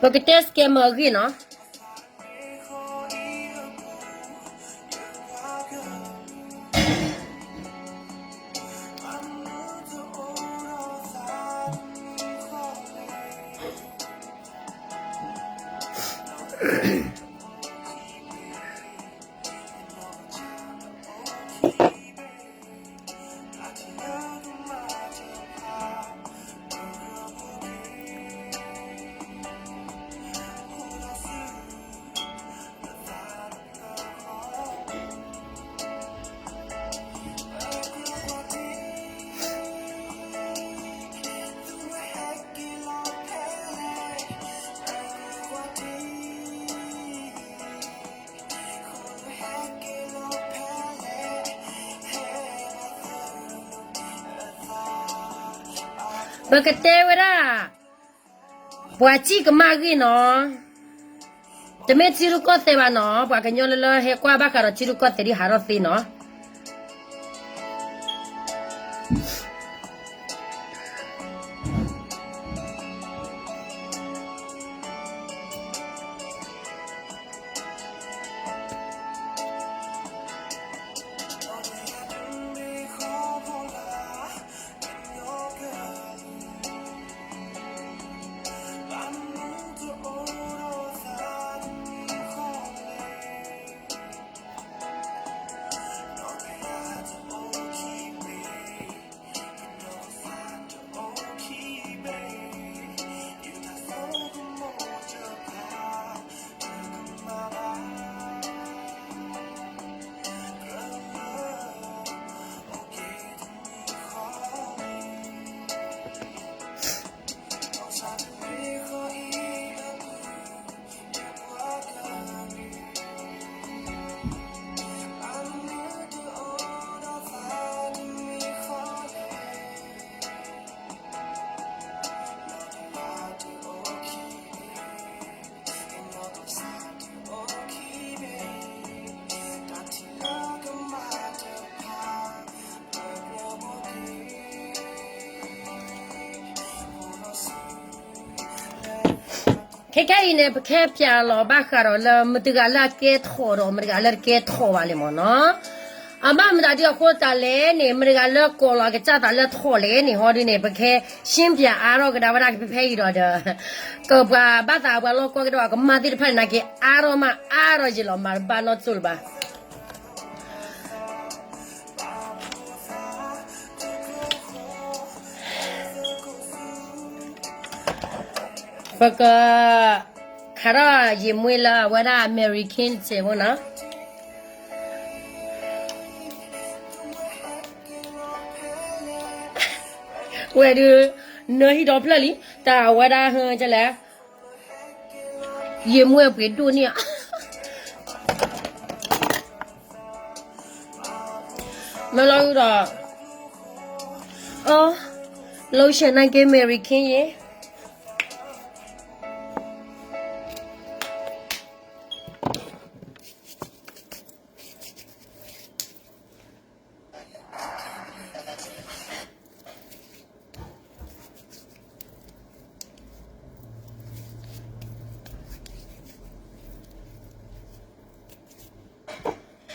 ပကတဲ scammer အဂ့ၢ်နီၤ. ပကတဲဝဲဒၣ် ပှၤစံၣ်ကမၣ်ဂ့ၢ်နီၤ, တမ့ၢ်ထံရူၢ်ကီၢ်သဲးဘၣ်နီၤ, ပှၤကညီလၢလၢဟဲကွၢ်ဘၣ်ဃးဒီးထံရူၢ်ကီၢ်သဲးဒ်ဟးထီၣ်သ့နီၤ. ခဲခဲအံၤန့ၣ် ပကဟဲပၠးလီၤဘၣ်ဃးဒီးလၢ မတၤတဂၤလၢအကဲထီၣ်ဒီး မတၤတဂၤလၢတကဲထီၣ်ဘၣ်လဲၣ်မ့ၢ်နီၤ. အဘၣ်မတၤဒ်အဃိသတးလဲၣ်န့ၣ် မတၤတဂၤလၢကိးလီၤအကစၢ်သးလၢထီၣ်လဲၣ်န့ၣ် ဟီဒ်န့ၣ် ပကဟဲ ရှင်းပြ အါထီၣ်ကဒါဝဲဒၣ်ဖဲအံၤဒီးဒီး ကပှၤဘၣ်သးပှၤလီၢ်ကီကဒီး ကမၣ်သ့ၣ်တဖၣ်န့ၣ် နာ်က့အါထီၣ်မးအါထီၣ်ယံာ်လီၤ မၤတဘၣ်နီတစိၢ်လၢၤဘၣ်. ပက ခးထီၣ်ယံာ်မွ့လၢအဝဲဒၣ် American စဲးဖိနီၤ. ဝဲဒုး နၢဟံၣ်ဒီဖျၢၣ်လံ တၢ်အဝဲဒၣ်ဟၢကလဲၣ် ယံာ်မွ့အပှ့ၤဒိၣ်န့ၣ် မ့ၢ်လီၤအုဒီး အ lotion နာ်က့ American ယဲ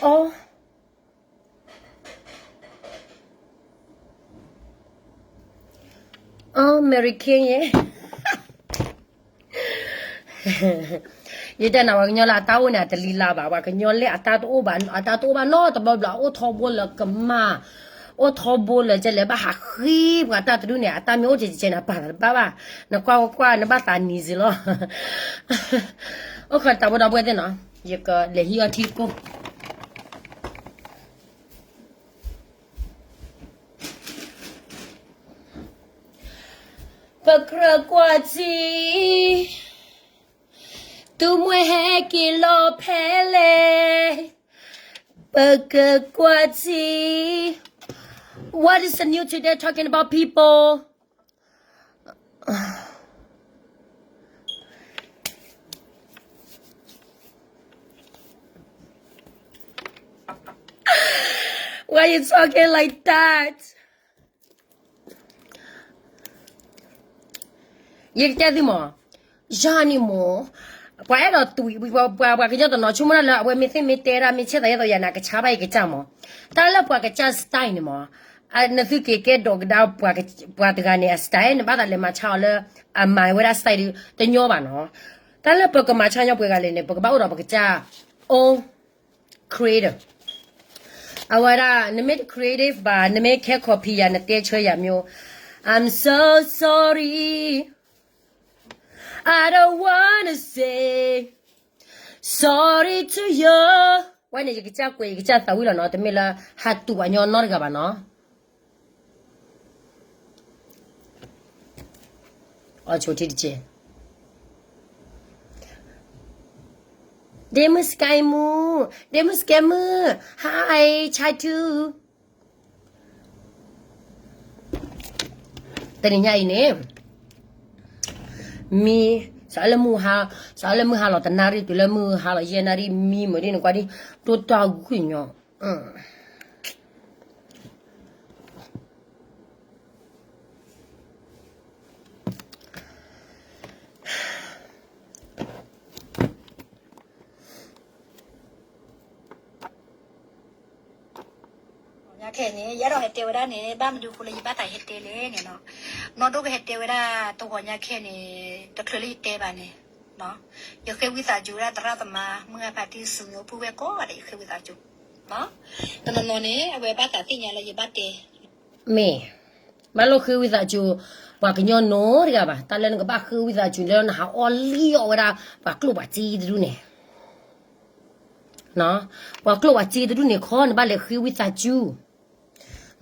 အ အ American ယဲ ယတဲနၤ ပှၤကညီလၢအတၢ်အိၣ်န့ၣ် အတလံၤလါဘၣ်, ပှၤကညီလၢအတၢ်တအိၣ်ဘၣ် အတၢ်တအိၣ်ဘၣ်နီတဘျီဘျီ အိၣ်ထီဘိလၢကမၣ်, အိၣ်ထီဘိလၢကလဲၤဘၣ်ဟးဃ့ပှၤတၢ်တဒူၣ်န့ၣ် အတၢ်မ့ၢ်အိၣ်ကဲကဲန့ၣ် အပာ်သးတဘၣ်ဘၣ်, နကွၢ်ကွၢ်ကွၢ် နဘၣ်သးနံၤစ့လီၤ. အိၣ်ခိးတၢ်ဘိဒီပုၢ်ဝဲၢ်သ့ၣ်နီၤ ယကလဲၤဟံးအီထံကိၢ် ပကြၢးကွၢ်ထံ, သူမွဲဟဲက့ၤလီၤဖဲလဲၣ်, ပကကွၢ်ထံ. What is the new today talking about people? Why you talking like that? ယကတဲသုမး, ယၤန့ၣ်မး, ပှၤအဲၣ်ဒိးတူၢ်, ပှၤ, ပှၤကညီတနီၤဆိကမိၣ်ဒၣ်လၢ အဝဲမ့ၢ်သ့ၣ်မ့ၢ်တဲဒၣ် မ့ၢ်ဆဲးသးယဲသိးယၤန့ၣ် အကဆါဘၣ်ယကစၢ်မး. တၢ်လၢပှၤကစၢ် style န့ၣ်မး, နသုက့ၤကဲဒိးကဒါပှၤတဂၤန့ၣ် အ style န့ၣ် ဘၣ်သးလဲၤမၤဆါအီၤလၢ အမၤဝဲဒၣ် style ဒုး တညီဘၣ်နီၤ. တၢ်လၢပကမၤဆါညီပှဲၤဂၤလဲၣ်န့ၣ် ပကဘၣ်အိၣ်ဒီးပကစၢ် own creator. အဝဲဒၣ် နမ့ၢ်တ creative ဘၣ်, နမ့ၢ်ခဲ copy ယၤ နတဲဆၢယၤ မျိုး, I'm so sorry, I don't wanna say sorry to you. ဝဲန့ၣ် ယကစၢ်ကွဲး ယကစၢ်သးဝံၣ်လီၤနီၤ, တမ့ၢ်လၢဟးတူၢ်ပှၤညီနီတဂၤဘၣ်နီၤ. အီၣ်ဆိထံတကဲ, ဒ့မုၣ်စကဲမုၣ်, ဒ့မုၣ်စကဲမုၣ်, hi, Chaitu. တနံၤညါအံၤန့ၣ် မံ, စးလၢမုၢ်ဟါ, စးလၢမုၢ်ဟါလီၤတနၣ်ရံၣ် တုၤလၢမုၢ်ဟါလီၤယဲၢ်နၣ်ရံၣ် မံမုၢ်ဒ်န့ၣ်ကွၢ်ဒ် ဒိၣ်တၢ်ဂုၢ်ညီ ညါခဲန့ၣ် ယအဲၣ်ဒိးဟဲတဲဝဲဒၣ်န့ၣ် ဘၣ်မနုၤအဃိလၢယဘၣ်သးဟဲတဲလဲၣ်န့ၣ်နီၤ, နီၢ်ဒိၣ်ကဟဲတဲဝဲဒၣ်တဂီၤညါခဲန့ၣ် တချုးလၢယတဲဘၣ်န့ၣ်, ယဃ့ဝံသးစူၤဝဲဒၣ်သရၣ်သမါ မုၢ်ဂၢ်ဖါတံၢ် ဆူညိ ပုၢ်ဝဲၢ်ကိးဂၤဒဲး ယဃ့ဝံသးစူၤ, တနီၤနီၤန့ၣ် အဝဲဘၣ်သးသ့ၣ်ညါလၢယဘၣ်တဲ, မ့ၢ် ဘၣ်လိၣ်ဃ့ဝံသးစူၤ ပှၤကညီနီတဂၤဘၣ်, တၢ်လၢနကဘၣ်ဃ့ဝံသးစူၤလၢနဟးအီၣ်လံၣ်အီၣ်ဝဲဒၣ် ပှၤကျိၣ်ပှၤစ့တဒူၣ်န့ၣ် ပှၤကျိၣ်ပှၤစ့တဒူၣ်န့ၣ်ခီ နဘၣ်လဲၤဃ့ဝံသးစူၤ,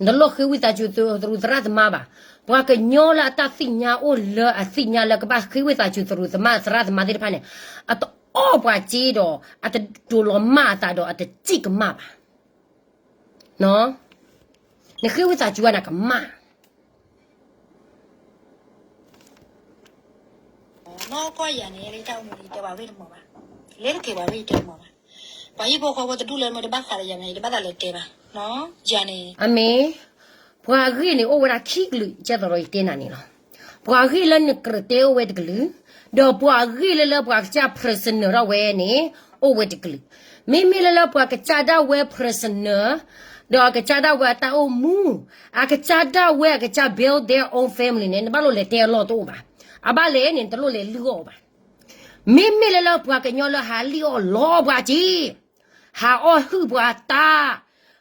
နတလိၣ်ဃ့ဝံသးစူၤသရူးသရၣ်သမါဘၣ်. ပှၤကညီလၢအတၢ်သ့ၣ်ညါအိၣ်လၢအသ့ၣ်ညါလၢကဘၣ်ဃ့ဝံသးစူၤသရူးသမါသရၣ်သမါသ့ၣ်တဖၣ်န့ၣ် အတအီၣ်ပှၤစ့ဒီး အတဒိးလီၤမၢ်အသးဒီး အတစံၣ်ကမၣ်ဘၣ်. နဃ့ဝံသးစူၤဝဲန့ၣ်ကမၣ် နီၢ်ကီၢ်ယၤန့ၣ် လၢတၢ်အိၣ်မူလၢယတဲပှၤဂ့ၢ်တမီၤဘၣ်, လၢတက့ၤပှၤဂ့ၢ်ယတဲတမီၤဘၣ်. ပှၤဟံၣ်ဖိဃီဖိတဒူၣ်လၢမ့ၢ်တဘၣ်ဃးဒီးယၤန့ၣ် ယတဘၣ်သးလဲၤတဲဘၣ်, ယၤန့ၣ် အမ့ၢ် ပှၤဂ့ၢ်န့ၣ်အိၣ်ဝဲဒၣ်ခံကလုာ် ကဲသိးဒီးယတဲနၤန့ၣ်လီၤ. ပှၤဂ့ၢ်လၢနကြၢးတဲအိၣ်ဝဲတကလုာ်, ဒီးပှၤဂ့ၢ်လၢလၢပှၤကစၢ် personal ထီၣ်ဝဲန့ၣ် အိၣ်ဝဲတကလုာ်. မ့မ့ၢ်လၢလၢပှၤကစၢ်ဒၣ်ဝဲ personal ဒီးအကစၢ်ဒၣ်ဝဲအတၢ်အိၣ်မူ, အကစၢ်ဒၣ်ဝဲအကစၢ် build their own family န့ၣ် နဘၣ်လိၣ်လဲၤတဲအလီၢ်တအိၣ်ဘၣ်. အဘၣ်လဲၣ်န့ၣ် နတလိၣ်လဲၤလုၢ်အီၣ်ဘၣ်. မ့မ့ၢ်လၢလၢပှၤကညီလၢဟးလံၣ်အီၣ်လီၤပှၤစ့, ဟးအီၣ်ဟုၣ်ပှၤတၢ်,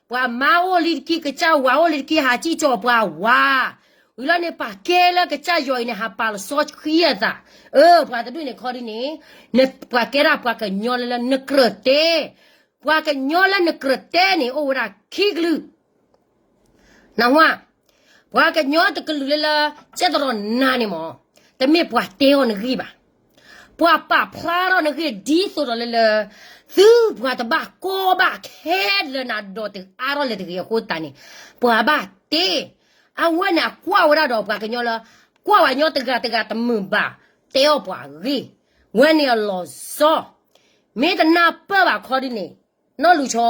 ပှၤမါအိၣ်လံတက့ၢ် ကစၢ်ဝၤအိၣ်လံတက့ၢ် ဟးစံၣ်ကၠီၤပှၤဝၤ, ဝံၤလီၤန့ၣ် ပှၤကဲလၢကစၢ်ယွၤအံၤန့ၣ် ဟးပာ်လီၤစီဆှံအသး, အၢ ပှၤတဒူၣ်န့ၣ်ခီဒ်န့ၣ်, ပှၤကဲဒၣ်ပှၤကညီလၢလၢနကြၢးတဲ, ပှၤကညီလၢနကြၢးတဲန့ၣ် အိၣ်ဝဲဒၣ်ခံကလုာ် နၢ်ဟူဧါ, ပှၤကညီတကလုာ်လၢလၢ ကဲသရီနၤန့ၣ်မး, တမ့ၢ်ပှၤတဲအီၤနဂ့ၢ်ဘၣ်. ပှၤပာ်ဖျါထီၣ်နဂ့ၢ်ဒ်သိးဒီးလၢလၢ သုပှၤတဘၣ်ကီဘၣ်ခဲလၢနၤဒီးတအါထီၣ်လၢတဂ့ၤအဃိသတးန့ၣ်, ပှၤဘၣ်တဲ, အဝဲန့ၣ်အကွၢ်ဝဲဒၣ်ဒီးပှၤကညီလၢ ကွၢ်ဝဲညီတဂၤတဂၤတမုာ်ဘၣ်, တဲအီၣ်ပှၤဂ့ၢ်, ဝဲန့ၣ်အလီၤဆီ မ့ၢ်တနၢ်ပၢၢ်ဘၣ်ခီဒ်န့ၣ်, နီၢ်လူၤဆီ,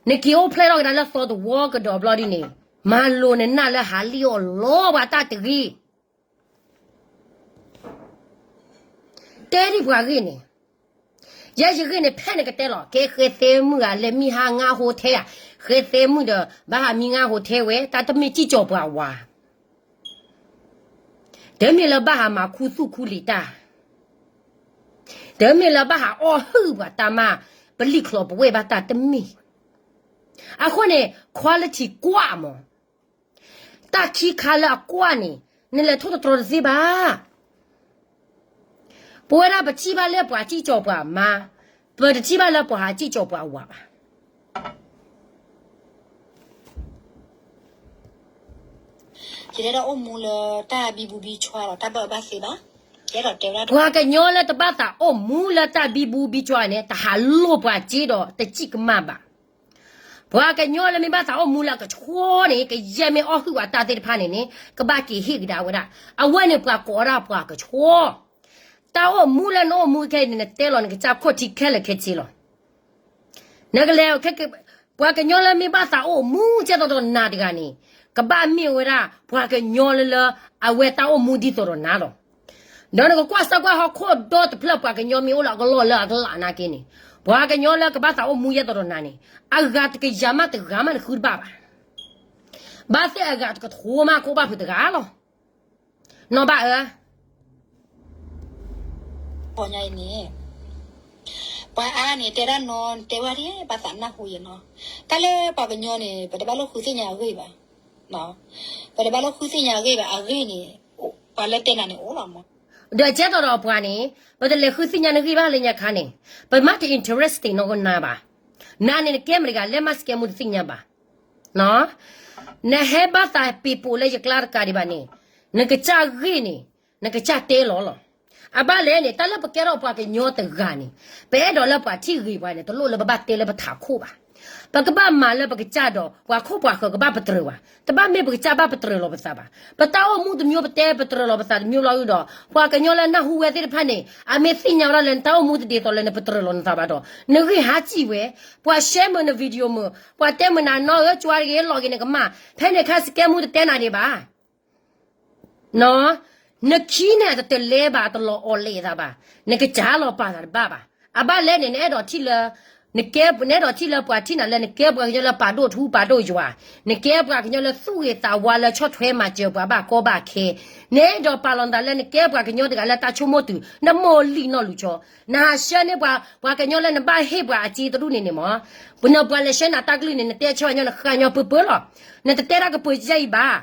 နက့ၤအိၣ်ဖျဲၣ်ထီၣ်ကဒါလၢသီတဝီကဒီးဘျီဒ်န့ၣ်, မၤလိာ်နနၢ်လၢဟးလံၣ်အီၣ်လီၤပှၤတၢ်တဂ့ၤ. တဲဒံးပှၤဂ့ၢ်န့ၣ်, ယဲယဂ့ၢ်န့ၣ် ဖဲနကတဲလီၤ ကဲဃဲသဲမုၣ်ဂၤ လဲၤမံဟါငါဟိထဲဧါ, ဃဲသဲမုၣ်ဒီး ဘၣ်ဟးမံငါဟိထဲဝဲ တၢ်တမ့ၢ်စံၣ်ကၠီၤပှၤဝၤ တမ့ၢ်လၢဘၣ်ဟးမၤခူသူၣ်ခူလံာ်တၢ်, တမ့ၢ်လၢဘၣ်ဟးအီၣ်ဟုၣ်ပှၤတၢ်မၤ ပလံာ်ချီပဝဲၢ်ဘၣ်တၢ်တမ့ၢ်. အဃိန့ၣ် quality ကွၢ်မး, တၢ်ခံခါလၢအကွၢ်န့ၣ် နလဲၤထိၣ်သတြီၤတသ့ဘၣ်. ပဝဲဒၣ်ပထံၣ်ဘၣ်လၢပှၤစံၣ်ကၠီၤပှၤမါ, ပတထံၣ်ဘၣ်လၢပှၤဟးစံၣ်ကၠီၤပှၤဝၤဘၣ်. ယတအဲၣ်ဒိးအိၣ်မူလၢတၢ်ဘံဘူဘံဆွါဒီးတၢ်ဘၣ်အၢဘၣ်သီဘၣ်. ယအဲၣ်ဒိးတဲဝဲဒၣ် ပှၤကညီလၢတဘၣ်သးအိၣ်မူလၢတၢ်ဘံဘူဘံဆွါန့ၣ် တဟးလိၣ်ပှၤစ့ဒီးတစံၣ်ကမၣ်ဘၣ်. ပှၤကညီလၢမ့ၢ်ဘၣ်သးအိၣ်မူလၢအကဆှီန့ၣ် ကယဲၢ်မ့ၢ်အီၣ်ဟုၣ်ပှၤတၢ်သ့ၣ်တဖၣ်န့ၣ်န့ၣ် ကဘၣ်က့ၤဟ့ၣ်ကဒါဝဲဒၣ်. အဝဲန့ၣ်ပှၤကိးဝဲဒၣ်ပှၤကဆှီ. တၢ်အိၣ်မူလၢနအိၣ်မူခဲအံၤန့ၣ် နတဲလီၤနကစၢ်ခိၣ်ထံခဲလၢာ်ခဲဆ့လီၤ. နကလဲၤခဲက ပှၤကညီလၢမ့ၢ်ဘၣ်သးအိၣ်မူကဲသိးဒီးနၤတဂၤန့ၣ် ကဘၣ်မ့ၢ်ဝဲဒၣ် ပှၤကညီလၢလၢ အဝဲတၢ်အိၣ်မူဒ်သိးဒီးနၤလီၤ. ဒီးနကကွၢ်စၢ်ကွၢ်ဟီၣ်ခိၣ်ဒီတဖျၢၣ် ပှၤကညီမ့ၢ်အိၣ်လၢအကလီၢ်လၢအကလးနာ်က့န့ၣ် ပှၤကညီလၢကဘၣ်သးအိၣ်မူယဲသိးဒီးနၤန့ၣ် အဂၤတကယၤမးတဂၤမးနဃုတဘၣ်ဘၣ်. ဘၣ်သ့ၣ်အဂၤတကထိမးကအိၣ်ဘၣ်ဖုးတဂၤလီၤ. နီၢ်ဘၣ်အၢ ပှၤအါန့ၣ် တဲဒၣ်နီၢ် တဲဝဲဒ်ဘၣ်သးနၢ်ဟူယနီၢ်, တၢ်လၢပှၤကညီန့ၣ် ပတဘၣ်လိၣ်ဃုသ့ၣ်ညါအဂ့ၢ်ဘၣ်. ပတဘၣ်လိၣ်ဃုသ့ၣ်ညါအဂ့ၢ်ဘၣ် အဂ့ၢ်န့ၣ် ပှၤလၢတဲနၤန့ၣ်အိၣ်လီၤမး. ဒီးကဲသိးဒီးပှၤန့ၣ် ပတလဲၤဃုသ့ၣ်ညါနဂ့ၢ်ဘၣ်လၢညါခါန့ၣ် ပမ့ၢ်တ interesting နီၢ်ကနၤဘၣ်. နၤန့ၣ်နကဲမတၤတဂၤ လဲၤမၤစကဲမူတသ့ၣ်ညါဘၣ်. နဟဲဘၣ်သးပ့ၤပိာ်လၢယကျါတကးဒံးဘၣ်န့ၣ် နကစၢ်ဂ့ၢ်န့ၣ် နကစၢ်တဲလီၤလီၤ. အဘၣ်လဲၣ်န့ၣ် တၢ်လၢပကဲထီၣ်ပှၤကညီတဂၤန့ၣ် ပအဲၣ်ဒိးလၢပှၤထံၣ်ဂ့ၤပှၤန့ၣ် တလိၣ်လၢပဘၣ်တဲလၢပထးခိၣ်ဘၣ်. ပကဘၣ်မၤလၢပကစၢ်ဒီး ပှၤခိၣ်ပှၤဃၢၤကဘၣ်ပတြၢၤပှၤ, တဘၣ်မ့ၢ်ပကစၢ်ဘၣ်ပတြၢၤလီၤပသးဘၣ်. ပတၢ်အိၣ်မူတမံၤပတဲပတြၢၤလီၤပသးတမံၤလီၤဒီး ပှၤကညီလၢနၢ်ဟူဝဲသ့ၣ်တဖၣ်န့ၣ် အမ့ၢ်သ့ၣ်ညါဝဲဒၣ်လၢနတၢ်အိၣ်မူတဒ်သိးလၢနပတြၢၤလီၤနသးဘၣ်ဒီး နဂံၢ်ဟါစံၣ်ဝဲ, ပှၤ share မုာ်န video မုာ်, ပှၤတဲမုာ်နၤနီၢ်ဧၢ ကၠွါတဂ့ၤ လီၤဂ့ၤနကမၣ်, ဖဲန့ၣ်အခါစကဲမူတတဲနၤဒံးဘၣ်. နခံန့ၣ် အတတလဲဘၣ် အတလီၤအီၣ်လဲၣ်သးဘၣ်, နကစၢ်လီၤပာ်သးတဘၣ်ဘၣ်. အဘၣ်လဲၣ်န့ၣ် နအဲၣ်ဒိးထံၣ်လၢ နကဲ နအဲၣ်ဒိးထံၣ်လၢပှၤထံၣ်နၤလၢနကဲပှၤကညီလၢပာ်ဒိၣ်ထူပာ်ဒိၣ်ယွၤ, နကဲပှၤကညီလၢသူၣ်ဂ့ၤသးဝါလၢဆီၣ်ထွဲမၤစၢၤပှၤဘၣ်ကီဘၣ်ခဲ, နအဲၣ်ဒိးပာ်လီၤနသးလၢနကဲပှၤကညီတဂၤလၢတၢ်ဆိကမိၣ်တုၤ နမိၢ်လံၣ်နီၢ်လူၤဆီ, နဟးဆှၢန့ၢ်ပှၤ ပှၤကညီလၢနဘၣ်ဟ့ၣ်ပှၤအစ့တရူၣ်န့ၣ်န့ၣ်မး, ပနပှၤလဲၤဆှၢနၤတၢ်ကလုၢ်န့ၣ် နတဲဆၢဝဲညီနဃၣ်ညီပၢပၢလီၤ, နတတဲတၢ်ကပၢၤကဲအံၤဘၣ်.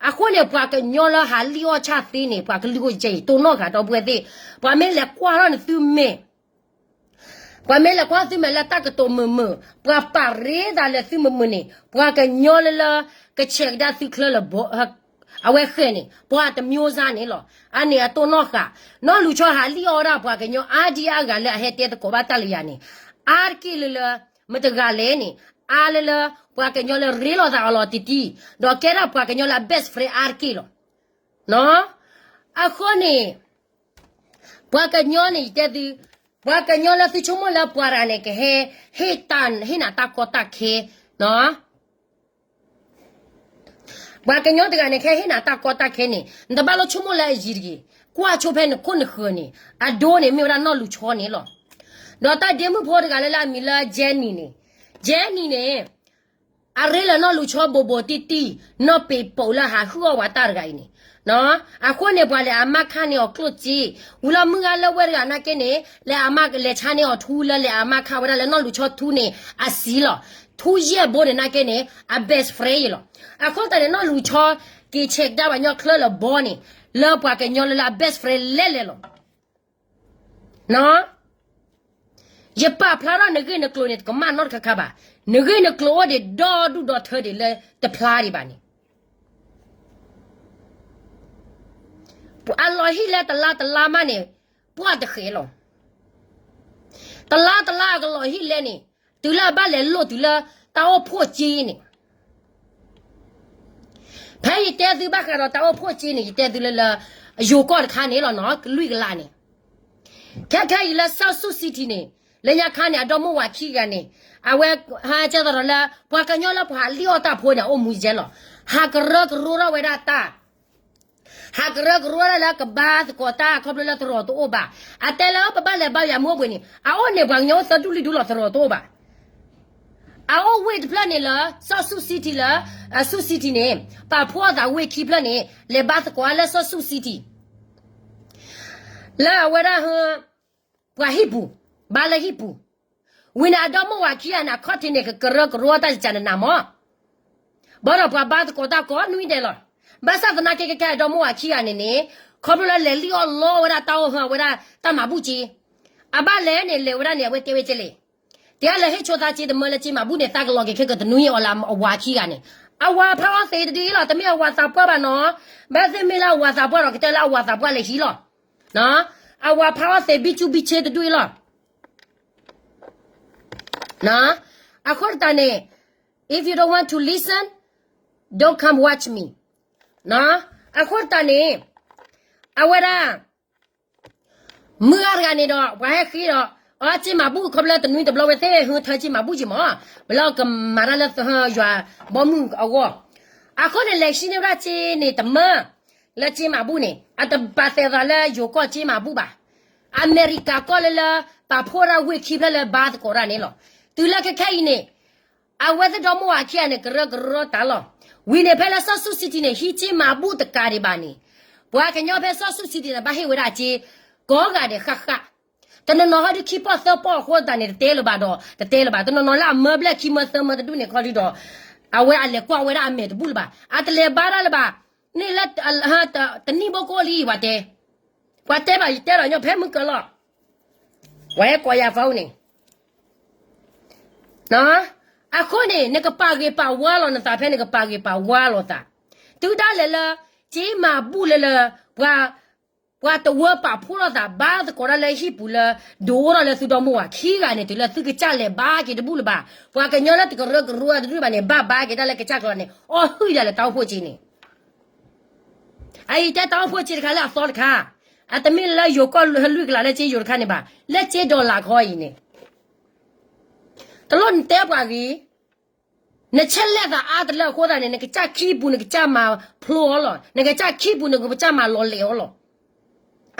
အဃိန့ၣ် ပှၤကညီလၢဟးလံၣ်အီၣ်ဆၣ်သ့န့ၣ် ပှၤကလုာ်အိၣ်ကဲအံၤ တိၢ်နီၣ်ဃာ်ဒီပုၢ်ဝဲၢ်သ့ၣ်, ပှၤမ့ၢ်လဲၤကွၢ်ထီၣ်နသုမဲာ် ပှၤမ့ၢ်လဲၤကွၢ်သုမဲာ်လၢတၢ်ကတိၤမုာ်မုာ်, ပှၤပာ်ရ့သးလၢသုမုာ်မုာ်န့ၣ် ပှၤကညီလၢလၢ ကဆဲးကဒါသုချၢလၢၤဘီ အဝဲဃဲၤန့ၣ် ပှၤတမျိုးစားန့ၣ်လီၤ. အန့ၣ်အတိၢ်နီၣ်ဃာ်, နီၢ်လူၤဆီဟးလံၣ်အီၣ်ဝဲဒၣ်ပှၤကညီအါဒံအါဂၤလၢအဟဲတဲသကိးဘၣ်တၢ်လၢယၤန့ၣ်, အါတက့ၢ်လၢလၢ မတဂၤလဲၣ်န့ၣ်, အါလၢလၢ ပှၤကညီလၢရ့လိာ်သးအီၤလီၤတံၢ်တံၢ်, ဒီးကဲထီၣ်ပှၤကညီလၢအ best friend အါတက့ၢ်လီၤ. အဃိန့ၣ် ပှၤကညီန့ၣ် ယတဲသု, ပှၤကညီလၢသုဆိကမိၣ်လၢပှၤတဂၤန့ၣ် ကဟဲ ဟ့ၣ်တၢ် ဟ့ၣ်နၤတၢ်ကီတၢ်ခဲ, ပှၤကညီတဂၤန့ၣ် ကဟဲဟ့ၣ်နၤတၢ်ကီတၢ်ခဲန့ၣ် နတဘၣ်လိၣ်ဆိကမိၣ်လၢအယံၤတဂ့ၤ, ကွၢ်ဆိဖဲနခိၣ်နဃၢၤန့ၣ် အဒိန့ၣ်မ့ၢ်ဝဲဒၣ်နီၢ်လူၤဆီန့ၣ်လီၤ. ဒီးတၢ်ဒ့မုၣ်ဖိတဂၤလၢလၢအမံၤလၢ Jenny န့ၣ်, Jenny န့ၣ် အရ့လၢနီၢ်လူၤဆီဘိးဘိးတံၢ်တံၢ်, နီၢ်ပ့ၤပိာ်လၢဟးဟုၣ်အီၣ်ဝဲတၢ်တဂၤအံၤန့ၣ်, အဃိန့ၣ် ပှၤလဲၤအမါခါန့ၢ်အီၤကျိၣ်စ့, ဝံၤလီၤမုၢ်ဂၤလၢဝဲတဂၤနာ်က့န့ၣ် လဲၤအမါလဲၤဆါန့ၢ်အီၤထူလၢလဲၤအမါခါဝဲဒၣ်လၢနီၢ်လူၤဆီထူန့ၣ် အစံလီၤ. ထူယဲၢ်ဘိန့ၣ်နာ်က့န့ၣ် အ best friend ယလီၤ. အဃိသတးန့ၣ် နီၢ်လူၤဆီ က့ၤဆဲးကဒါပှၤကညီချၢလၢၤဘီန့ၣ် လၢပှၤကညီလၢလၢအ best friend လဲၣ်လဲၣ်လီၤ. ယပာ်ဖျါထီၣ်နဂ့ၢ်နကျိၤန့ၣ် တကမၣ်နီတခါခါဘၣ်. နဂ့ၢ်နကျိၤအိၣ်ဒံးဒီဒူၣ်ဒီထၢဒံးလၢတဖျါဒံးဘၣ်န့ၣ်, အလီၤဟံၣ်လဲတလါတလါမးန့ၣ် ပှၢ်တဃဲးလီၤ. တလါတလါအကလီၤဟံၣ်လဲန့ၣ် တုၤလၢအဘၣ်လဲၤလိာ်တုၤလၢတၢ်အိၣ်ဖှိၣ်စ့န့ၣ် ဖဲယတဲသုဘၣ်ဃးဒီးတၢ်အိၣ်ဖှိၣ်စ့န့ၣ် ယတဲသုလၢလၢ ယိၤကီၢ်တခါန့ၣ်လီၤနီၤ ကလွံၢ်ကလးန့ၣ်, ခဲခဲအံၤလၢ South Sioux City န့ၣ် လၢညါခါန့ၣ် အဒီမိၢ်ဝၤခံဂၤန့ၣ် အဝဲဟးကဲသိးဒီးလၢ ပှၤကညီလၢပှၤလံၣ်အီၣ်တၢ်ဖိန့ၣ် အအိၣ်မူယဲလီၤ. ဟးကရၢကရိထီၣ်ဝဲဒၣ်တၢ် ဟးကရၢကရိဒၣ်လၢကဘါသကိးတၢ်ခီဖျိလၢသရိာ်တအိၣ်ဘၣ်. အတဲလၢပဘၣ်လဲၤဘါယွၤမူအိၣ်ဘှံးန့ၣ် အအိၣ်န့ၣ်ပှၤကညီအိၣ်သၢဒူၣ်လွံၢ်ဒူၣ်လီၤ သရိာ်တအိၣ်ဘၣ်. အအိၣ်ဝ့ၢ်တဖျၢၣ်န့ၣ်လၢ South Sioux City လၢ Sioux City န့ၣ် ပာ်ဖှိၣ်အသးဝ့ၢ်ခံဖျၢၣ်န့ၣ် လဲၤဘါသကိးအါလၢ South Sioux City လၢအဝဲဒၣ်ဟ ပှၤဟံၣ်ပူၤ, ဘါလၢဟံၣ်ပူၤ, ဝံၤန့ၣ်အဒီမိၢ်ဝၤခံဂၤန့ၣ် အခီၣ်ထံးန့ၣ် ကကရၢကရိတၢ်စံးနနၤမး, ဘၣ်ဒီးပှၤဘါသကိးတၢ်ကိးနွံဒဲးလီၤ. ဘၣ်ဆၣ်သနာ်က့ခဲခဲအဒီမိၢ်ဝၤခံဂၤန့ၣ်န့ၣ် ခီဖျိလၢလဲၤလံၣ်အီၣ်လီဝဲဒၣ်တၢ်အိၣ်ဟၢအဝဲဒၣ်တၢ်မၤဘူၣ်က့, အဘၣ်လဲၣ်န့ၣ် လဲၤဝဲဒၣ်န့ၣ် အဝဲတဲဝဲကဲလဲၣ်, တဲလၢဟ့ၣ်ဆိသးက့တမၢလၢက့မၤဘူၣ်န့ၣ် သးကလီၤက့ၤခဲကတနွံအီၤလၢအဝၤခံဂၤန့ၣ်, အဝၤဖးအီၣ်သ့တဒုအံၤလီၤ, တမ့ၢ်အဝၤသးပှၢ်ဘၣ်နီၤ, ဘၣ်သ့ၣ်မ့ၢ်လၢအဝၤသးပှၢ်ဒီး ကတဲလၢအဝၤသးပှၢ်လဲၤဟံးလီၤ. အဝၤဖးအီၣ်သ့ဘံဆူဘံဆ့တဒုအံၤလီၤ. အဃိတးန့ၣ် if you don't want to listen, don't come watch me. အဃိတးန့ၣ် အဝဲဒၣ် မုၢ်ဂၤတဂၤန့ၣ်ဒီး ပှၤဟဲဃ့ဒီး အီ ကၠ့မၤဘူၣ် ခီဖျိလၢတနွံတဘျီဝဲသ့ၣ် ဟုထၢကၠ့မၤဘူၣ်ကၠ့မး, ဘျီကမၤတၢ်လၢယွၤဘီမုၢ်အဂီၢ်, အဃိန့ၣ် လဲၤဟံးန့ၢ်ဝဲဒၣ်ကၠ့န့ၣ်တမၢ လၢကၠ့မၤဘူၣ်န့ၣ် အတပာ်သဲးသးလၢယိၤကီၢ်ကၠ့မၤဘူၣ်ဘၣ်. အမဲရကၤကီၢ်လၢလၢ ပာ်ဖှိၣ်ဒၣ်ဝ့ၢ်ခံဖျၢၣ်လၢဘါသကိးတၢ်န့ၣ်လီၤ. တုၤလၢခဲခဲအံၤန့ၣ် အဝဲသ့ၣ်ဒီမါဝၤခံဂၤန့ၣ် ကရၢကရိတၢ်လီၤ. ဝံၤန့ၣ် ဖဲလၢစီၤစူၣ်စံထံန့ၣ် ဟံးကၠ့မၤဘူၣ်တကးဒံးဘၣ်န့ၣ်, ပှၤကညီဖဲစီၤစူၣ်စံထံန့ၣ် ဘၣ်ဟ့ၣ်ဝဲဒၣ်ကၠ့ ကိးဂၤဒဲးဃၣ်ဃၣ်, တနီၤနီၤဟီဒုးခံပီၢ်သၢပီၢ်အဃိသတးန့ၣ် တတဲလၢၤဘၣ်ဒီး တတဲလၢၤဘၣ်. တနီၤနီၤလၢအမၢဘျဲၣ်ခံမၢသၢမၢတဒူၣ်န့ၣ်ခီဒုးဒီး အဝဲအလဲၤကွၢ်ဝဲဒၣ်အမဲာ်တဘူၣ်လၢၤဘၣ်. အတလဲၤဘါတၢ်လၢၤဘၣ်. န့ၣ်လၢ တနံၣ်ဘိကိၣ်လံ ပှၤတဲ, ပှၤတဲဘၣ်ယတဲဒီးညီဖဲမုၢ်ကၢလီၤ. ပှၤဟဲကိးယၤဖီန့ၣ် အဃိန့ၣ် နကပာ်ဂ့ၤပာ်ဝါလီၤနသးဖဲနကပာ်ဂ့ၤပာ်ဝါလီၤသး, တုၤဒၣ်လဲာ်လၢ ကၠ့မၤဘူၣ်လၢလၢ ပှၤ ပှၤတဝၢပာ်ဖှိၣ်ထီၣ်သးဘါသကိးတၢ်လၢဟံၣ်ပူၤလၢ ဒုးအိၣ်ထီၣ်လၢသုဒီမိၢ်ဝၤခံဂၤန့ၣ် တုၤလၢသုကစၢ်လဲၤဘါက့ၤတဘူၣ်လၢၤဘၣ်. ပှၤကညီလၢတကရၢကရိတဒူၣ်ဘၣ်န့ၣ် ဘၣ်ဘါက့ၤတၢ်လၢကစၢ်ကျိၤန့ၣ် အီၣ်ဟုၣ်ဒၣ်လၢတၢ်အိၣ်ဖှိၣ်ကၠ့န့ၣ် အအံၤတဲတၢ်အိၣ်ဖှိၣ်ကၠ့တခါလၢအသီတခါ, အတမ့ၢ်လၢယိၤကီၢ်လွံၢ်ကလးလၢကၠ့ယိၤတခါန့ၣ်ဘၣ်, လၢကၠ့ဒီလၣ်ခီအံၤန့ၣ်, တလိၣ်နတဲပှၤဂ့ၤ, နဆဲးလဲၣ်သးအါတလၢအဃိသတးန့ၣ် နကစၢ်ခံပူၤနကစၢ်မၤဖျိအီၤလီၤ, နကစၢ်ခံပူၤနကစၢ်မၤလီၤလဲာ်အီၤလီၤ.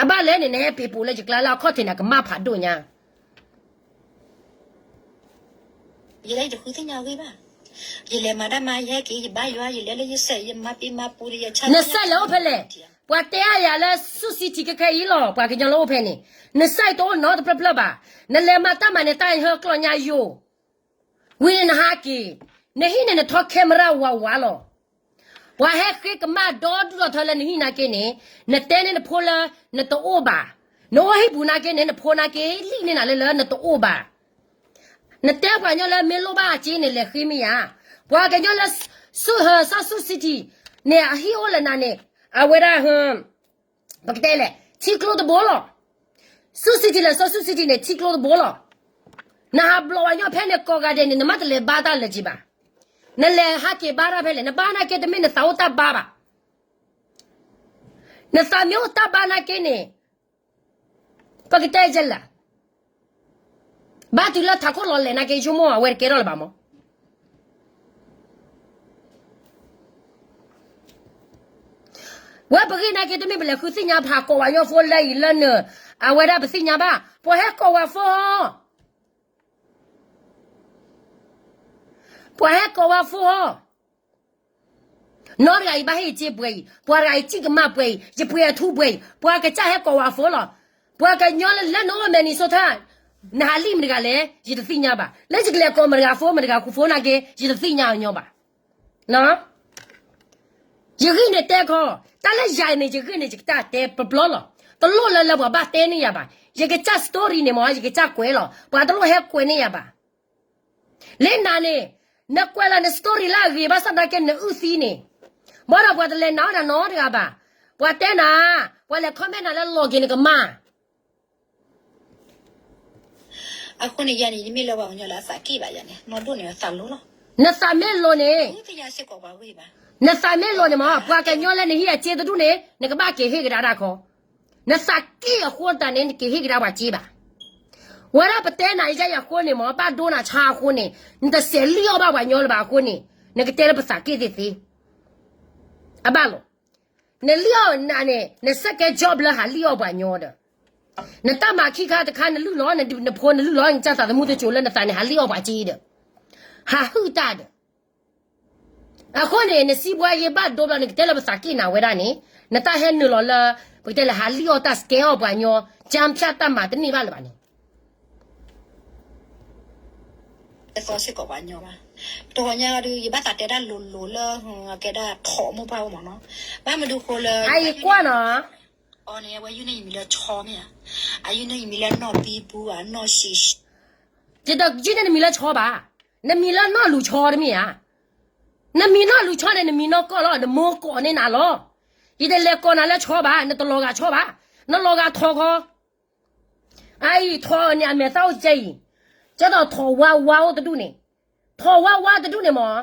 အဘၣ်လဲၣ်န့ၣ် နဟဲပ့ၤပိာ်လၢယကျါလၢအခီၣ်ထံးန့ၣ် ကမၣ်ဖးဒိၣ်ညါ ယလဲၤတဃုသ့ၣ်ညါဂ့ၢ်ဘၣ်, ယလဲၤမၤတၢ်မၤ ယဟဲက့ၤ ယဘါယွၤ ယလဲၤလၢယစဲး ယမၤပ့ၤမၤပူၤဒီးယဆါ နစဲးလဲၤအိၣ်ဖဲလဲၣ်, ပှၤတဲအါယၤလၢ Sioux City ခဲခဲအံၤလီၤ, ပှၤကညီလၢအိၣ်ဖဲန့ၣ်, နစဲးတအိၣ်နီတဖျၢၣ်ဖျၢၣ်ဘၣ်, နလဲၤမၤတၢ်မၤန့ၣ် တၢ်ဟၢကျီၢ်ညါယိာ်, ဝံၤန့ၣ်နဟးက့ၤ, နဟံၣ်န့ၣ်နထီ camera ဝးဝးလီၤ. ပှၤဟဲဃ့ကမၣ်ဒီဒူၣ်ဒီထၢလၢနဟံၣ်နာ်က့န့ၣ်, နတဲန့ၢ်နဖိလၢ နတအိၣ်ဘၣ်, နအိၣ်ဟံၣ်ပူၤနာ်က့န့ၣ် နဖိနာ်က့ လံၣ်န့ၢ်နၤလၢလၢနတအိၣ်ဘၣ်. နတဲပှၤကညီလၢမ့ၢ်လိၣ်ဘၣ်အက့န့ၣ် လဲၤဃ့မ့ၢ်ယၤ, ပှၤကညီလၢ Sioux City န့ၣ် အဟံၣ်အိၣ်လၢနၤန့ၣ်, အဝဲဒၣ် ပကတဲလဲၣ် ထံကျိတဘိလီၤ. Sioux City လၢ Sioux City န့ၣ် ထံကျိတဘိလီၤ. နဟးဘျီဝဲညီဖဲန့ၣ်ကိးဂၤဒဲးန့ၣ် နမ့ၢ်တလဲၤဘါတၢ်လၢၤက့ဘၣ်, နလဲၤဟးက့ၤဘါတၢ်ဖဲလဲၣ်, နဘါနာ်က့တမ့ၢ်နသးအိၣ်တၢ်ဘါဘၣ်. နသးမ့ၢ်အိၣ်တၢ်ဘါနာ်က့န့ၣ်, ပကတဲယဲလၢ ဘၣ်တုၤလၢထးခိၣ်လီၤလဲၤနာ်က့ ဆိကမိၣ်အဝဲတကဲထီၣ်လၢၤဘၣ်မး. ဝဲပဂ့ၢ်နာ်က့တမ့ၢ်ပလဲၤဃုသ့ၣ်ညါဖးကိးဝဲညီဖိလၢအံၤလၢနၢၤ, အဝဲဒၣ်ပသ့ၣ်ညါဘၣ်, ပှၤဟဲကိးဝဲဖိဟီ ပှၤဟဲကိးဝဲဖိဟီ, နီတဂၤအံၤဘၣ်ဟ့ၣ်ယစ့ပှဲၤအံၤ, ပှၤတဂၤအံၤစံၣ်ကမၣ်ပှဲၤအံၤ, ယပှ့ၤအထူပှဲၤအံၤ, ပှၤကစၢ်ဟဲကိးဝဲဖိလီၤ. ပှၤကညီလၢလၢနအိၣ် Minnesota နဟးလံၣ်မတဂၤလဲၣ် ယတသ့ၣ်ညါဘၣ်. လၢယကလဲၤကိးမတဂၤဖိ မတဂၤဖိနာ်က့ ယတသ့ၣ်ညါအညီဘၣ်. ယဂ့ၢ်န့ၣ်တဲခီ, တၢ်လၢယၤန့ၣ် ယဂ့ၢ်န့ၣ် ယကတၢ်တဲပျီပျီလီၤ. တလိၣ်လၢလၢပှၤဘၣ်တဲန့ၢ်ယၤဘၣ်. ယကစၢ် story န့ၣ်မ့ၢ် ယကစၢ်ကွဲးလီၤ. ပှၤတလိၣ်ဟဲကွဲးန့ၢ်ယၤဘၣ်. လၢနၤန့ၣ်, နကွဲးလီၤန story လၢအဂ့ၤဘၣ်ဆၣ်သနာ်က့နအုၣ်သံန့ၣ်, ဘၣ်ဒီးပှၤတလဲၤနာ်အီၣ်နၤနီတဂၤဘၣ်. ပှၤတဲနၤ, ပှၤလဲၤ comment နၤလၢလီၤက့ၤနကမၣ် အဃိန့ၣ် ယၤန့ၣ် ယမ့ၢ်လၢပှၤကညီလၢအသးက့ၣ်ဘၣ်ယၤန့ၣ် နီၢ်ဒိၣ်န့ၣ်သးလိၤလီၤ. နသးမ့ၢ်လိၤန့ၣ်, နသးမ့ၢ်လိၤန့ၣ်မ့ၢ် ပှၤကညီလၢနဟံးအစ့တဒူၣ်န့ၣ် နကဘၣ်က့ၤဟ့ၣ်ကဒါတၢ်ခီ, နသးက့ၣ်အဃိတၢ်န့ၣ် နက့ၤဟ့ၣ်ကဒါပှၤစ့ဘၣ်. ဝဲဒၣ်ပတဲနၤယဲယၤအဃိန့ၣ်မ့ၢ် ဘၣ်ဒိနၤဆါအဃိန့ၣ် နတစဲးလံၣ်အီၣ်ဘၣ်ပှၤညီလၢၤဘၣ်အဃိန့ၣ် နကတဲလၢပသးက့ၣ်သ့သ့. အဘၣ်လီၤ. နလံၣ်အီၣ်နၤန့ၣ် န second job လၢဟးလံၣ်အီၣ်ပှၤညီဒီး နတၢ်မၤခံခါတခါနလုၢ်လီၤ, နဖိနလုၢ်လီၤ, နကစၢ်သးသမူတစိၤလၢနသးန့ၣ် ဟးလံၣ်အီၣ်ပှၤစ့ဒီး ဟးဟုၣ်တၢ်ဒီး အဃိန့ၣ် နစံးဘှါယဲဘၣ်ဒိဘျီ နကတဲလၢပသးက့ၣ်နၤဝဲဒၣ်န့ၣ် နတၢ်ဟဲနုာ်လီၤလၢ ပကတဲလၢဟးလံၣ်အီၣ်တၢ် scam အီၣ်ပှၤညီ ကၠၢဖၠၣ်တၢ်မၤတန့ၢ်ဘၣ်လၢၤဘၣ်န့ၣ် သီစ့ၢ်ကီးပှၤညီဘၣ်. တဂီၤညါဒီး ယဘၣ်သးတဲတၢ်လိၤလိၤလၢ ကဲဒၣ်ထိးမိၢ်ပှၢ်အိၣ်မးနီၤ. ဘၣ်မနုၤဃိလၢ အအံၤကွၢ်နီၤ အီၤန့ၣ် အဝဲယုၢ်န့ၢ်ယမံၤလၢဆီမ့ၢ်ဧါ. အယုၢ်န့ၢ်ယမံၤလၢနီၢ်ဘံဘူဧါ နီၢ်ဆံး ယတယုၢ်န့ၢ်နမံၤလၢဆီဘၣ်. နမံၤလၢနီၢ်လူၤဆီတမ့ၢ်ဧါ. နမံၤနီၢ်လူၤဆီန့ၣ် နမံၤနီၢ်ကီၢ်လီၤ, နမိၢ်ကိးန့ၢ်နၤလီၤ. ယတလဲၤကိးနၤလၢဆီဘၣ်, နတလီၤဂာ်ဆီဘၣ်, နလီၤဂာ်ထိးခီ အအံၤထိးန့ၣ် အမဲာ်သၣ်အိၣ်ကဲအံၤ, ကဲသိးထိးဝါဝါအိၣ်တဒူၣ်န့ၣ်, ထိးဝါဝါတဒူၣ်န့ၣ်မး,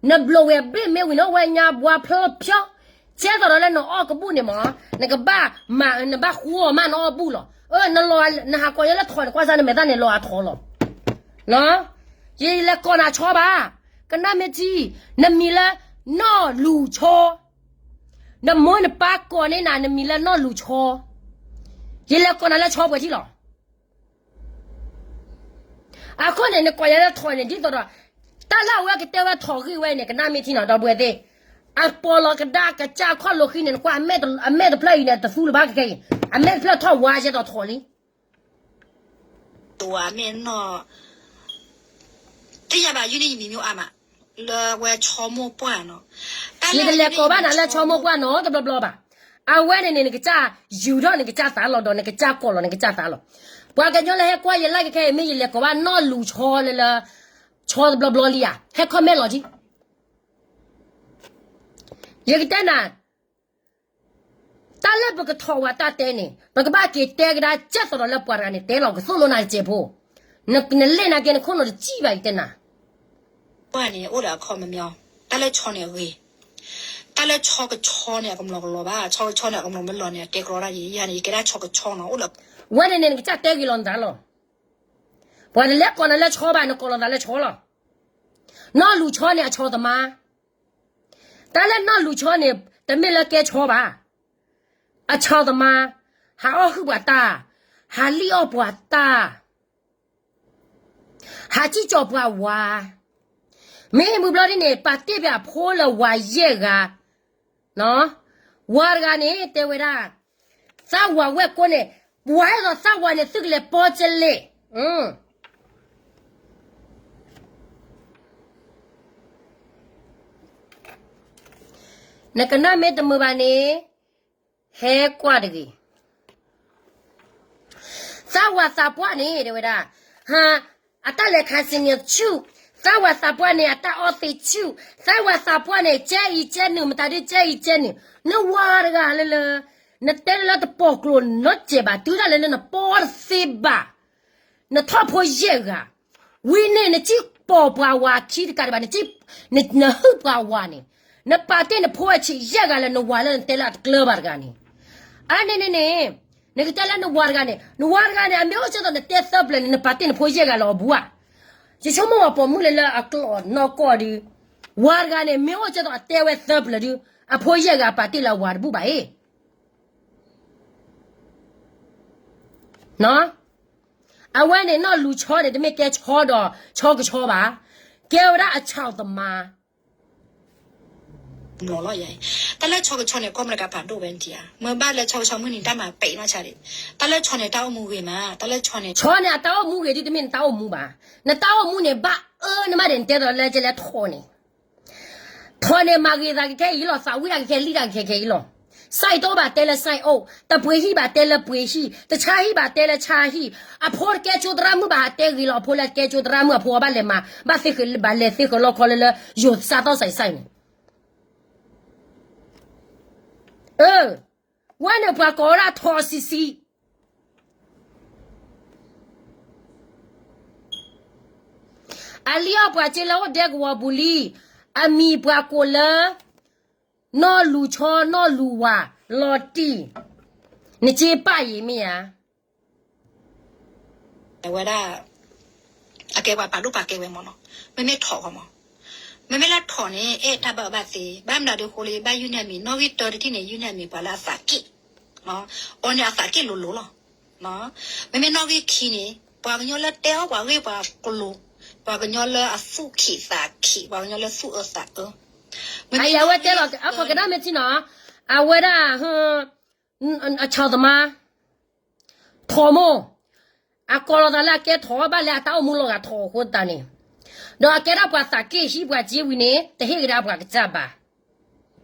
နဘျီဝဲဘ့ၣ်မ့ၢ်ဝံၤန့ၣ် ဝဲညါဘှါဖျီဖျီ, ကဲသိးဒီးလၢနအီၣ်ကဘူၣ်န့ၣ်မး, နကဘၣ်မၤ နဘၣ်ဃူအီၤမးနအီၣ်ဘူၣ်လီၤ. နလီၤ နဟးကိးယဲလၢထိးန့ၣ် ကွၢ်စၢ်နမဲာ်သၣ်န့ၣ်လီၤအထိးလီၤ. ယလဲၤကိးနၤဆီဘၣ်, ကနၣ်မ့ၢ်ထံ, နမံၤလၢနီၢ်လူၤဆီ, နမိၢ်နပၢ်ကိးန့ၢ်နၤ နမံၤလၢနီၢ်လူၤဆီ, ယလဲၤကိးနၤလၢဆီပှဲၤထံလီၤ. အဃိန့ၣ် နကိးယဲလၢထိးန့ၣ် ဒ်သိးဒီး တၢ်လၢအဝဲကတဲဝဲထိးဂ့ၢ်ဝဲန့ၣ် ကနၣ်မ့ၢ်ထံနီၤ ဒီပုၢ်ဝဲၢ်သ့ၣ်, အပိာ်လီၤကဒါကစၢ်ခီၣ်လိာ်ဃံန့ၣ် နကွၢ် အမဲာ်တဖျၢၣ်အံၤန့ၣ် တသူလၢၤဘၣ်ခဲခဲအံၤ, အမဲာ်တဖျၢၣ်ထီၣ်ဝါယဲဒီးထိးလံ. တဝၤမ့ၢ်နီၢ် သ့ၣ်ညါဘၣ် ယုၢ်န့ၣ်ယမံၤမ့ၢ်အါမး လၢဝဲဆီမိၢ်ပှၢ်နီၤ, ယတလဲၤကိးဘၣ်နၤလၢဆီမိၢ်ပှၢ်နီတဘျီဘျီဘၣ်. အဝဲန့ၣ်န့ၣ် နကစၢ်ယူၤထီၣ်နကစၢ်သးလီၤဒီး နကစၢ်ကိးလီၤနကစၢ်သးလီၤ. ပှၤကညီလၢဟဲကွၢ်ယဲလၢခဲခဲအံၤ မ့ၢ်ယလဲၤကိးဘၣ်နီၢ်လူၤဆီလၢလၢ ဆီတဘျီဘျီလံဧါ, ဟဲ comment လီၤကံ ယကတဲနၤ, တၢ်လၢပကထိးဝဲတၢ်တဲန့ၣ် ပကဘၣ်က့ၤတဲကဒါကဲသိးဒီးလၢပှၤတဂၤန့ၣ် တဲလီၤကသိၣ်လိနၤတစဲးဖိ, နလ့ၣ်နၤကဲနခိၣ်နူာ်တစံၣ်ဘၣ် ယတဲနၤ, ပှၢ်န့ၣ်အိၣ်ဒီးအခီပညီ, တၢ်လၢဆီန့ၣ်အဂ့ၤ, တၢ်လၢဆီကဆီန့ၣ် အကမျီၤကလီၤဘၣ်, ဆီကဆီန့ၣ် အကမျီၤမ့ၢ်လီၤန့ၣ် အတဲကရီတၢ်ယံၤ, ယၤန့ၣ် ယကဲဒၣ်ဆီကဆီနီၤ, အိၣ်လၢ ဝဲန့ၣ်န့ၣ် နကစၢ်တဲဂ့ၤလီၤနသးလီၤ. ပှၤတလဲၤကိးနၤလၢဆီဘၣ်, နကိးလီၤသးလၢဆီလီၤ. နီၢ်လူၤဆီန့ၣ် အဆီသမါ, တၢ်လၢနီၢ်လူၤဆီန့ၣ် တမ့ၢ်လၢကဲဆီဘၣ်, အဆီသမါ, ဟးအီၣ်ဟုၣ်ပှၤတၢ်, ဟးလံၣ်အီၣ်ပှၤတၢ်, ဟးစံၣ်ကၠီၤပှၤဝၤ, မ့ၢ်မုၢ်ဘျီဒ်န့ၣ် ပာ်တ့ၢ်ပှၤအဖိလၢဝၤယဲၢ်ဂၤ, ဝၤတဂၤန့ၣ် တဲဝဲဒၣ်, သးဝၤဝဲၢ်ကိန့ၣ်, ပှၤအဲၣ်ဒိးသးဝၤန့ၣ် သုကလဲၤပီစလဲၣ်. နကနၣ်မ့ၢ်တမုာ်ဘၣ်န့ၣ်, ဟဲကွၢ်တဂ့ၤ. သးဝၤသးပှၢ်န့ၣ် တဲဝဲဒၣ်, အတၢ်လဲၤခးစံနံဆူၣ်, သးဝၤသးပှၢ်န့ၣ် အတၢ်အီၣ်သ့ဆူၣ်, သးဝၤသးပှၢ်န့ၣ် ကဲအံၤကဲနုာ် မတၤဒုကဲအံၤကဲနုာ်, နဝၤတဂၤလၢလၢ, နတဲလၢတပိာ်ကျိၤနီတစဲးဘၣ်, တုၤဒၣ်လဲာ်လၢနပီတသ့ဘၣ်, နထီၣ်ဖိယဲၢ်ဂၤ, ဝံၤန့ၣ် နစံၣ်ပိာ်ပှၤဝၤခံတကးဒံးဘၣ်, နစံၣ်, နဟုၣ်ပှၤဝၤန့ၣ်, နပာ်တ့ၢ်နဖိအဆံးယဲၢ်ဂၤလၢနဝၤလၢနတဲလၢအတကျၢၤဘၣ်တဂၤန့ၣ်, အါန့ၣ်န့ၣ်န့ၣ်, နကတဲလၢနဝၤတဂၤန့ၣ်, နဝၤတဂၤန့ၣ် အမ့ၢ်အိၣ်ကဲသိးနတဲသၢပျၢၤန့ၣ် နပာ်တ့ၢ်နဖိယဲၢ်ဂၤလၢအီၤဘူးဧါ. ယဆိကမိၣ်ဝဲပိာ်မုၣ်လၢလၢအကျိၤနီၢ်ကီၢ်ဒုး, ဝၤတဂၤန့ၣ် မ့ၢ်အိၣ်ကဲသိးအတဲဝဲသၢပျၢၤဒုး, အဖိယဲၢ်ဂၤပာ်တ့ၢ်လၢအဝၤတဘူၣ်ဘၣ်အ့ၣ် အဝဲန့ၣ် နီၢ်လူၤဆီန့ၣ် တမ့ၢ်ကဲဆီဒီးဆီကဆီဘၣ်, ကဲဝဲဒၣ်အဆီသမါ, လီၤလီၤယၤ, တၢ်လၢဆီကဆီန့ၣ် ကီၢ်မတကးဖးဒိၣ်ဝဲနထံၣ်ဧါ, မ့ၢ်ဘၣ်လၢဆီကဆီမုၢ်နံၤတၢ်မၤပဲာ်နီၢ်ဆါဒံး, တၢ်လၢဆီန့ၣ် တၢ်အိၣ်မူဂ့ၤမး, တၢ်လၢဆီန့ၣ်, ဆီန့ၣ် အတၢ်အိၣ်မူဂ့ၤဒ်တမ့ၢ်နတၢ်အိၣ်မူဘၣ်, နတၢ်အိၣ်မူန့ၣ် ဘၣ်အၢနမးဒံး နတဲသိးလၢကဲလဲၤထိးန့ၣ် ထိးန့ၣ် မၤဂ့ၤသးကခဲအံၤလီၤ, သးဝံၣ်တၢ်ကခဲ လံၣ်တၢ်ကခဲခဲအံၤလီၤ. စဲးတအိၣ်ဘၣ်တဲလၢစဲးအိၣ်, တပှ့ၤဟံၣ်ဘၣ်တဲလၢပှ့ၤဟံၣ်, တဆါဟံၣ်ဘၣ်တဲလၢဆါဟံၣ်, အဖိတကဲကၠိသရၣ်မုၣ်ဘၣ်ဟးတဲဂ့ၤလီၤ, အဖိလၢကဲကၠိသရၣ်မုၣ် အဖိအဘၣ်လဲၤမၤ, ဘၣ်သ့ဃၢၤ, ဘၣ်လဲၤသ့ဃၢၤလီခီလၢလၢ ယိၤသးသီၣ်စဲးစဲးန့ၣ်, အၢ, ဝဲန့ၣ်ပှၤကိးဝဲဒၣ်ထိးဆံးဆံး အလံၣ်အီၣ်ပှၤစ့လၢအိၣ်ဒဲကဝီၤပူၤလံ, အမံၤပှၤကိးလၢ နီၢ်လူၤဆီ နီၢ်လူၤဝၤ လီၤတံၢ်, နစ့ပာ်ယံၤမ့ၢ်ဧါ. အဝဲဒၣ် အကဲပှၤပာ်ဒိၣ်ပာ်ကဲဝဲမ့ၢ်နီၤ, မ့မ့ၢ်ထိးဃီမး, မ့မ့ၢ်လၢထိးန့ၣ် အဲၣ်တၢ်ဘၣ်အၢဘၣ်သီ, ဘၣ်မနုၤဒုးဃိလၢ ဘၣ်ယုၢ်န့ၢ်အမံၤ နီၣ်ဂံၢ်တၢတထံၣ်န့ၣ် ယုၢ်န့ၢ်အမံၤပှၤလၢအသးက့ၣ်, အီၤန့ၣ်အသးက့ၣ်လိၤလိၤလီၤ. မ့မ့ၢ်နီၣ်ဂံၢ်ခံန့ၣ် ပှၤကညီလၢတဲအီၣ်ပှၤဂ့ၢ်ပှၤကျိၤ, ပှၤကညီလၢအသူၣ်ခံးသးခံး, ပှၤကညီလၢသူၣ်အၢသးအၢ, မ့မ့ၢ်အဝဲတဲလီၤ အခိးကနၣ်မ့ၢ်ထံနီၤ, အဝဲဒၣ် အဆီသမါ ထိးမိၢ်, အကိးလီၤသးလၢအကဲထိး ဘၣ်လဲၣ်အတၢ်အိၣ်မူလီၤဂာ်ထိးအဃိသတးန့ၣ်, ဒီးအကဲဒၣ်ပှၤသးက့ၣ်ဟံးပှၤစ့ဝံၤန့ၣ် တဟ့ၣ်ကဒါပှၤကစၢ်ဘၣ်.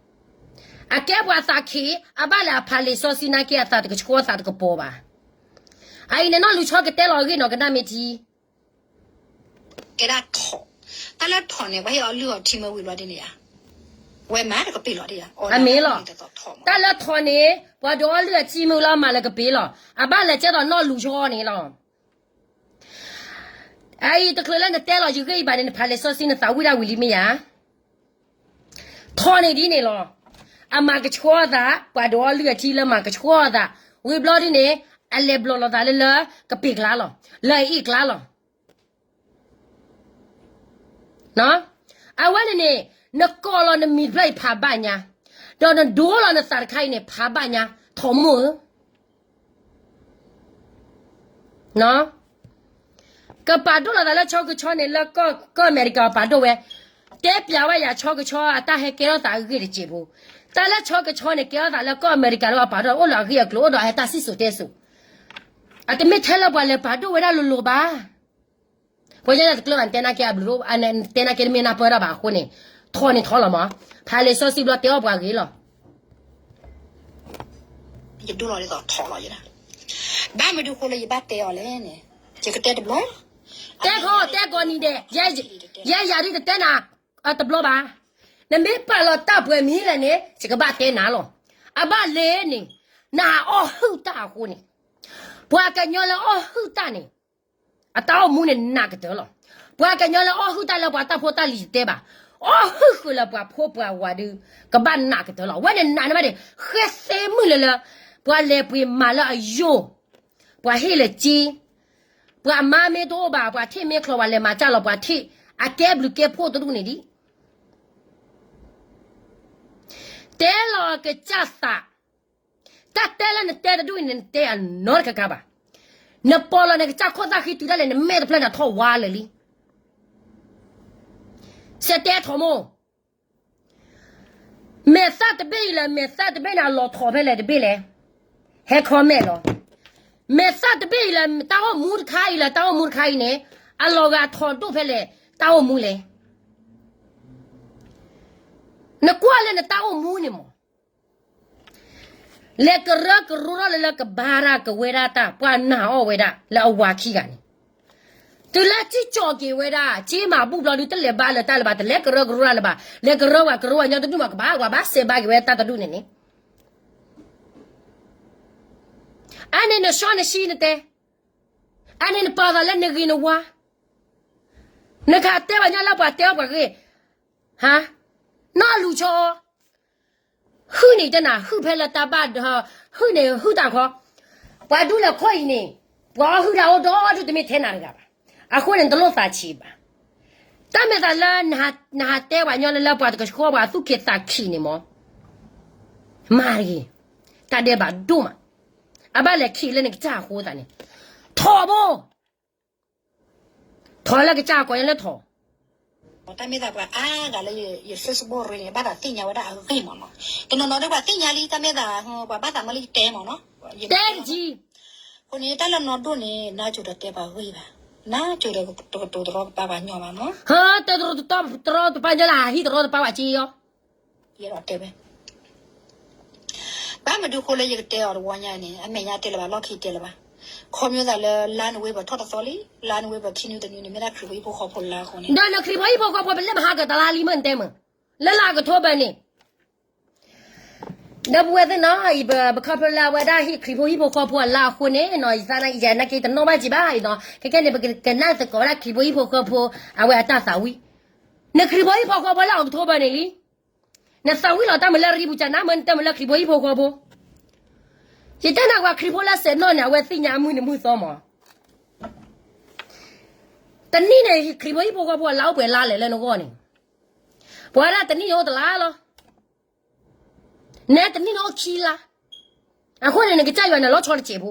အကဲပှၤသးခံး အဘၣ်လဲၣ်အဖးလံာ်စီဆှံနာ်က့ အသးတကဆှီအသးတကပီၤဘၣ်. အအံၤန့ၣ် နီၢ်လူၤဆီကတဲလီၤအဂ့ၢ်နီၤ ကနၣ်မ့ၢ်ထံ ကဲဒၣ်ထိး, တၢ်လၢထိးန့ၣ် ပှၤဟ့ၣ်အီၤလုၢ်အီၤထံမ့ၢ်ဝံၤဘျီဒ်န့ၣ်ဧါ, ဝဲမၤတကပ့ၤလီၤဒ်ဧါ, အမ့ၢ်လီၤ. တၢ်လၢထိးန့ၣ် ပှၤဒုးအီလုၢ်အထံမ့ၢ်ဝံၤလီၤ မၤလၢကပ့ၤလီၤ. အဘၣ်လဲၤကဲသိးနီၢ်လူၤဆီန့ၣ်လီၤ. အအံၤတချုးလၢနတဲလီၤယဂ့ၢ်အံၤဘၣ်န့ၣ် နဖးလံာ်စီဆှံနသးဝံၣ်ဒၣ်ဝံၤလံမ့ၢ်ဧါ. ထိးန့ၣ်ဒ်န့ၣ်လီၤ. အမၤကဆှီအသး, ပှၤဒုးအီလုၢ်အထံလၢမၤကဆှီအသး, ဝံၤဘျီဒ်န့ၣ် အလဲၤဘျီၣ်လီၤသးလၢလၢကပ့ၤကျါလီၤ, လၢအအ့ၣ်ကျါလီၤ. အဝဲန့ၣ်န့ၣ် နကိးလီၤနမံၤတဖျၢၣ်အံၤဖးဘၣ်ညါ, ဒီးနဒိလီၤနသးတခါအံၤန့ၣ် ဖးဘၣ်ညါ, ထိၣ်မိၢ်ဧၢ ကပာ်ဒိၣ်လီၤသးလၢဆီကဆီန့ၣ် လၢကီၢ်အမဲရကၤပာ်ဒိၣ်ဝဲ, တဲပျးဝဲယၤဆီကဆီအတၢ်ဟဲကဲထီၣ်သးအဂ့ၢ်တစဲးဖိ, တၢ်လၢဆီကဆီန့ၣ် ကဲထီၣ်သးလၢကီၢ်အမဲရကၤလၢပှၤပာ်ဒိၣ်အိၣ်လၢအဂ့ၢ်အကျိၤ အိၣ်ဒီးအဟဲတၢ်စံၣ်စိၤတဲစိၤ, အတမ့ၢ်ထဲလၢပှၤလဲၤပာ်ဒိၣ်ဝဲဒၣ်လိၤလိၤဘၣ်. ပှၤညါတကျၢၢ်ဘၣ် နတဲနာ်က့အဘျုး, တဲနာ်က့တမ့ၢ်နၢ်ပၢၢ်တၢ်ဘၣ်အဃိန့ၣ်, ထီၣ်န့ၣ်ထီၣ်လီၤမး, ဖးလံာ်စီဆှံဘျီတဲအီၣ်ပှၤဂ့ၤလီၤ. ယဒိလီၤဒ်သိးထီၣ်လီၤယဲဒၣ်, ဘၣ်မနုၤဃိလၢယဘၣ်တဲအီၤလဲၣ်န့ၣ်, ယကတဲတဘျီ, တဲခီတဲကိးနံၤဒဲး, ယဲယၤဒ်တတဲနၤတဘျီဘၣ်, နမ့ၢ်ပာ်လီၤတၢ်ပှဲၤမံၤလဲၣ်န့ၣ် ယကဘၣ်တဲနၤလီၤ. အဘၣ်လဲၣ်န့ၣ်, နဟးအီၣ်ဟုၣ်တၢ်အဃိန့ၣ်, ပှၤကညီလၢအီၣ်ဟုၣ်တၢ်န့ၣ် အတၢ်အိၣ်မူန့ၣ်နးကတၢၢ်လီၤ. ပှၤကညီလၢအီၣ်ဟုၣ်တၢ်လၢပှၤတၢ်ဖိတၢ်လံၤတတဲဘၣ်, အီၣ်ဟုၣ်ဃုာ်လၢပှၤဖိပှၤဝၤဒုး ကဘၣ်နးကတၢၢ်လီၤ. ဝဲန့ၣ်နးန့ၣ်ဘၣ်န့ၣ် ဃဲသ့မုၢ်လၢလၢ ပှၤလဲၤပှ့ၤမၤလၢအယိာ်, ပှၤဟ့ၣ်လၢက့, ပှၤမါမ့ၢ်တအိၣ်ဘၣ် ပှၤထံၣ်မ့ၢ်ချီ ပှၤလဲၤမၤတၢ်လီၤ ပှၤထံၣ်အကဲဘျုးကဲဖှိၣ်တဒူၣ်န့ၣ်ဒံး တဲလီၤကစၢ်သး, တၢ်တဲလၢနတဲတဒူၣ်အံၤန့ၣ် နတဲအနီတခါခါဘၣ်. နပိာ်လီၤနကစၢ်ခိၣ်သၣ်ဃံတုၤဒၣ်လဲာ် နမဲာ်တဖျၢၣ်န့ၣ်ထီၣ်ဝါလၢာ်လံ. စဲတဲထီၣ်မိၢ်, မဲာ်သၣ်တဘ့ၣ်အံၤလၢ မဲာ်သၣ်တဘ့ၣ်န့ၣ် အလီၤထီၣ်ဖဲလဲၣ်တဘ့ၣ်လဲၣ်, ဟဲ comment လီၤ. မဲာ်သၣ်တဘ့ၣ်အံၤလၢ တၢ်အိၣ်မူတခါအံၤလၢ တၢ်အိၣ်မူတခါအံၤန့ၣ် အလီၤဂာ်ထီၣ်ဒိၣ်ဖဲလဲၣ် တၢ်အိၣ်မူလဲၣ်. နကွၢ်လၢနတၢ်အိၣ်မူန့ၣ်မး လဲၤကရၢကရိထီၣ်လၢလၢကဘါတၢ်ကဝဲဒၣ်တၢ် ပှၤနာ်အီၣ်ဝဲဒၣ်လၢအဝၤခံဂၤန့ၣ်, တုၤလၢကံၣ်ကၠီၣ်က့ၤဝဲဒၣ် က့မၤဘူၣ်ဘျီဒုး တလဲၤဘါလၢၤတၢ်လၢၤဘၣ်, တလဲၤကရၢကရိတၢ်လၢၤဘၣ်, လဲၤကရၢဝဲကရၢဝဲညီတဒူၣ်မး ကဘၣ်ဝဲဘၣ်စဲးဘါက့ၤဝဲတၢ်တဒူၣ်န့ၣ်န့ၣ်, အန့ၣ်နစီနဆှံနတဲ, အန့ၣ်နပာ်သးလၢနဂ့ၤနဝါ, နကတဲပှၤညီလၢပှၤတဲအီၣ်ပှၤဂ့ၢ်, ဟါ, နီၢ်လူၤဆီ ဟုၣ်န့ၣ်တနၤ ဟုၣ်ဖဲလၢတၢ်ဘၣ်ဒီး, ဟုၣ်န့ၣ်ဟုၣ်တၢ်ခီ, ပှၤဒူလဲၤခိၣ်အံၤန့ၣ်, ပှၤအီၣ်ဟုၣ်တၢ်အိၣ်ဒီဒူၣ်တမ့ၢ်ထဲနၤတဂၤဘၣ်. အဃိန့ၣ် နတလိၣ်သးဆံးဘၣ်. တၢ်မဲာ်သးလၢ နဟးတဲပှၤညီလၢလၢပှၤတကဆှီပှၤသူၣ်က့သးခံးန့ၣ်မး, မၤတဂ့ၤ, တၢ်ဒဲးဘးဒိၣ်မး, အဘၣ်လဲၤခံးလၢနကစၢ်အဃိသတးန့ၣ်, ထီၣ်ဘိ ထီၣ်လၢကစၢ်ကိးညါလၢထီၣ်. တၢ်မ့ၢ်သးပှၤအါဂၤလၢယ Facebook ရ့န့ၣ် ဘၣ်သးသ့ၣ်ညါဝဲဒၣ်အဂ့ၢ်မးနီၤ. တနီၤနီၤဒီးပှၤသ့ၣ်ညါလံ တၢ်မ့ၢ်သး ပှၤဘၣ်သးမၢလၢယတဲမးနီၤ. တဲတကံၢ်. အဃိန့ၣ် တၢ်လၢနီၢ်ဒိၣ်န့ၣ် နါစိၤဒီးတဲပှၤဂ့ၢ်ဘၣ်. နါစိၤဒီးတကတိၤတရီတပါပှၤညီဘၣ်မး. ဟၢ တရီတပါပှၤညီလၢဟးဟံၣ်တရီတပါပှၤက့ယီၤ. ယအဲၣ်ဒိးတဲဝဲ ဘၣ်မနုၤဃိလၢယကတဲအီၤတဝီညါန့ၣ် အမဲာ်ညါတဲလၢၤဘၣ် လီၢ်ခံတဲလၢၤဘၣ်. ခီဖျိသးလၢ လါနိၣ်ဝ့ဘၢၣ်ထီၣ်တသီလံ, လါနိၣ်ဝ့ဘၢၣ်ခံနွံတနွံန့ၣ် မ့ၢ်ဒၣ်ခရံာ်ဖိဟံၣ်ဖိဃီဖိလါအဃိန့ၣ်, ဒီးနခရံာ်ဖိဟံၣ်ဖိဃီဖိ ပလဲၤမဟါကတလါလံမ့ၢ်နတဲမ့ၢ်, လၢလါအကထိဘၢၣ်န့ၣ်, ဒီပုၢ်ဝဲၢ်သ့ၣ်နီၤ, ပခီဖျိလၢအဝဲဒၣ်ဟံၣ်ခရံာ်ဖိဟံၣ်ဖိဃီဖိအလါအဃိန့ၣ်နီၤ, ယသးနာ်က့ ယနာ်က့တနီၣ်ဘၣ်က့ၤဘၣ်နီၤ, ခဲကဲန့ၣ် ပကနၣ်သကိးဝဲဒၣ်ခရံာ်ဖိဟံၣ်ဖိဃီဖိ အဝဲအတၢ်သးဝံၣ်. နခရံာ်ဖိဟံၣ်ဖိဃီဖိလၢအကထိဘၢၣ်န့ၣ်လံ. နသးဝံၣ်လီၤတၢ်မုာ်လၢရံပူၤကနၣ်မ့ၢ်နတၢ်မုာ်လၢခရံာ်ဖိဟံၣ်ဖိဃီဖိ. ယတဲနၤကွၢ်ခရံာ်ဖိလၢစဲးနီၣ်န့ၣ် အဝဲသ့ၣ်ညါအမုၢ်နံၤမုၢ်သီမး. တနံၣ်န့ၣ် ခရံာ်ဖိဟံၣ်ဖိဃီဖိအလါအိၣ်ပှဲၤလါလဲၣ်လၢနဂီၢ်န့ၣ်, ပှၤဒၣ်တနံၣ်န့ၣ်အိၣ်တလါလီၤ. နဲတနံၣ်န့ၣ်အိၣ်ခံလါ. အဃိန့ၣ် နကစၢ်ယွၤန့ၣ်လီၤဆီတစဲးဖိ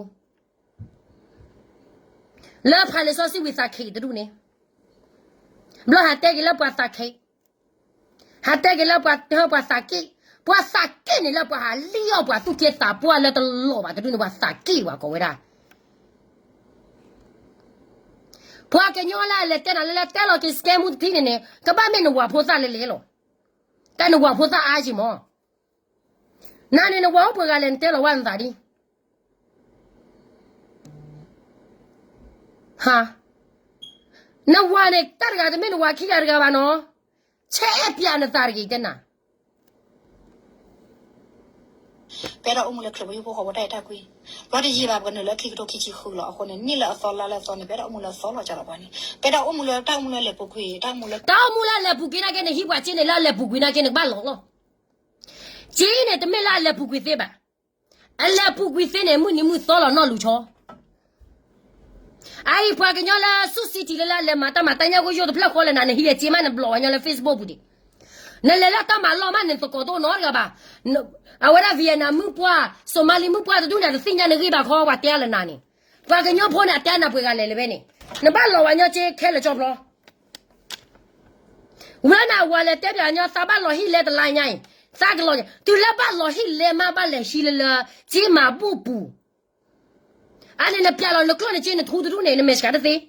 လၢဖးလံာ်စီဆှံဝံၤသးခံးတဒူၣ်န့ၣ်, ဘျီဟးတဲက့ၤလၢပှၤသးခံး, ဟးတဲက့ၤလၢပှၤတဟၢပှၤသးက့ၣ်, ပှၤသးက့ၣ်န့ၣ်လၢပှၤဟးလံၣ်အီၣ်ပှၤသူၣ်က့သးပှၢ်လၢတလီၤဘၣ်တဒူၣ်န့ၣ် ပှၤသးက့ၣ်ဝဲကိးဝဲဒၣ် ပှၤကညီလၢအလဲၤတဲနၤလၢလၢတဲလီၤက့ၤ scam မူတထံန့ၣ်န့ၣ် ကဘၣ်မ့ၢ်နဝၤဖိသၣ်လဲၣ်လဲၣ်လီၤ. တၢ်နဝၤဖိသၣ်အါယံၤမး. နၤန့ၣ် နဝၤအိၣ်ပှဲၤဂၤလဲၣ် နတဲလီၤဝဲနသးဒ် ဟါ, နဝၤန့ၣ် တၢ်တဂၤတမ့ၢ်နဝၤခံဂၤတဂၤဘၣ်နီၤ. ဆဲးအဲၣ်ပျးနသးတဂ့ၤတဲနၤ. ပအဲၣ်ဒိးအိၣ်မူလၢခရံာ်ဖိဟံၣ်ဖိဃီဖိတၢ်အဲၣ်တၢ်ကွံ, ဘျီတယံာ်ဘၣ် ပကနုာ်လၢခံကထိခံဆံဃုလီၤ. အဃိန့ၣ် နံၣ်လၢအသီလါလၢအသီန့ၣ် ပအဲၣ်ဒိးအိၣ်မူလၢအသီလီၤကဒီးပှၤန့ၣ်, ပအဲၣ်ဒိးအိၣ်မူလၢတၢ်အိၣ်မူလၢအလဲၤပူၤကွံာ်, တၢ်အိၣ်မူလၢအလဲၤပူၤကွံာ်နာ်က့န့ၣ် ဟံးပှၤစ့န့ၣ်လၢအလဲၤပူၤကွံာ်နာ်က့န့ၣ် ကဘၣ်လီၤလီၤ. စ့န့ၣ် တမ့ၢ်လၢအလဲၤပူၤကွံာ်သ့ဘၣ်. အလဲၤပူၤကွံာ်သ့န့ၣ် မုၢ်နံၤမုၢ်သီလီၤနီၢ်လူၤဆီ. အအံၤပှၤကညီလၢဆူၣ်စံထံးလၢလၢအလဲၤမၤတၢ်မၤတၢ်ညၣ်ဂိၢ်ယိၣ်တဖျၢၣ်ဃီလဲၣ်နၤ နဟံးအစ့မး နဘျီၣ်ဝဲညီလၢ Facebook ပူၤဒံး. နလဲၤလၢတၢ်မၤလီၢ်မး နသကိးတအိၣ်နီတဂၤဘၣ်. အဝဲဒၣ် Vietnam မုၣ်ပှၢ် Somali မုၣ်ပှၢ်တဒူၣ်န့ၣ် တသ့ၣ်ညါနဂ့ၢ်ဘၣ်ခီ ပှၤတဲအါလၢနၤန့ၣ်. ပှၤကညီဖိန့ၣ် အတဲနၤပှဲၤဂၤလဲၤလၢၤဘဲန့ၣ်, နဘၣ်လီၤဝဲညီက့ခဲလၢာ်ကၠီဖျီ ဝဲန့ၣ် အဝၤလဲၤတဲပၠးညီ သးဘၣ်လီၤဟံၣ်လဲတလါညါအံၤ, သးကလီၤ, တုၤလၢဘၣ်လီၤဟံၣ်လဲမး ဘၣ်လဲၤဟံးလၢလၢ က့မၤဘူၣ်ပူၤ, အန့ၣ်နပၠးလီၤနကျိၣ်နစ့နထူတဒူၣ်န့ၣ် နမဲာ်ဆှးတသ့.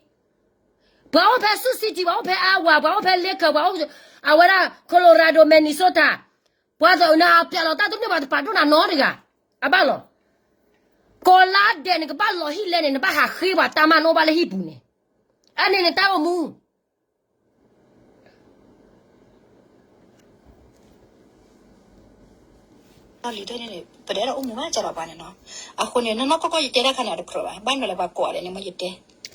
ပှၤအိၣ်ဖဲဆူၣ်စံထံး ပှၤအိၣ်ဖဲအါဝၤ ပှၤအိၣ်ဖဲလ့ခၢး ပှၤအိၣ်, အဝဲဒၣ် Colorado Minnesota, ပှၤသးနပၠးလီၤတၢ်တန့ၢ် ပှၤတပာ်ဒိၣ်နၤနီတဂၤ, အဘၣ်လီၤ. ကိးလါဒဲးနကဘၣ်လီၤဟံၣ်လဲန့ၣ် နဘၣ်ဟးဃ့ပှၤတၢ်မၤနအိၣ်ဘၣ်လၢဟံၣ်ပူၤန့ၣ်, အန့ၣ်နတၢ်အိၣ်မူ လီၤလံၤဒၢန့ၣ် ပတအဲၣ်ဒိးအိၣ်မူဘၣ်ကၠီဒီးပှၤန့ၣ်နီၤ. အဃိန့ၣ် နီၢ်နီၢ်ကီၢ်ကီၢ်ယတဲတၢ်ခါန့ၣ် အတကြၢးဘၣ်, ဘၣ်နုၤလၢပှၤကိးဂၤဒဲးန့ၣ် မ့ၢ်ယတဲ,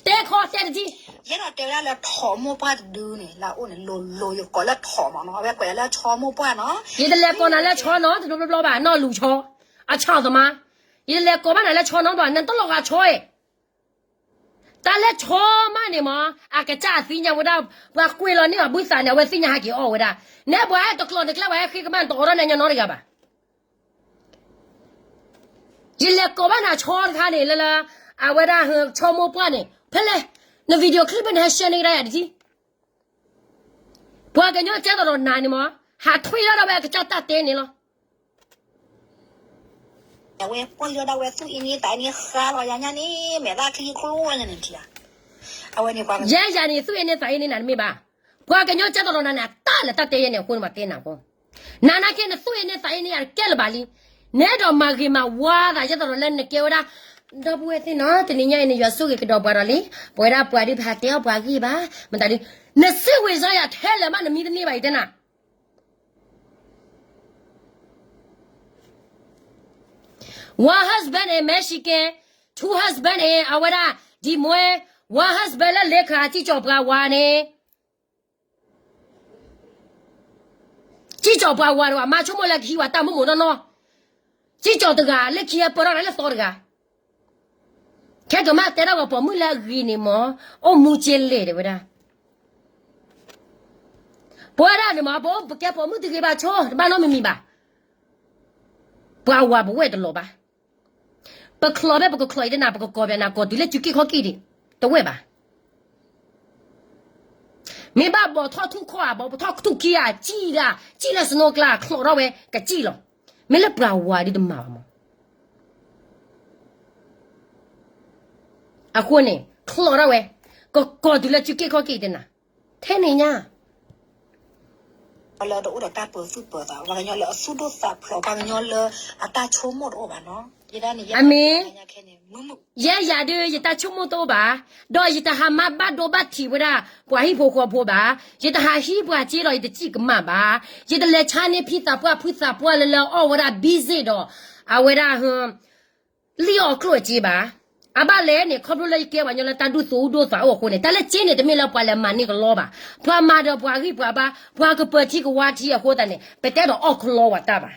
တဲခီတဲတဒံ, ယအဲၣ်ဒိးတဲဝဲဒၣ်လၢထိးမိၢ်ပှၢ်တဒုန့ၣ် လၢအအိၣ်န့ၣ် လိၤလိၤယကိးလၢထိးမးနီၤ, အဝဲကွဲးလၢဆီမိၢ်ပှၢ်နီၤ. ယတလဲၤကိးနၤလၢဆီနီတဘျီဘျီဘၣ် နီၢ်လူၤဆီ, အဆီၣ်သမါ, ယတလဲၤကိးဘၣ်နၤလၢဆီနီတဘျီ နတလီၤဂာ်ဆီအံၤ တၢ်လၢဆီမးန့ၣ်မး အကစၢ်အသ့ၣ်ညါဝဲဒၣ်, ပှၤကွဲးလီၤန့ၢ်အီၤဘုသးန့ၣ် အဝဲသ့ၣ်ညါဟဲက့ၤအီၣ်ဝဲဒၣ်, နဲပှၤဟဲတကျိးတကျဲ ပှၤဟဲဃ့ကမၣ် နတအိးထီၣ်နဲညီနီတဂၤဘၣ်. ယလဲၤကိးဘၣ်နၤဆီတခါန့ၣ် လၢလၢ အဝဲဒၣ်ဆီမိၢ်ပှၢ်န့ၣ် ဖဲလဲၣ်, န video clip ဖဲန့ၣ် ဟဲ share န့ၢ်ကဒါယၤတကံၢ်. ပှၤကညီကဲသးဒီးနၤန့ၣ်မး ဟးထွံၣ်ထီၣ်ဒၣ်ဝဲအကစၢ်တၢ်တဲန့ၣ်လီၤ. အဝဲပှၢ်လီၤဒၣ်ဝဲသူၣ်အ့န့သးအ့န့ဃါလီၤယၤညါန့ၣ် မဲာ်သၣ်ချံကျိဝဲန့ၣ်ထံၣ်ဧါ. အဝဲန့ၣ်ပှၤ ယဲယၤန့ၣ် သူၣ်အ့န့သးအ့န့နၤတမ့ၢ်ဘၣ်. ပှၤကညီကဲသးဒီးနၤန့ၣ် အတၢ်လၢတၢ်တဲယဲန့ၣ်အဃိန့ၣ် ပှၤတဲနၤအဃိ, နၤနာ်က့နသူၣ်အ့န့သးအ့န့ယၤတကဲလၢၤဘၣ်လံ. နအဲၣ်ဒိးမၤဂ့ၤမၤဝါသး ယဲသးဒီးလၢနကဲဝဲဒၣ် ဒီပုၢ်ဝဲၢ်သ့ၣ်နီၤ တနံၤညါအံၤ နယွၤဆိၣ်ဂ့ၤကဒီးပှၤဒီးလံ, ပဝဲဒၣ်ပှၤဒုးပဟးတဲအီၣ်ပှၤဂ့ၢ်ဘၣ်, မတၤဒုး, နစ့ဝ့ၤစါယၤထဲလဲၣ်မး နမံတန့ၢ်ဘၣ်အံၤတဲနၤ One husband in Michigan, two husband in အဝဲဒၣ် Des Moines, one husband လၢ Laker စံၣ်ကၠီၤပှၤဝၤန့ၣ်, စံၣ်ကၠီၤပှၤဝၤတဂၤ မၤဆိကမိၣ်လၢကဟံးဝဲတၢ်မိၢ်မိၢ်နီၢ်နီၢ်, စံၣ်ကၠီၤတဂၤ လၢခံဟဲပၢၢ်ထီၣ်လၢသီတဂၤ, ခဲကမၣ်တဲဒၣ်ဝဲပိာ်မုၣ်လၢအဂ့ၤန့ၣ်မး, အိၣ်မူက့လဲၣ်တဲဝဲဒၣ် ပဝဲဒၣ်န့ၣ်မး ပအိၣ်ပကဲပိာ်မုၣ်တဂ့ၤဘၣ်ဆိ တဘၣ်နီတမံၤမံၤဘၣ်. ပှၤဝၤပဝဲၢ်တလီၤဘၣ်. ပချီးဖဲပကချီးအံၤတနၤ ပကကိးပှၤနၤကိးတုၤလၢစုက့ၢ်ခီၣ်က့ၢ်ဒံး တဝဲၢ်ဘၣ်. မ့ၢ်ဘၣ်ဘီးထီၣ်ထူၣ်ခီၣ်ဧါ ဘီးထီၣ်ထူၣ်ခံဧါ စံၣ်ဒၣ် စံၣ်လၢ snow ကျါ ချီးထီၣ်ဝဲကစံၣ်လီၤ. မ့ၢ်လၢပှၤဝၤဒ်တမၤဘၣ်မး အဃိန့ၣ် ချီးထီၣ်ဝဲ ကကိးတုၤလၢစုက့ၢ်ခီၣ်က့ၢ်တနၤ ထဲန့ၣ်ညါ ပှၤလၢတအိၣ်ဒီးတၢ်ပၢၤသူၣ်ပၢၤသး ပှၤကညီလၢအသူၣ်ဒိၣ်သးဖျိး ပှၤကညီလၢအတၢ်ဆိကမိၣ်တအိၣ်ဘၣ်နီၤ. အမ့ၢ် ယဲယၤဒုး ယတၢ်ဆိကမိၣ်တအိၣ်ဘၣ်, ဒီးယတဟးမၤဘၣ်ဒိဘၣ်ထံးဝဲဒၣ် ပှၤဟံၣ်ဖိဃီဖိဘၣ်, ယတဟးဟံးပှၤစ့ဒီး ယတစံၣ်ကမၣ်ဘၣ်, ယတလဲၤဆါန့ၢ်ဖံသးပှၢ်ဖုသးပှၢ်လၢလၢအီၣ်ဝဲဒၣ် busy ဒီး အဝဲဒၣ် လံၣ်အီၣ်ကျိၣ်အစ့ဘၣ်. အဘၣ်လဲၣ်န့ၣ် ခီဖျိလၢယကဲပှၤကညီလၢတၢ်ဒိၣ်သူဒိၣ်သးအိၣ်အဃိန့ၣ် တၢ်လၢစ့န့ၣ် တမ့ၢ်လၢပှၤလဲၤမၤန့ၢ်ကလီဘၣ်. ပှၤမၤဒီးပှၤဂံၢ်ပှၤဘါ ပှၤကပၢၤထံကဝါထံအဃိသတးန့ၣ် ပတဲဒီးအီၣ်ကလီဝဲတၢ်ဘၣ်.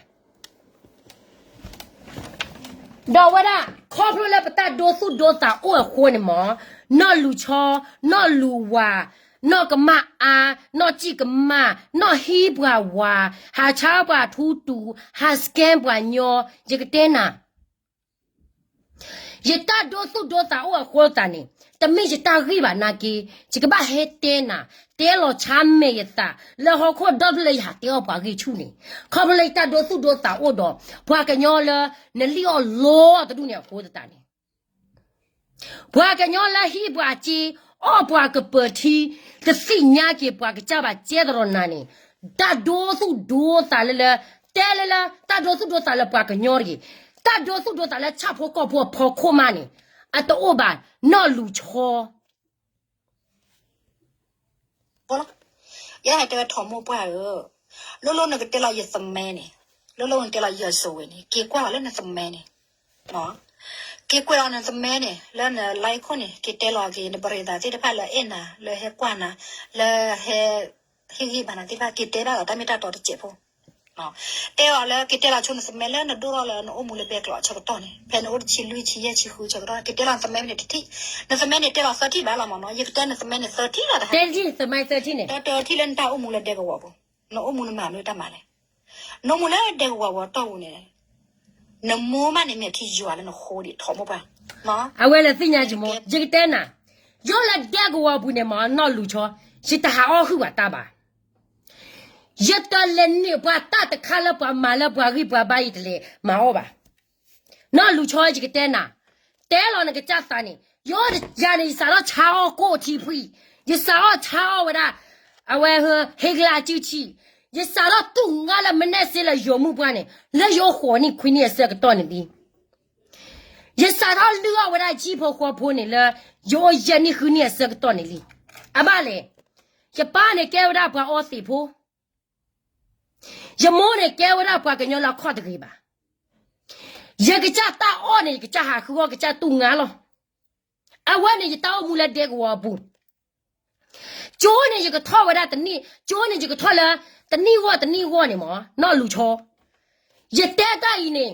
ဒီးဝဲဒၣ် ခီဖျိလၢပတၢ်ဒိသူၣ်ဒိသးအိၣ်အဃိန့ၣ်မး နီၢ်လူၤဆီ နီၢ်လူၤဝၤ နီၢ်ကမၣ်အါ နီၢ်စံၣ်ကမၣ် နီၢ်ဟံးပှၤဝၤ ဟးဆါပှၤထူတူာ် ဟး scam ပှၤညီ ယကတဲနၤ ယတၢ်ဒိသူၣ်ဒိသးအိၣ်အဃိသတးန့ၣ် တမ့ၢ်ယတၢ်ဂ့ၢ်ဘၣ်နာ်က့ ယကဘၣ်ဟဲတဲနၤ တဲလီၤဆါမဲာ်ယသး လၢဟီၣ်ခိၣ်ဒီဖျၢၣ်လၢယဟးတဲအီၣ်ပှၤဂ့ၢ်ဆူၣ်န့ၣ် ခီဖျိလၢယတၢ်ဒိသူၣ်ဒိသးအိၣ်ဒီး ပှၤကညီလၢ နလံၣ်အီၣ်လီအီၣ်တဒူၣ်န့ၣ်အဃိသတးန့ၣ် ပှၤကညီလၢဟံးပှၤစ့ အီၣ်ပှၤကပၢၤထံ တသ့ၣ်ညါက့ၤပှၤကစၢ်ဘၣ် ကဲသရီနၤန့ၣ် တၢ်ဒိသူၣ်ဒိသးလၢလၢ တဲလၢလၢ တၢ်ဒိသူၣ်ဒိသးလၢပှၤကညီတဂ့ၤ တၢ်ဒိသူၣ်ဒိသးလၢဆၣ်ဖိကီၢ်ဖိအဖီခိၣ်မးန့ၣ် အတအိၣ်ဘၣ်နီၢ်လူၤဆီ ယဲဟဲတဲဝဲထီၣ်မိၢ်ပှၢ်ဧၢ, လိၣ်လိၣ်နကတဲလီၤယသမၢန့ၣ်, လိၣ်လိၣ်နတဲလီၤယစိၤဝဲန့ၣ် က့ၤကွၢ်လီၤလၢနသမၢန့ၣ်, က့ၤကွၢ်လီၤနသမၢန့ၣ် လၢန live ခိၣ်န့ၣ် က့ၤတဲလီၤက့ၤ နပရံသးသ့ၣ်တဖၣ်လၢအဲၣ်နၤ လၢဟဲကွၢ်နၤ လၢဟဲ ဟ့ၣ်ဂံၢ်ဘါနၤသ့ၣ်တဖၣ် က့ၤတဲဘၣ်လီၤတၢ်မ့ၢ်တၢ်တီတစဲးဖိ တဲအီၤလၢ ကတဲလီၤဆိနသမၢလၢနဒိၣ်ထီၣ်လၢနအိၣ်မူလၢဘဲကျိးအဆၢကတီၢ်န့ၣ် ဖဲနအိၣ်တဆံလွံၢ်ဆံယဲၢ်ဆံဃုဆၢကတီၢ် ကတဲလီၤနသမၢန့ၣ်တထံၣ်, နသမၢန့ၣ်တဲလီၤသၢထံၣ်ဘၣ်လီၤမ့ၢ်နီၤ, ယကတဲနသမၢန့ၣ်သၢထံၣ်လီၤတဟါ, သၢထံၣ်လၢနတၢ်အိၣ်မူလၢဒဲကဝီၤပူၤ, နအိၣ်မူနမၤမနုၤတၢ်မၤလဲၣ်, နအိၣ်မူလၢဒဲကဝီၤပူၤအတီၢ်ပူၤန့ၣ် နမိၢ်မးန့ၣ် မ့ၢ်ထံယွၤလၢနဃိဒံးထီဘိပှၤ, အဝဲလၢသ့ၣ်ညါယမိၢ် ယကတဲနၤ, ယိလၢဒဲကဝီၤပူၤန့ၣ်မ့ၢ်နီၢ်လူၤဆီ, ယတဟးအီၣ်ဟုၣ်ဘၣ်တၢ်ဘၣ်, ယတလဲၤန့ၢ်ပှၤတၢ်တခါလၢပှၤမၤလၢပှၤဂံၢ်ပှၤဘါ ယတလဲၤမၤအီၣ်ဘၣ်, နီၢ်လူၤဆီ ယကတဲနၤ, တဲလီၤနကစၢ်သးန့ၣ်, ယၤန့ၣ် ယစးထီၣ်ဆါအီၣ်ကိၣ်ထံဖှံ, ယစးထီၣ်ဆါအီၣ်ဝဲဒၣ်, အဝဲ ဟ့ကလးစုထံ, ယစးထီၣ်တူၢ်ငါလၢမနဲၣ်စ့လၢယိၤမုၣ်ပှၢ်န့ၣ် လၢယအိၣ်ဃိးနံၣ်ခွံနံၣ်အဆၢကတီၢ်န့ၣ်လံ ယစးထီၣ်လုၢ်အီၣ်ဝဲဒၣ်ယံၢ်ဖိဃီဖိန့ၣ်လၢ ယအိၣ်ယဲၢ်နံၣ်ဃုနံၣ်အဆၢကတီၢ်န့ၣ်လံ. အဘၣ်လဲၣ်, ယပၢ်န့ၣ်ကဲဝဲဒၣ်ပှၤအီသံးဖိ, ယမိၢ်န့ၣ်ကဲဝဲဒၣ်ပှၤကညီလၢအခီၣ်တဂ့ၤဘၣ်. ယကစၢ်တၢ်အီၣ်န့ၣ် ယကစၢ်ဟးဃုအီၣ်ကစၢ်တူၢ်ငါလီၤ. အဝဲန့ၣ်ယတၢ်အိၣ်မူလၢဒဲကဝီၤအပူၤ ကၠိန့ၣ်ယကထီၣ်ဝဲဒၣ်တနံၣ်, ကၠိန့ၣ်ယကထီၣ်လၢ တနံၣ်ဂီၢ်တနံၣ်ဂီၢ်န့ၣ်မ့ၢ် နီၢ်လူၤဆီ, ယတဲတၢ်အံၤန့ၣ်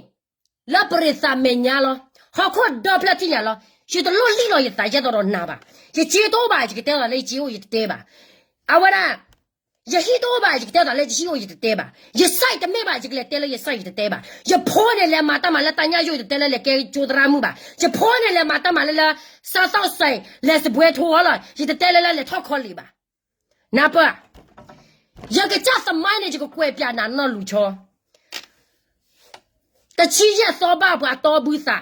လၢပရံးသးမဲာ်ညါလီၤ. ဟီၣ်ခိၣ်ဒီဖျၢၣ်ထံၣ်ညါလီၤ. ယတလိၣ်လံၣ်လီၤယသးယဲၢ်သီဒီးနၤဘၣ်. ယစ့တအိၣ်ဘၣ် ယကတဲသးလၢယစ့အိၣ်ယတတဲဘၣ်. အဝဲဒၣ် ယဟံၣ်တအိၣ်ဘၣ် ယကတဲသးလၢယဟံၣ်အိၣ်ယတတဲဘၣ်. ယစဲးတမ့ၢ်ဘၣ် ယကလဲၤတဲလၢယစဲးယတတဲဘၣ်. ယဖိန့ၣ်လဲၤမၤတၢ်မၤလၢတၢ်ညၣ်ယိၣ် ယတတဲလၢလဲၤကဲကၠိသရၣ်မုၣ်ဘၣ်. ယဖိန့ၣ်လဲၤမၤတၢ်မၤလၢလၢ စးသီၣ်စဲး လဲၤစပွဲထိအီၤလီၤ ယတတဲလၢလၢလဲၤထီၣ်ခီလ့ၣ်ဘၣ်. နၢ်ပၢၢ်, ယကစၢ်သမိုင်းန့ၣ် ယကကွဲးပျးနၤနီၢ်လူၤဆီ, တဆံယဲၢ်သီဘၣ်ပှၤတီဘုသး,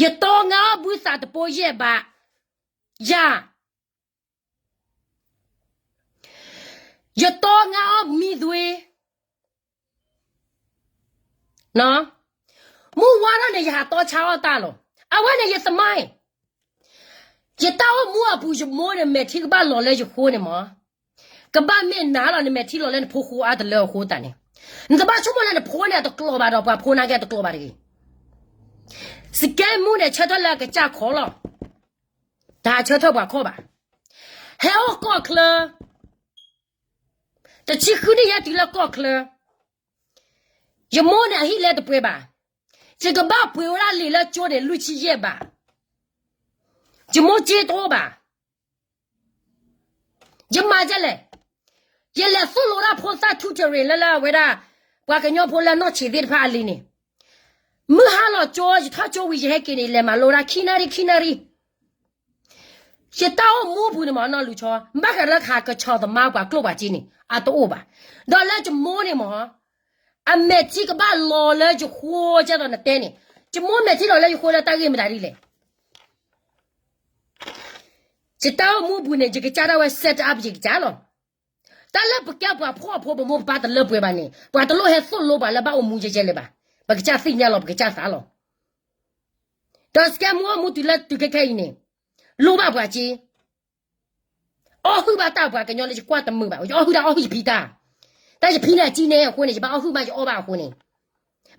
ယတီငါအီၣ်ဘုသးတပိယဲၢ်ဘး, ယၤ ယတီငါအီၣ်မံသွ့, မုၢ်ဝါထီၣ်န့ၣ် ယဟးတီဆါအီၣ်တၢ်လီၤ. အဝဲန့ၣ်ယသမိုင်း, ယတၢ်အိၣ်မူအပူၤ ယမိၢ်န့ၣ် မဲာ်ထံကဘၣ်လီၤလၢယဃိန့ၣ်မ့ၢ်, ကဘၣ်မ့ၢ်နၤလီၤ နမဲာ်ထံလီၤလၢနဖိဃိအါတလၢအဃိသတးန့ၣ်, နတဘၣ်ဆိကမိၣ်လၢနဖိန့ၣ်အတကျိၤဘၣ်ဒီး ပှၤဖိနာ်က့အတကျိၤဘၣ်တဂ့ၤ. စကဲမူန့ၣ် ဆၢထၢၣ်လၢအကစၢ်ခီလီၤ. တဟးဆၢထၢၣ်ပှၤခီဘၣ်. ဟဲအိၣ်ကီၢ်ချၢ, တဆံဃုနံၣ်ယဲတုၤလၢကီၢ်ချၢ, ယမိၢ်န့ၣ်အဟံၣ်လဲတပှဲၤဘၣ်. ယကဘၣ်ပှ့ၤဝဲဒၣ်လံာ်လၢကၠိန့ၣ် လွံၢ်ဆံယဲၢ်ဘး. ယမိၢ်စ့တအိၣ်ဘၣ်. ယမၤဒ်လဲၣ်, ယလဲၤသိၣ်လိတၢ်ဖိသၣ်ထူတရံးလၢလၢအဝဲဒၣ် ပှၤကညီဖိလၢနီၢ်ဆံးသ့ၣ်တဖၣ်အလံၤန့ၣ်, မုၢ်ဟါလီၤကၠိ ယထီၣ်ကၠိဝံၤ ယဟဲက့ၤန့ၣ် လဲၤမၤလိဒၣ်ခံနၣ်ရံၣ် ခံနၣ်ရံၣ်. ယတၢ်အိၣ်မူအပူၤန့ၣ်မ့ၢ်နီၢ်လူၤဆီ, ဘၣ်ဃးလၢကဟးကဆီၣ်သမါပှၤကျိၣ်ပှၤစ့န့ၣ် အတအိၣ်ဘၣ်. ဒီးလၢယမိၢ်န့ၣ်မ့ၢ် အမဲာ်ထံကဘၣ်လီၤလၢယဃိကဲသိးနတဲန့ၣ်, ယမိၢ်မဲာ်ထံလီၤလၢယဃိလၢတၢ်ဂ့ၢ်မတၤဒ်လဲၣ်. ယတၢ်အိၣ်မူအပူၤန့ၣ် ယကစၢ်ဒၣ်ဝဲ set up ယကစၢ်လီၤ. တၢ်လၢပကဲပှၤဖှီၣ်ဖိပမိၢ်ပပၢ်တလၢပှဲၤဘၣ်န့ၣ် ပှၤတလိၣ်ဟဲသိၣ်လိပှၤလၢဘၣ်အိၣ်မူယဲယဲလၢၤဘၣ်. ပကစၢ်သ့ၣ်ညါလီၤ ပကစၢ်သးလီၤ. ဒီးစကဲမူအိၣ်မူတုၤလၢတုၤခဲခဲအံၤန့ၣ် လိၣ်ဘၣ်ပှၤစ့ အီၣ်ဟုၣ်ဘၣ်တၢ်ပှၤကညီလၢယကွၢ်တမုာ်ဘၣ်, ယအီၣ်ဟုၣ်တၢ်အီၣ်ဟုၣ်ယဖံတၢ်, တၢ်ယဖံန့ၣ်အစ့န့ၣ်အဃိန့ၣ် ယဘၣ်အီၣ်ဟုၣ်မးယအီၣ်ဘၣ်အဃိန့ၣ်,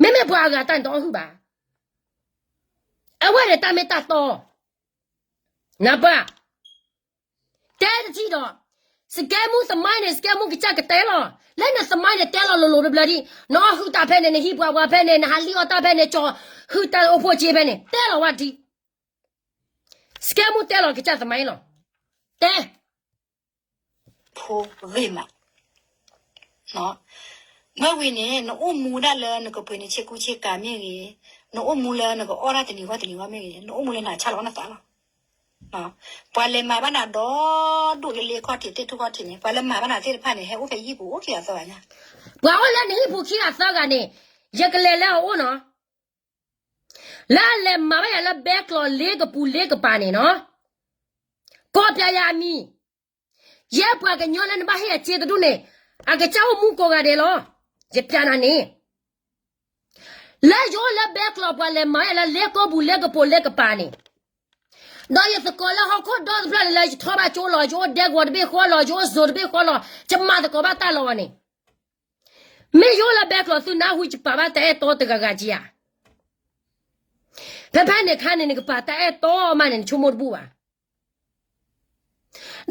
မ့မ့ၢ်ပှၤအဂၤတၢ်န့ၣ်တအီၣ်ဟုၣ်ဘၣ်. အဝဲန့ၣ်တၢ်မ့ၢ်တၢ်တီ, နၢ်ပၢၢ်, တဲတထံၣ်ဒီး, စကဲမူသမိုင်းန့ၣ် စကဲမူကစၢ်ကတဲလီၤ, လၢနသမိုင်းန့ၣ်တဲလီၤလိၤလိၤဘျၢဘျၢဒံး, နအီၣ်ဟုၣ်တၢ်ဖဲန့ၣ် နဟံးပှၤဝၤဖဲန့ၣ် နဟးလံၣ်အီၣ်တၢ်ဖဲန့ၣ် ကၠီၤဟုၣ်တၢ်အိၣ်ဖှိၣ်စ့ဖဲန့ၣ် တဲလီၤဝဲဒံး စကဲမူတဲလီၤကစၢ်သမိုင်းလီၤ. တဲ ဖိဂ့ၤမး, မ့ၢ်ဝံၤန့ၣ် နအိၣ်မူဒၣ်လၢနကပှ့ၤန့ၣ်ဆ့ကူဆ့ကၤမ့ၢ်ဂ့ၤ, နအိၣ်မူလၢနကအီၣ်တၢ်တနံၤဂီၢ်တနံၤဂီၢ်မ့ၢ်ဂ့ၤ, နအိၣ်မူလၢနဆါလီၤနသးလီၤ. ပှၤလဲၤမၤဘၣ်နၤဒီဒူၣ်လၢလ့ခီၣ်ထံးသ့ၣ်ထူၣ်ခီၣ်ထံးန့ၣ် ပှၤလၢမၤဘၣ်နၤသ့ၣ်တဖၣ်န့ၣ် ဟဲအိၣ်ဖဲယဟံၣ်ပူၤအိၣ်ခံဂၤသၢဂၤညါ, ပှၤအိၣ်လၢနဟံၣ်ပူၤခံဂၤသၢဂၤန့ၣ် ယကလဲၤလၢအအိၣ်နီၤ လၢအလဲၤမၤဘၣ်ယၤလၢဘဲကျိးလ့ကပူၤလ့ကပၤန့ၣ်နီၤ, ကိးပျးယၤအမံၤ, ယဲပှၤကညီလၢနဘၣ်ဟ့ၣ်အစ့တဒူၣ်န့ၣ် အကစၢ်အိၣ်မူကိးဂၤဒဲးလီၤ. ယပျးနၤန့ၣ် လၢယအိၣ်လၢဘဲကျိးပှၤလဲၤမၤယၤလၢလ့ကိပူၤလ့ကပူၤလ့ကပၤန့ၣ်, ဒီးယသကိးလၢဟီၣ်ခိၣ်ဒီတဖျၢၣ်လၢယထီၣ်ဘၣ်ကၠိလီၤ ယအိၣ်ဒဲကဝီၤတဘ့ၣ်ဃီလီၤ ယအိၣ်စိၤတဘ့ၣ်ဃီလီၤ ယမၤသကိးဘၣ်တၢ်လီၤဝဲန့ၣ် မ့ၢ်ယအိၣ်လၢဘဲကျိးသုနၢ်ဟူယပာ်ဘၣ်တၢ်အဲၣ်တီတဂၤဂၤက့ဧါ. ဖဲဖဲန့ၣ်ခါန့ၣ် နကပာ်တၢ်အဲၣ်တီမးန့ၣ် နဆိကမိၣ်တဘူၣ်ဘၣ်.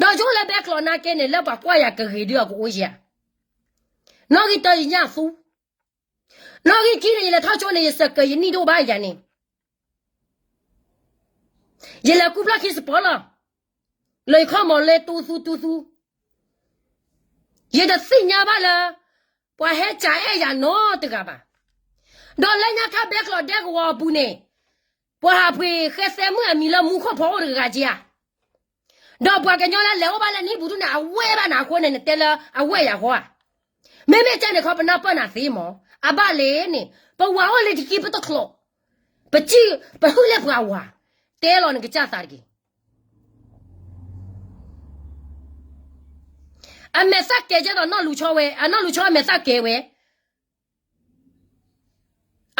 ဒီးယအိၣ်လၢဘဲကျိးနာ်က့န့ၣ် လၢပှၤကွၢ်ယၤကဂ့ၤဒုးအကအိၣ်ယၤ. နီၣ်ဂံၢ်တၢ ယညၣ်သူ, နီၣ်ဂံၢ်ခံန့ၣ် ယလဲၤထီၣ်ကၠိန့ၣ် ယစၢၤကၢၤယနံၣ်ဒိၣ်ဘၣ်ယၤန့ၣ်, ယလဲၤကူဖျီၣ်ခံစပီလီၤ, လၢယခီၣ်မီၤလၢတူသူတူသူ, ယတသ့ၣ်ညါဘၣ်လၢ ပှၤဟဲကအဲၣ်ယၤနီတဂၤဘၣ်. ဒီးလၢညါခါဘဲကျိးဒဲကဝီၤအပူၤန့ၣ်, ပှၤဟးဖှ့ၤဃဲသဲမုၣ်အမံၤလၢမူခိၣ်ဖီအိၣ်တဂၤက့ဧါ. ဒီးပှၤကညီလၢလဲၤအိၣ်ဘၣ်လၢနဟံၣ်ပူၤဒူၣ်န့ၣ် အဝဲၢ်ဘၣ်နၤအဃိန့ၣ် နတဲလၢအဝဲၢ်ယၤဃီဧါ. မ့မ့ၢ်တဲန့ၣ်ခီ ပနၢ်ပၢၢ်နၤသ့မး, အဘၣ်လဲၣ်န့ၣ် ပဝၤအိၣ်လၢတကံပတချီး, ပကံၢ်ပဟုၣ်လၢပှၤဝၤ, တဲလီၤနကစၢ်သးတက့ၢ်. အမဲာ်သၣ်ကဲၤကဲဒီးနီၢ်လူၤဆီဝဲ, အနီၢ်လူၤဆီအမဲာ်သၣ်ကဲၤဝဲ,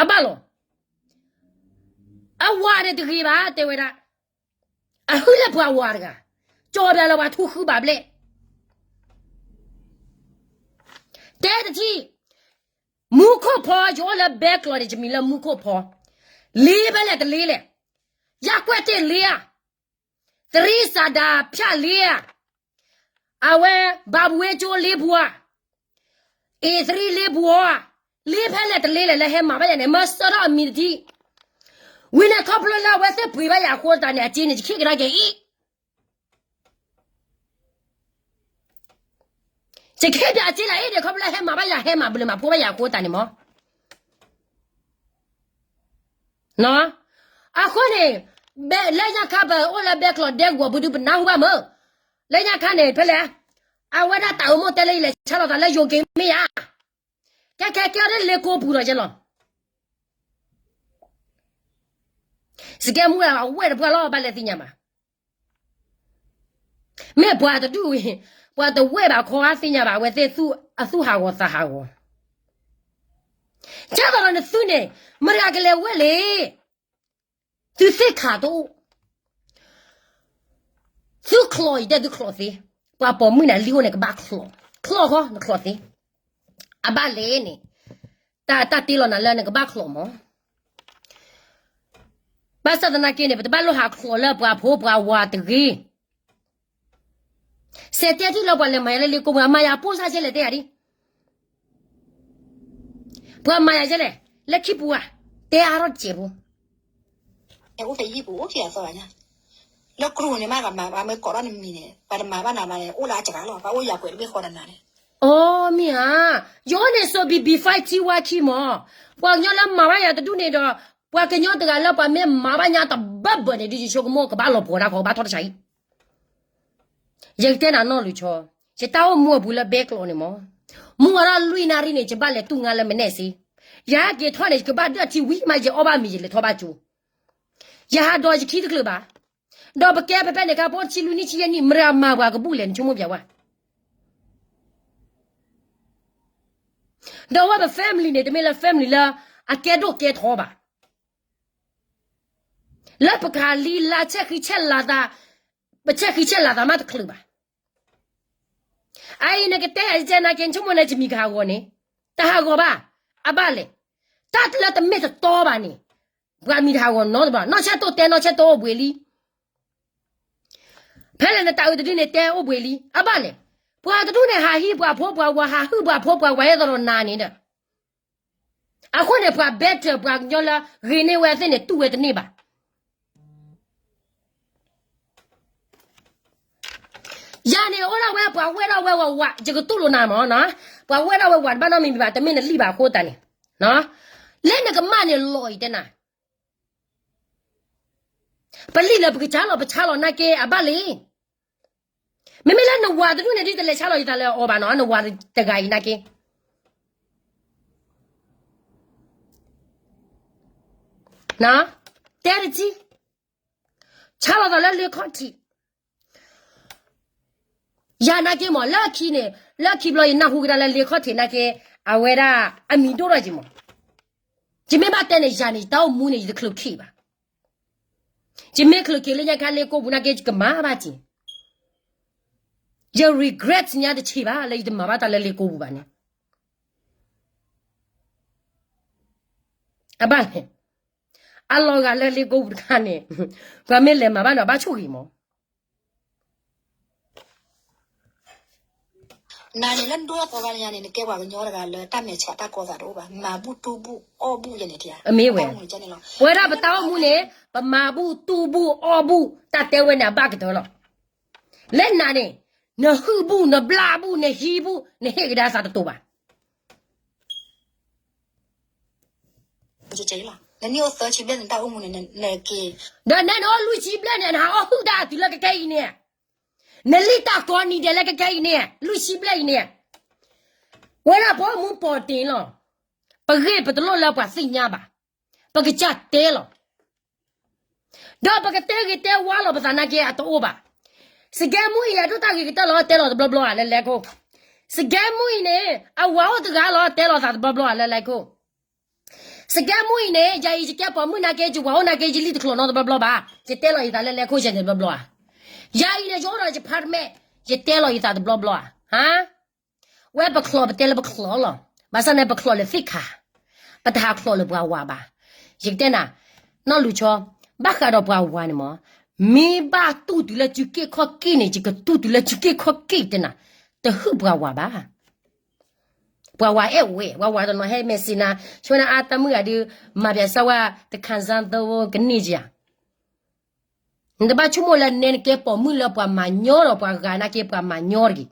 အဘၣ်လီၤ. အဝၤန့ၣ်တဂ့ၤဘၣ် တဲဝဲဒၣ်, အဟုၣ်လၢပှၤဝၤတဂၤ, ကၠီၤဘၣ်လၢပှၤထူဃုဘၣ်ဘျဲၣ်. တဲတထံၣ်, မူခိၣ်ဖီ ယအိၣ်လၢဘဲကျိးန့ၣ် ယမံၤလၢမူခိၣ်ဖီ, လ့ဖဲလဲၣ်တလ့လဲၣ်, ယၢ်ကွဲၢ်တ့ၢ်လ့ဧါ, သရံးစၤဒၤဖၠၣ်လ့ဧါ, အဝဲ ဘၤဘူဝ့ကၠိလ့ပူၤဧါ, အ့သရံလ့ပူၤဧါ, လ့ဖဲလဲၣ်တလ့လဲၣ်လၢဟဲမၤဘၣ်ယၤန့ၣ် မၢစၢထီၣ်အမံၤတထံၣ်, ဝံၤန့ၣ်ခီဖျိလၢအဝဲသ့ၣ်ပှ့ၤဘၣ်ယၤအဃိသတးန့ၣ် အစ့န့ၣ် ယခ့ကဒါက့ၤအံၤ ယခ့ပၠးအစ့လၢအ့ၣ်န့ၣ် ခီဖျိလၢဟဲမၤဘၣ်ယၤ ဟဲမၤဘျုးမၤဖှိၣ်ဘၣ်ယၤအဃိသတးန့ၣ်မး. အဃိန့ၣ် လၢညါခါပအိၣ်လၢဘဲကျိးဒဲကဝီၤပူၤဒုးပနၢ်ဟူဘၣ်မး, လၢညါခါန့ၣ် ဖဲလဲၣ်, အဝဲဒၣ်တၢ်အိၣ်မူတဲလၢယလဲၤဆါလီၤသးလၢယိၤက့ၤမ့ၢ်ဧါ, ကဲခဲကဲအီၤလၢလ့ကိပူၤဒီးယဲလီၤ. စကဲမူအဝဲၢ်တပှၢ်လီၤ ဘၣ်လဲၤသ့ၣ်ညါဘၣ်. မ့ၢ်ပှၤတဒူၣ်ဝံၤ, ပှၤတဝဲၢ်ဘၣ်ခီအသ့ၣ်ညါဘၣ် အဝဲသ့ၣ်အသူၣ်ဟးဂီၤသးဟးဂီၤ. ကၢ်သိးဒီးနသုန့ၣ် မတၤကလဲၤဝဲလဲၣ်, သုသ့ၣ်ခးတအိၣ်, သုချီးအံၤတဲသုချီးသ့, ပှၤပိာ်မုၣ်န့ၣ်လံအိၣ်န့ၣ် ကဘၣ်ချီး, ချီးဃီနချီးသ့, အဘၣ်လဲၣ်န့ၣ်, တၢ်တၢ်တ့လီၤနၤလၢနကဘၣ်ချီးမး. ဘၣ်ဆၣ်သနာ်က့န့ၣ် ပတဘၣ်လိၣ်ဟးချီးလၢပှၤဖိပှၤဝၤတဂ့ၤ. စဲးတဲထံၣ်လၢပှၤလဲၤမၤယၤလၢလ့ကိပူၤ အမၤယၤပိၢ်စၢ်ကဲလဲၣ်တဲယၤဒ်, ပှၤမၤယၤကဲလဲၣ်, လၢခံပူၤဧါ, တဲအါထီၣ်တစဲးဖိ အိၣ်ဖဲယဟံၣ်ပူၤအိၣ်ခံအသီဘၣ်ညါ, လၢကရူၢ်န့ၣ်မး ပှၤမ့ၢ်ကိးထီၣ်နမံၤန့ၣ် ပှၤတမၤဘၣ်နၤဘၣ်န့ၣ် အိၣ်လၢအစှၤလီၤ ပှၤအိၣ်ယၤကွဲးတဘ့ၣ်ဃီဒီးနၤန့ၣ်. အိ မ့ၢ်ဧါ, ယအိၣ်န့ၣ် စိးဘံၣ်ဘံၣ် five T one ခံမး, ပှၤကညီလၢမၤဘၣ်ယၤတဒူၣ်န့ၣ်ဒီး ပှၤကညီတဂၤလၢပှၤမ့ၢ်မၤဘၣ်ညါတဘၢဘၢန့ၣ် ဒ်ယဆိကမိၣ်ကဘၣ်လီၤပှီၤတၢ်ခီ ကဘၣ်ထီၣ်တၢ်ဆါဟံၣ် ယကတဲနၤနီၢ်လူၤဆီ, ယတၢ်အိၣ်မူအပူၤလၢဘဲကျိးန့ၣ်မး, မူဝဲဒၣ်လွံၢ်နၣ်ရံၣ်န့ၣ် ယဘၣ်လဲၤတူၢ်ငါလၢမနဲၣ်စ့, ယဟဲက့ၤထီၣ်န့ၣ် ယကဘၣ်ဒၢၣ်ထံဝံၤမး ယအီၣ်ဘၣ်မ့ၤ ယလဲၤထီၣ်ဘၣ်ကၠိ, ယဟးဒီးယခံတချုးဘၣ်, ဒီးပကဲဖဲဖဲန့ၣ် ခါဖိတဆံလွံၢ်နံၣ်ဆံယဲၢ်နံၣ် မတၤမၤပှၤကဘူၣ်လဲၣ် နဆိကမိၣ်ပျဲဝဲ ဒီးဝဲပ family န့ၣ် တမ့ၢ်လၢ family လၢအကဲဒိၣ်ကဲထီဘၣ်. လၢပကဟးလံလါဆဲးဃံဆဲးလၤသး, ပဆဲးဃံဆဲးလၤသးမးတချုးဘၣ်. အအံၤနကတဲယၤယကဲနာ်က့ နဆိကမိၣ်န့ၣ်ယမံၤကဟးဂီၤန့ၣ်, တဟးဂီၤဘၣ်, အဘၣ်လဲၣ်. တၢ်လၢတမ့ၢ်တတီဘၣ်န့ၣ်, ပှၤမံၤတဟးဂီၤနီတဘျီ, နီၢ်ဆဲးတိၢ်တဲ နီၢ်ဆဲးတိၢ်အိၣ်ဘှံးလံ ဖဲလဲၣ်နတၢ်အုးတဒုန့ၣ်တဲအိၣ်ဘှံးလံ, အဘၣ်လဲၣ်. ပှၤတဒူၣ်န့ၣ်ဟးဟံးပှၤဖိပှၤဝၤ ဟးဟုၣ်ပှၤဖိပှၤဝၤ အဲၣ်ဒိးဒီးနၤန့ၣ်ဒီး, အဃိန့ၣ် ပှၤ better ပှၤကညီလၢဂ့ၤန့ၢ်ဝဲသ့ၣ်န့ၣ် တူၢ်ဝဲတန့ၢ်ဘၣ်. ယၤန့ၣ် အိၣ်ဒၣ်ဝဲပှၤဝဲၢ်ဒၣ်ဝဲဝၤဝၤ ယကတူၢ်လိာ်နၤမးနီၤ, ပှၤဝဲၢ်ဒၣ်ဝဲဝၤတဘၣ်နီတမံၤဘၣ် တမ့ၢ်နလံၣ်ဘၣ်အဃိသတးန့ၣ်, လၢနကမၣ်န့ၣ်လီၤအံၤတဲနၤ ပလံၣ်လၢပကဆါလီၤ ပဆါလီၤနာ်က့ အဘၣ်လံ. မ့မ့ၢ်လၢနဝၤတဒူၣ်န့ၣ် ဒ်တလဲၤဆါလီၤယသးလၢအီၤဘၣ်နီၤ, နဝၤတဂၤအံၤနာ်က့ တဲတထံၣ်, ဆါလီၤသးလၢလ့ခီၣ်ထံး ယၤနာ်က့မး လၢခံန့ၣ် လၢခံဘျီယနၢ်ဟူကဒါလၢလ့ခီၣ်ထံးနာ်က့ အဝဲဒၣ်အမံၤဒိၣ်ထီၣ်က့မး. ယမ့ၢ်ဘၣ်တဲန့ၣ် ယၤန့ၣ် ယတၢ်အိၣ်မူန့ၣ် ယတချုးခံးဘၣ်. ယမ့ၢ်ချုးခံးလၢညါခါလ့ကိပူၤနာ်က့ ယကမၤဘၣ်က့ၤ. ယ regret ညါတဆံးဘၣ်လၢယတမၤဘၣ်တၢ်လၢလ့ကိပူၤဘၣ်န့ၣ် အဘၣ်န့ၣ် အလီၤဂာ်လၢလ့ကိပူၤတခါန့ၣ် ပှၤမ့ၢ်လဲၤမၤဘၣ်န့ၣ် ဘၣ်ဆိၣ်ဂ့ၤမး. နၤန့ၣ်လၢနဒိၣ်ထီၣ်သီခါန့ၣ် နကဲပှၤကညီတဂၤလၢတၢ်မဲာ်ဆှးတၢ်ကီသးတအိၣ်ဘၣ်, မၤဘူၣ်တူၢ်ဘူၣ်အီၣ်ဘူၣ်ယဲန့ၣ်ထံဧါ, မ့ၢ်ဝဲ, ပဝဲဒၣ်ပတၢ်အိၣ်မူန့ၣ် ပမၤဘူၣ်တူၢ်ဘူၣ်အီၣ်ဘူၣ် တၢ်တဲဝဲန့ၣ်အဘၣ်ကတၢၢ်လီၤ. လၢနၤန့ၣ် နဟုၣ်ဘူၣ် နဘျါဘူၣ် နဟံးဘူၣ် နဟ့ၣ်ကဒါသးတတိၤဘၣ်. နနံၣ်အိၣ်သၢဆံဘျဲၣ်န့ၣ် တၢ်အိၣ်မူန့ၣ် နက့ၤ, ဒီးနဲနအိၣ်လွံၢ်ဆံဘျဲၣ်န့ၣ် နဟးအီၣ်ဟုၣ်တၢ်တုၤလၢကကဲအံၤန့ၣ်, နလံၣ်တၢ်ကိးနံၤဒဲးလၢကကဲအံၤန့ၣ် လွံၢ်ဆံဘျဲၣ်အံၤန့ၣ်, ဝဲဒၣ်ပအိၣ်မူပိာ်တ့ၢ်လီၤ. ပဂ့ၢ်ပတလိၣ်လၢပှၤသ့ၣ်ညါဘၣ်, ပကစၢ်တဲလီၤ. ဒီးပကတဲဂ့ၤတဲဝါလီၤပသးနာ်က့အတအိၣ်ဘၣ်. စကဲမူအံၤ အဒိၣ်တၢ်ဂ့ၤကတၢၢ်လီၤ တဲလီၤတဘျီဘျီဧါလၢလဲၤခိၣ်. စကဲမူအံၤန့ၣ် အဝၤအိၣ်တဂၤလီၤ တဲလီၤသးတဘျီဘျီဧါလၢလဲၤခိၣ်. စကဲမူအံၤန့ၣ် ယၤအံၤယကဲပိာ်မုၣ်နာ်က့ ယဝၤအိၣ်နာ်က့ ယလံၣ်တချီးနီတဘျီဘျီဘၣ်, ယတဲလီၤယသးလၢလဲၤခိၣ်ယဲန့ၣ်တဘျီဘျီဧါ. ယၤအံၤန့ၣ် ယအိၣ်ဒီးယဖါတမဲာ်, ယတဲလီၤယသးတဘျီဘျီဧါ. ဟါ ဝဲပချီးပတဲလၢပချီးလီၤ. ဘၣ်ဆၣ်န့ၣ် ပချီးလၢသ့ၣ်ခါ, ပတဟးချီးလၢပှၤဝၤဘၣ်. ယကတဲနၤ, နီၢ်လူၤဆီ, ဘၣ်ဃးဒီးပှၤဝၤန့ၣ်မး, မ့ၢ်ဘၣ်တူၢ်တုၤလၢစုက့ၣ်ခီၣ်က့ၣ်န့ၣ် ယကတူၢ်တုၤလၢစုက့ၣ်ခီၣ်က့ၣ်တဲနၤ, တဟုၣ်ပှၤဝၤဘၣ်. ပှၤဝၤအဲၣ်ဝဲ, ပှၤဝၤတနီၤဟဲမဲာ်စံးနၤ, ဆိနအါတၢ်မုၢ်ဂၤဒုး, မၤပျးစၢ်ဝဲတခါစၢ်သဝိကန့ၢ်ကယၤ နတဘၣ်ဆိကမိၣ်လၢနဲနကဲပိာ်မုၣ်လၢပှၤမၤညီဒီးပှၤဂၤနာ်က့ပှၤမၤညီတဂ့ၤ.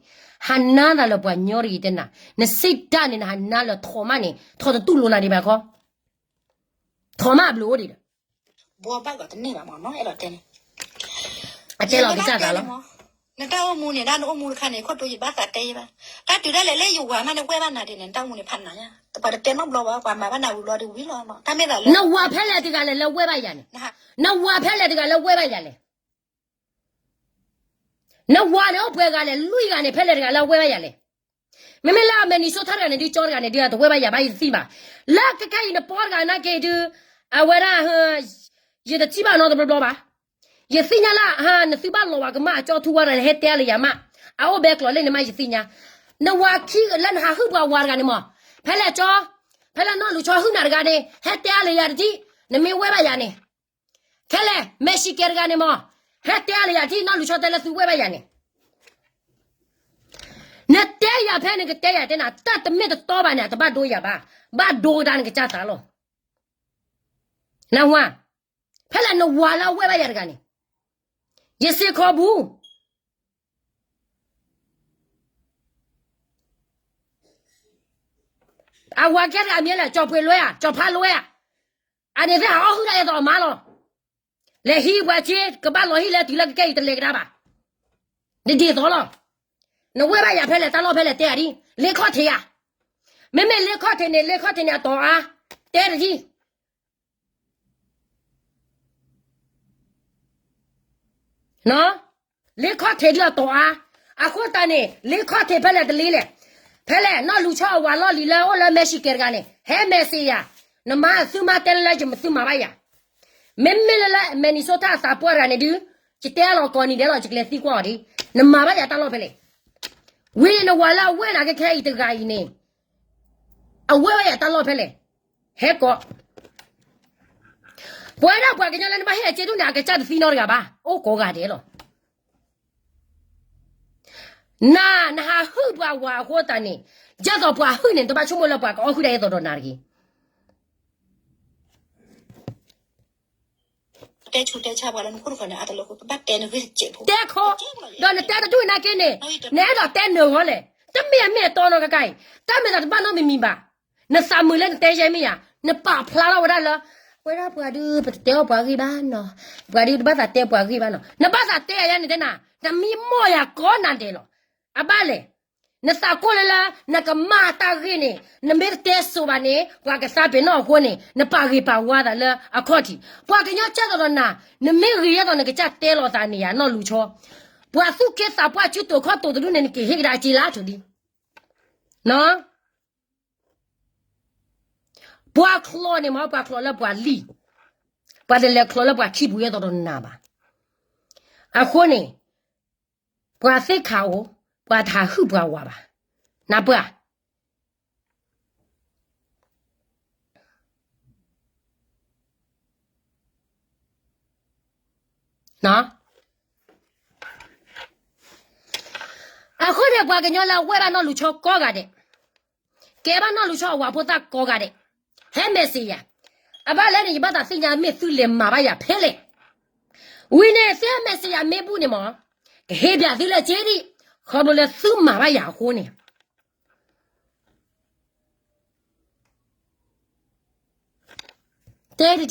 ဟးနါသးလၢပှၤညီတဂ့ၤတဲနၤ, နစံးတၢ်န့ၣ် နဟးနါလၢထိးမးန့ၣ် ထိးတတူၢ်လိာ်နၤဒံးဘၣ်ခီ, ထိးမးအဘျုးအိၣ်ဒံးဒီး, ဘိဘၣ်ဂီၤတန့ၢ်ဘၣ်မးနီၤ အဲၣ်ဒိးတဲန့ၣ်, အတဲလီၤကစၢ်သးလီၤ. နတၢ်အိၣ်မူန့ၣ် ဒၣ်နအိၣ်မူတခါန့ၣ် ခိၣ်တိယဘၣ်သးတဲယဘၣ်, တၢ်တုၤဒၣ်လဲာ်လၢယဝၤမးန့ၣ် ဝဲဘၣ်နၤဒ်န့ၣ် နတၢ်အိၣ်မူန့ၣ်ဖးနၤညါ, တပှၤတတဲနီတဘျီဘၣ် ပှၤမၤဘၣ်နၤဝံၤလီၤဒ်ဝံၤလီၤနီၤ တၢ်မ့ၢ်သးလၢ နဝၤဖဲလဲၣ်တဂၤလဲၣ်လၢဝဲဘၣ်ယၤန့ၣ်, နဝၤဖဲလဲၣ်တဂၤလၢဝဲဘၣ်ယၤလဲၣ်. နဝၤန့ၣ်အိၣ်ပှဲၤဂၤလဲၣ်, လွံၢ်ဂၤန့ၣ် ဖဲလဲၣ်တဂၤလၢအဝဲဘၣ်ယၤလဲၣ်. မ့မ့ၢ်လၢအမဲာ်နံၤစိထၣ်တဂၤန့ၣ်ဒုး ကၠီတဂၤန့ၣ်ဒုး အတဝဲဘၣ်ယၤဘၣ် ယတသံဘၣ်. လၢကကဲအံၤနပီတဂၤနာ်က့ဒုး, အဝဲဒၣ်, ယတထံၣ်ဘၣ်နီတဘျီဘျီဘၣ်. ယသ့ၣ်ညါလၢ နသုဘၣ်လီၤဝဲကမၣ်အကၠီထူဝဲဒၣ်န့ၣ် ဟဲတဲလၢယၤမး, အအိၣ်ဘဲကျိးလၢန့ၣ်မးယသ့ၣ်ညါ. နဝၤခံလၢနဟးဟုၣ်ပှၤဝၤတဂၤန့ၣ်မး, ဖဲလဲၣ်ကၠီ, ဖဲလဲၣ်နီၢ်လူၤဆီဟုၣ်နၤတဂၤန့ၣ် ဟဲတဲလၢယၤတထံၣ်, နမ့ၢ်ဝဲဘၣ်ယၤန့ၣ် ခဲလဲၣ် မဲာ်ဆံးကဲတဂၤန့ၣ်မး, ဟဲတဲအါလၢယၤထံၣ် နီၢ်လူၤဆီတဲလၢသုဝဲဘၣ်ယၤန့ၣ်, နတဲယၤဖဲနကတဲယၤတဲနၤ တၢ်တမ့ၢ်တတီဘၣ်န့ၣ် အတဘၣ်ဒိယၤဘၣ်, ဘၣ်ဒိကဒါနကစၢ်သးလီၤ. နဝၤ, ဖဲလဲၣ်နဝၤလၢအဝဲဘၣ်ယၤတဂၤန့ၣ်, ယစ့ၢ်ကီးဘူး အဝၤကဲတဂၤမ့ၢ်လဲၣ် ကၠီၤပှ့ၤလွဲဧါ ကၠီၤဖးလွဲဧါ, အန့ၣ်သ့ၣ်ဟးအီၣ်ဟုၣ်တၢ်အဲၣ်သိးအမါလီၤ. လဲၤဟံးပှၤစ့ ကဘၣ်လီၤဟံၣ်လၢတုၤလၢကကဲအံၤတလဲၤကဒါဘၣ်, ဒ်ဒ်သိးလီၤ. နဝဲဘၣ်ယၤဖဲလဲၣ် တၢ်လီၢ်ဖဲလဲၣ်တဲအါဒ်, လ့ခီၣ်ထံးဧါ, မ့မ့ၢ်လ့ခီၣ်ထံးန့ၣ် လ့ခီၣ်ထံးန့ၣ်အတီၤအါ, တဲတဒ် လ့ခီၣ်ထံးဒ်အတီၤအါ, အဃိသတးန့ၣ် လ့ခီၣ်ထံးဖဲလဲၣ်တလ့လဲၣ်, ဖဲလဲၣ် နီၢ်လူၤဆီအဝၤလီၢ်လံၤလၢအိၣ်လၢမဲာ်ဆံးကဲတဂၤန့ၣ် ဟဲမဲာ်စ့ယၤ, နမါသုမါတဲလၢယမသုမၤဘၣ်ယၤ, မ့မ့ၢ်လၢလၢ Minnesota အသးပှၢ်တဂၤန့ၣ်ဒုး, ယတဲလီၤကိးနံၤဒဲးလီၤ ယကလဲၤသံကွၢ်အီၤဒ်, နမၤဘၣ်ယၤတၢ်လီၢ်ဖဲလဲၣ်, ဝံၤန့ၣ်နဝၤလၢအဝဲနၤကခဲအံၤတဂၤအံၤန့ၣ်, အဝဲဘၣ်ယၤတၢ်လီၢ်ဖဲလဲၣ်, ဟဲကိး ပဝဲဒၣ်ပှၤကညီလၢနဘၣ်ဟ့ၣ်အစ့ဒူၣ်န့ၣ် အကစၢ်တသံနီတဂၤဘၣ်, အိၣ်ကိးဂၤဒဲးလီၤ. နၤ နဟးဟုၣ်ပှၤဝၤအဃိသတးန့ၣ်, ဒ်သိးပှၤဟုၣ်န့ၣ် တဘၣ်ဆိကမိၣ်လၢပှၤကအီၣ်ဟုၣ်တၢ်အဲၣ်သိးဒီးနၤတဂ့ၤ. တဲခီ, ဒီးနတဲတဒူၣ်နာ်က့န့ၣ်, နအဲၣ်ဒိးတဲနၢၤဟီလဲၣ်, တမ့ၢ်အမ့ၢ်အတီနီတကါအံၤ, တၢ်မ့ၢ်တၢ်တဘၣ်နီတမံၤမံၤဘၣ်, နသးမုာ်လၢနတဲယဲမ့ၢ်ဧါ, နပာ်ဖျါထီၣ်ဝဲဒၣ်လၢ, ပဝဲဒၣ်ပှၤဒုး ပတတဲအီၣ်ပှၤဂ့ၢ်ဘၣ်နီၤ, ပှၤဒုးတဘၣ်သးတဲပှၤဂ့ၢ်ဘၣ်နီၤ, နဘၣ်သးတဲယၤန့ၣ်တဲနၤ, တမံၤမီၢ်ယၤကိးနၤဒဲးလီၤ. အဘၣ်လဲၣ်, နသးကိၢ်လၢလၢ နကမၤတၢ်ဂ့ၢ်န့ၣ် နမ့ၢ်တတဲစိၤဘၣ်န့ၣ် ပှၤကသးပ့ၤနီၣ်အဃိန့ၣ် နပာ်ဂ့ၤပာ်ဝါသးလၢအခီၣ်ထံး, ပှၤကညီကဲသိးဒီးနၤ, နမ့ၢ်ဂ့ၤယဲသိးနကစၢ်တဲလီၤသးန့ၣ်ယၤနီၢ်လူၤဆီ, ပှၤသူၣ်က့သးပှၢ်ဆူတိၤခီၣ်တိၤတဒူၣ်န့ၣ် နကဟ့ၣ်ကဒါအစ့လၢထူဒံး ပှၤချီန့ၣ်မ့ၢ်ပှၤချီလၢပှၤလံၤ, ပှၤတလဲၤချီလၢပှၤခံပူၤယဲသိးဒီးနၤဘၣ်. အဃိန့ၣ် ပှၤသ့ၣ်ခါအိၣ်, ပှၤတဟးဟုၣ်ပှၤဝၤဘၣ်. နၢ်ပၢၢ်ဧါ. အဃိ မ့ၢ်ပှၤကညီလၢအဝဲၢ်ဘၣ်နီၢ်လူၤဆီကိးဂၤဒဲး, ကဲဘၣ်နီၢ်လူၤဆီအဝၤဖိသၣ်ကိးဂၤဒဲး, ဟဲ message ယၤ, အဘၣ်လဲၣ်န့ၣ် ယဘၣ်သးသ့ၣ်ညါမ့ၢ်သုလဲၤမၤဘၣ်ယၤဖဲလဲၣ်, ဝံၤန့ၣ် သုဟဲ message ယၤမ့ၢ်ဘူၣ်န့ၣ်မး, ကဟ့ၣ်ပၠးသုလၢက့ဒံး, ခီဖျိလၢသုမၤဘၣ်ယၤအဃိန့ၣ် တဲတ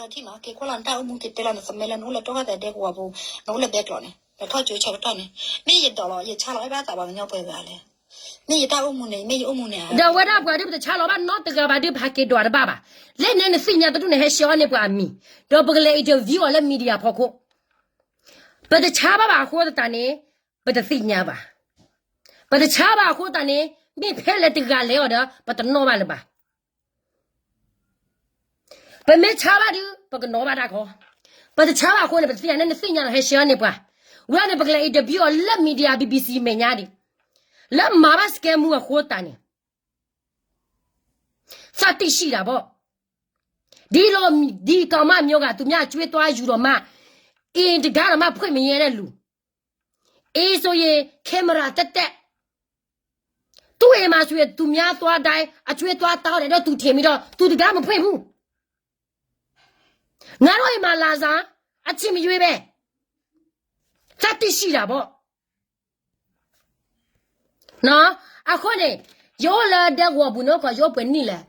ထံၣ်, က့ၤကွၢ်လီၤနတၢ်အိၣ်မူ က့ၤတဲလီၤနသမၢလၢနအိၣ်လၢတီၢ်ခီၣ်သဲးဒဲကဝီၤပူၤ, နအိၣ်လၢဘဲကျိးန့ၣ် နထီၣ်ကၠိဆၢကတီၢ်န့ၣ်, မ့ၢ်ယဒိးလီၤ ယဆါလီၤအဲၣ်ဘၣ်သးပှၤကညီပှဲၤဂၤလဲၣ်, မ့ၢ်ယတၢ်အိၣ်မူန့ၣ် မ့ၢ်ယအိၣ်မူန့ၣ်, ဒီးဝဲဒၣ်ပှၤဒုး ပတဆါလီၤဘၣ်နီတဂၤဘၣ်ဒုး ပဟးက့ၤဒွးတဘၣ်ဘၣ်, လၢန့ၣ်နသ့ၣ်ညါတဒူၣ်န့ၣ် ဟဲ share န့ၢ်ပှၤအမံၤ, ဒီးပကလဲၤ interview အီၤလၢ media ဖီခိၣ်, ပတဆါဘၣ်ဘၣ်အဃိသတးန့ၣ်, ပတသ့ၣ်ညါဘၣ်, ပတဆါဘၣ်အဃိသတးန့ၣ် မ့ၢ်ဖဲလဲၣ်တဂၤလဲၤအီၤဒီး ပတနီၣ်ဘၣ်လၢၤဘၣ်. ပမ့ၢ်ဆါဘၣ်ဒုး ပကနီၣ်ဘၣ်တၢ်ခီ, ပတဆါဘၣ်အဃိန့ၣ် ပတသ့ၣ်ညါန့ၣ် နသ့ၣ်ညါလီၤ ဟဲ share န့ၢ်ပှၤ, ဝဲန့ၣ် ပကလဲၤ interview အီၤလၢ media BBC မဲာ်ညါဒံး, လၢမၤဘၣ် scam မူအဃိသတးန့ၣ် သးတံၢ်ဆံၣ်တၢ်ဘီၣ်, ဒီး ဒီး ဒီး ကီမၢ် မျိုးဂ သူများအကြွေးသွားယူတော့မှ အင်း တံခါဒီးမၢ် ဖွင့်မမြဲတဲ့လူ, အင်း ဆိုရင် camera တက်တက်, သူ့အိမ်မှာဆိုရင် သူများသွားတိုင်း အကြွေးသွားတောင်းတယ် ဒီးသူထင်ပြီးတော့ သူတံခါမဖွင့်ဘူး. ငါတို့အိမ်မှာလာစမ်း, အချိန်မရွေးပဲ, သးတံၢ်ဆံၣ်တၢ်ဘီၣ်. အဃိန့ၣ် ယအိၣ်လၢဒဲကဝီၤပူၤန့ၣ် ကီး ယအိၣ်ပှဲၤနံၣ်လဲၣ်,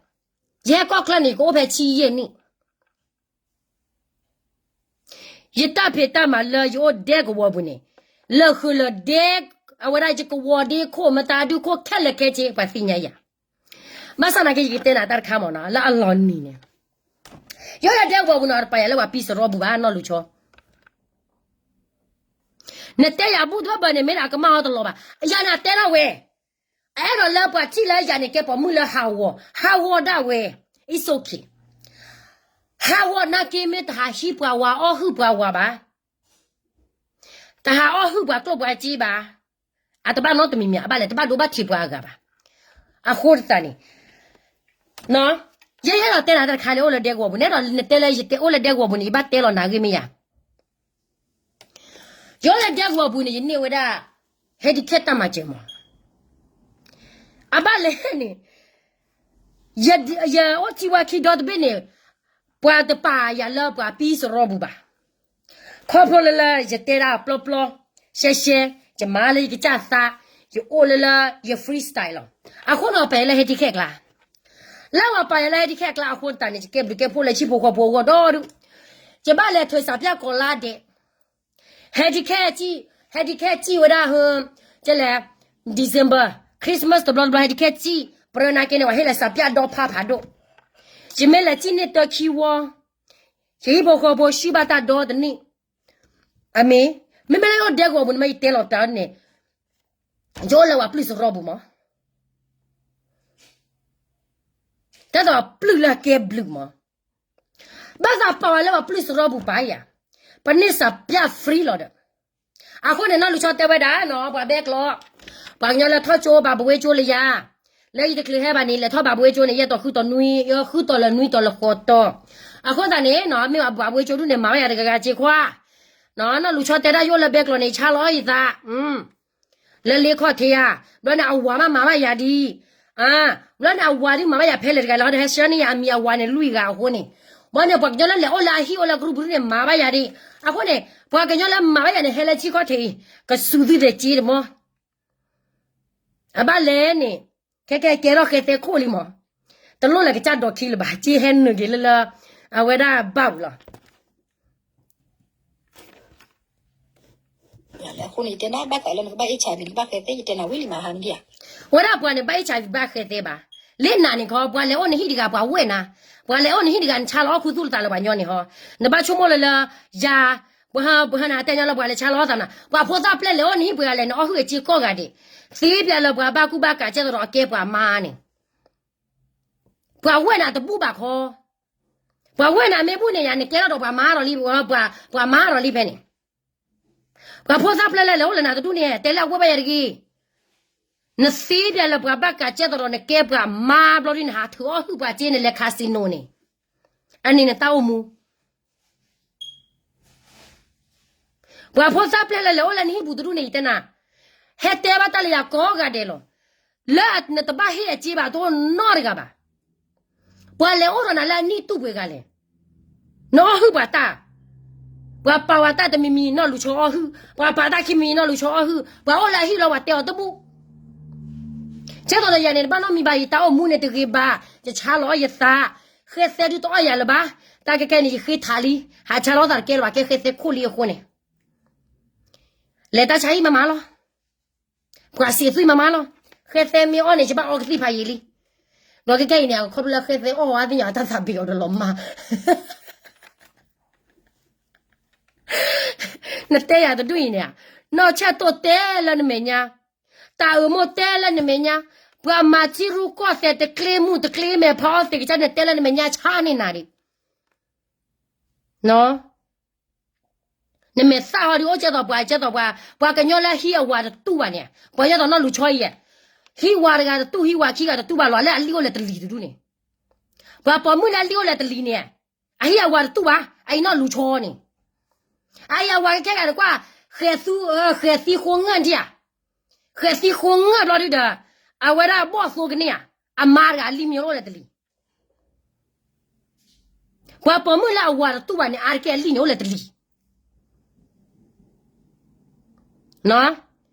ယဟဲကီၢ်ချၢန့ၣ် ကအိၣ်ဖဲဆံယဲၢ်နံၣ်, ယတၢ်ဖံးတၢ်မၤလၢယအိၣ်ဒဲကဝီၤပူၤန့ၣ်, လၢဃုာ်လၢဒဲ, အဝဲဒၣ်ယကဝီၤဒ့ခိၣ် မတၤဒုခိၣ်ခဲလၢာ်ခဲဆ့ ပှၤသ့ၣ်ညါယၤ, ဘၣ်ဆၣ်သနာ်က့ ယကတဲနၤတၢ်တခါမ့ၢ်နီၤ လၢအလီၤနံၤန့ၣ်, ယအိၣ်လၢဒဲကဝီၤပူၤန့ၣ် တပာ်ယၤလၢပှၤပံစရီပူၤဘၣ် နီၢ်လူၤဆီ နတဲယၤဘူၣ်တဘၣ်ဘၣ်န့ၣ် မ့ၢ်ဒၣ်အကမၣ်အီၤတလီၤဘၣ်. ယၤန့ၣ်တဲထီၣ်ဝဲ, အအဲၣ်ဒိးလၢပှၤထံၣ်လၢယၤန့ၣ် ကဲပိာ်မုၣ်လၢဟးဂီၤ, ဟးဂီၤဒၣ်ဝဲ, it's okay. ဟးဂီၤနာ်က့ မ့ၢ်တဟးဟံးပှၤဝၤအီၣ်ဟုၣ်ပှၤဝၤဘၣ်, တဟးအီၣ်ဟုၣ်ပှၤကျိၣ်ပှၤစ့ဘၣ်, အတဘၣ်နီတမံၤမံၤ အဘၣ်လဲၣ် တဘၣ်ဒိဘၣ်ထံးပှၤအဂၤဘၣ်. အဃိသတးန့ၣ် ယဲယဲဒီးတဲနၤတၢ်တခါလၢအိၣ်လၢဒဲကဝီၤပူၤန့ၣ်ဒီး နတဲလၢယတဲအိၣ်လၢဒဲကဝီၤပူၤန့ၣ် ယဘၣ်တဲလီၤနၤဂ့ၢ်မ့ၢ်ယၤ, ယအိၣ်လၢဒဲကဝီၤပူၤန့ၣ် ယန့ၢ်ဝဲဒၣ် handicap တၢ်မၤစၢၤမး, အဘၣ်လဲၣ်န့ၣ် ယအိၣ်ထံဝါခံဒီတဘ့ၣ်န့ၣ် ပှၤတပာ်ယၤလၢပှၤပံစရီပူၤဘၣ်. ခီဖျိလၢလၢယတဲဒၣ်ပျီပျီရှဲရှဲ, ယမၤလၢယကစၢ်သး, ယအိၣ်လၢလၢယ freestyle လီၤ. အဃိန့ၣ် ပာ်ယၤလၢ handicap ကျါ, လၢပှၤပာ်ယၤလၢ handicap ကျါအဃိသတးန့ၣ် ယကဲဘျုးကဲဖှိၣ်လၢဟံၣ်ဖိဃီဖိအဂီၢ်ဒီဒူၣ်, ယဘၣ်လဲၤထွဲစးပၠၣ်ကိးလါဒဲး handicap စံၣ်, handicap စံၣ်ဝဲဒၣ်ဟၢ, ကလဲၣ်, December, Christmas တဘျီတဘျီ handicap စံၣ်, ပရၢနာ်က့န့ၣ် ပှၤဟ့ၣ်လၢစးပၠၣ်ဒီဖးဖးဒိၣ်, ယမ့ၢ်လဲၤစံၣ်န့ၢ်တၢခံဝီ, ယဟံၣ်ဖိဃီဖိဆူၣ်ဘၣ်တၢ်ဒီတနံၣ်, အမ့ၢ်, မ့မ့ၢ်လၢယအိၣ်ဒဲကဝီၤပူၤန့ၣ် မ့ၢ်ယတဲလီၤတၢ်န့ၣ်, ယအိၣ်လၢပှၤပျုၢ်စရီပူၤမး တၢ်သိးပျုၢ်လၢအကဲဘျုးမး, ဘၣ်သးပာ်ဝဲလၢပှၤပျုၢ်စရီပူၤပာ်ယၤ, ပန့ၢ်စးပၠၣ် free လီၤဒီး, အဃိန့ၣ် နီၢ်လူၤဆီတဲဝဲဒၣ်နီၤ ပှၤဘဲကျိး, ပှၤကညီလၢထီၣ်ကၠိဘၣ်ပဝဲကၠိလၢယၤ, လၢယတချုးဟဲဘၣ်န့ၣ် လဲၤထီၣ်ဘၣ်ပဝဲကၠိန့ၣ် ယဲၢ်တီၤဃုတီၤနွံ, ဃုတီၤလၢနွံတီၤလၢဃိးတီၤ, အဃိသတးန့ၣ်နီၤ မ့ၢ်ဘၣ်ပဝဲကၠိဒူၣ်န့ၣ် မၤဘၣ်ယၤတဂၤဂၤစ့ခွါ, နီၢ်လူၤဆီတဲဒၣ်ယအိၣ်လၢဘဲကျိးန့ၣ် ဆါလီၤယသး လၢလ့ခီၣ်ထံးဧါ, ဘျီန့ၣ်အဝၤမးမၤဘၣ်ယၤဒ်, ဘျီန့ၣ်အဝၤဒ်မၤဘၣ်ယၤဖဲလဲၣ်တဂၤလဲၣ် ဟဲဆှၢန့ၢ်ယၤအမံၤအဝၤန့ၣ်လွံၢ်ဂၤအဃိန့ၣ်, ဘျီန့ၣ် ပှၤကညီလၢလဲၤအိၣ်လၢအဟံၣ်အိၣ်လၢကရူၢ်ပူၤဒူၣ်န့ၣ် မၤဘၣ်ယၤဒ်, အဃိန့ၣ် ပှၤကညီလၢမၤဘၣ်ယၤန့ၣ် ဟဲလၢထံခီၣ်ထံးအံၤ ကစူၤသုသ့ၣ်က့တမီၢ်, အဘၣ်လဲၣ်န့ၣ်, ခဲကဲကဲထီၣ်ဃဲသဲခိၣ်လံမး, တလိၣ်လၢကစၢ်ဒီးခံလၢၤဘၣ် က့ဟဲနုာ်က့ၤလၢလၢ, အဝဲဒၣ်ဘၣ်ဝံၤလီၤ အဃိန့ၣ် ယတဲနၤဘၣ်သးလၢနကဘၣ် HIV နကဘၣ်ဃဲသဲ ယတဲနၤဝံၤလံမးဟါမဒံဧါ, ဝဲဒၣ်ပှၤန့ၣ်ဘၣ် HIV ဘၣ်ဃဲသဲဘၣ်, လၢနၤန့ၣ်ခီ ပှၤလဲၤအိၣ်နဟံၣ်တဂၤ ပှၤဝဲၢ်နၤ, ပှၤလဲၤအိၣ်နဟံၣ်တဂၤ နဆါလီၤအီၣ်ခူသူၣ်လၢသးလၢပှၤကညီန့ၣ်ဟီ, နဘၣ်ဆိကမိၣ်လၢလၢ, ယၤ, ပှၤဟၢနၤတဲညီလၢပှၤလဲၤဆါလီၤအီၣ်သးနၤ, ပှၤဖိသၣ်ပျဲၢ်လဲၤအိၣ်နဟံၣ်ပှဲၤဂၤလဲၣ် နအီၣ်ဟုၣ်အစ့ကိးဂၤဒဲး, သ့ပျဲၢ်လၢပှၤဘၣ်ကူဘၣ်ကးကဲသိးဒီးအကဲပှၤမါန့ၣ် ပှၤဝဲၢ်နၤတဘူၣ်ဘၣ်ခီ, ပှၤဝဲၢ်နၤမ့ၢ်ဘူၣ်န့ၣ်ယၤ နကဲထီၣ်ဒီးပှၤမါဒီးလံ, ပှၤမါဒီးလံဖဲန့ၣ်, ပှၤဖိသၣ်ပျဲၢ်လဲၣ်လဲၤအိၣ်လၢနၤတဒူၣ်န့ၣ် တဲလၢအဝဲၢ်ဘၣ်ယၤတဂ့ၤ, နသ့ပျဲၢ်လၢပှၤဘၣ်ကးကဲသိးဒီးနကဲပှၤမါဘျီဒ်န့ၣ် နဟးထုးအီၣ်ဟုၣ်ပှၤစ့ နလဲၤ casino န့ၣ်, အန့ၣ်နတၢ်အိၣ်မူ ပှၤဖိသၣ်ပျဲၢ်လဲၣ်လဲၤအိၣ်လၢနဟံၣ်ပူၤတဒူၣ်န့ၣ် ယတဲနၤ, ဟဲတဲဘၣ်တၢ်လၢယၤကိးဂၤဒဲးလီၤ. လၢနတဘၣ်ဟ့ၣ်အစ့ဘၣ် တအိၣ်နီတဂၤဘၣ်. ပှၤလဲၤအိၣ်ဒီးနၤလၢအနံၣ်တူၢ်ပှဲၤဂၤလဲၣ်. နအီၣ်ဟုၣ်ပှၤတၢ်, ပှၤပာ်ဝဲတၢ်တမံၤမံၤနီၢ်လူၤဆီအီၣ်ဟုၣ်, ပှၤပာ်တၢ်ခံမံၤနီၢ်လူၤဆီအီၣ်ဟုၣ်, ပှၤအိၣ်လၢအဟံၣ်လီၤပှၤတဲအီၤတဘူၣ်. ကဲသိးဒီးယၤန့ၣ် တဘၣ်နီတမံၤဘၣ် ယတၢ်အိၣ်မူန့ၣ်တဂ့ၤဘၣ်, ယဆါလီၤအီၣ်ယသး, ဃဲသဲဒုးတအီၣ်ယၤလၢၤဘၣ်, တၢ်ကဲကဲန့ၣ် ယဃ့ထးလံ, ဟးဆါလီၤသးတကဲလၢၤဘၣ် ကဲဃဲသဲခိၣ်လံအဃိန့ၣ် လဲၤတၢ်ဆါဟံၣ်မၤမၤလီၤ. ပှၤစံးသွံၣ်မၤမၤလီၤ. ဃဲသဲမ့ၢ်အီၣ်န့ၣ် ယဘၣ်အီကသံၣ်ဖးယံာ်လံ. ဒီးကဲကဲအံၤန့ၣ် အခီဖျိလၢဃဲသဲအီၣ်ဝဲသ့ၣ်ညါ တၢ်သးဘ့ၣ်အီၤဒီးလီၤမၢ် နတဲယၤတဒူၣ်အံၤန့ၣ်, နီၢ်ဆၢၣ်တိၢ်တဲလၢနမဲာ်ညါ, တၢ်အၢမိၢ်တဲလၢနမဲာ်ညါ, ပှၤမၤထံရူၢ်ကီၢ်သဲးတကျ့မုၢ်တကျ့မဲာ်ဖီအီၣ်သ့ၣ်ကစၢ်န့ၣ်တဲလၢနမဲာ်ညါဆါန့ၢ်နၤဒံး နမဲာ်သၣ်ဟီဒုးအိၣ်ကဲသိးပှၤ ကဲသိးပှၤ ပှၤကညီလၢဟံးအဝၤတတူၢ်ဘၣ်န့ၣ် ပှၤကဲသိးနီၢ်လူၤဆီအံၤ, ဟံးဝၤတဂၤတတူၢ် ဟံးဝၤခံဂၤတတူၢ်ဘၣ်လီၤ လၢအလံၣ်အိၣ်လၢတလံၤတဒူၣ်န့ၣ်, ပှၤပိာ်မုၣ်လၢအလံၣ်အိၣ်လၢတလံၤန့ၣ်, အဟံးအဝၤတတူၢ်ဘၣ် အအံၤနီၢ်လူၤဆီန့ၣ်, အအံၤအဝၤကဲကဲဂၤတကွၢ်, ဃဲၤသူ, ဃဲၤသံဃိငၢၢ်ဒံးဧါ, ဃဲၤသံဃိငၢၢ်ဘျီဒုဒီး, အဝဲဒၣ်ဘီၣ်သိကန့ၢ်ဧါ, အမါတဂၤအလံၣ်မ့ၢ်အိၣ်လၢတလံၤ ပှၤပိာ်မုၣ်လၢအဝၤတတူၢ်ဘၣ်န့ၣ် အါတက့ၢ်အလံၣ်န့ၣ်အိၣ်လၢတလံၤ,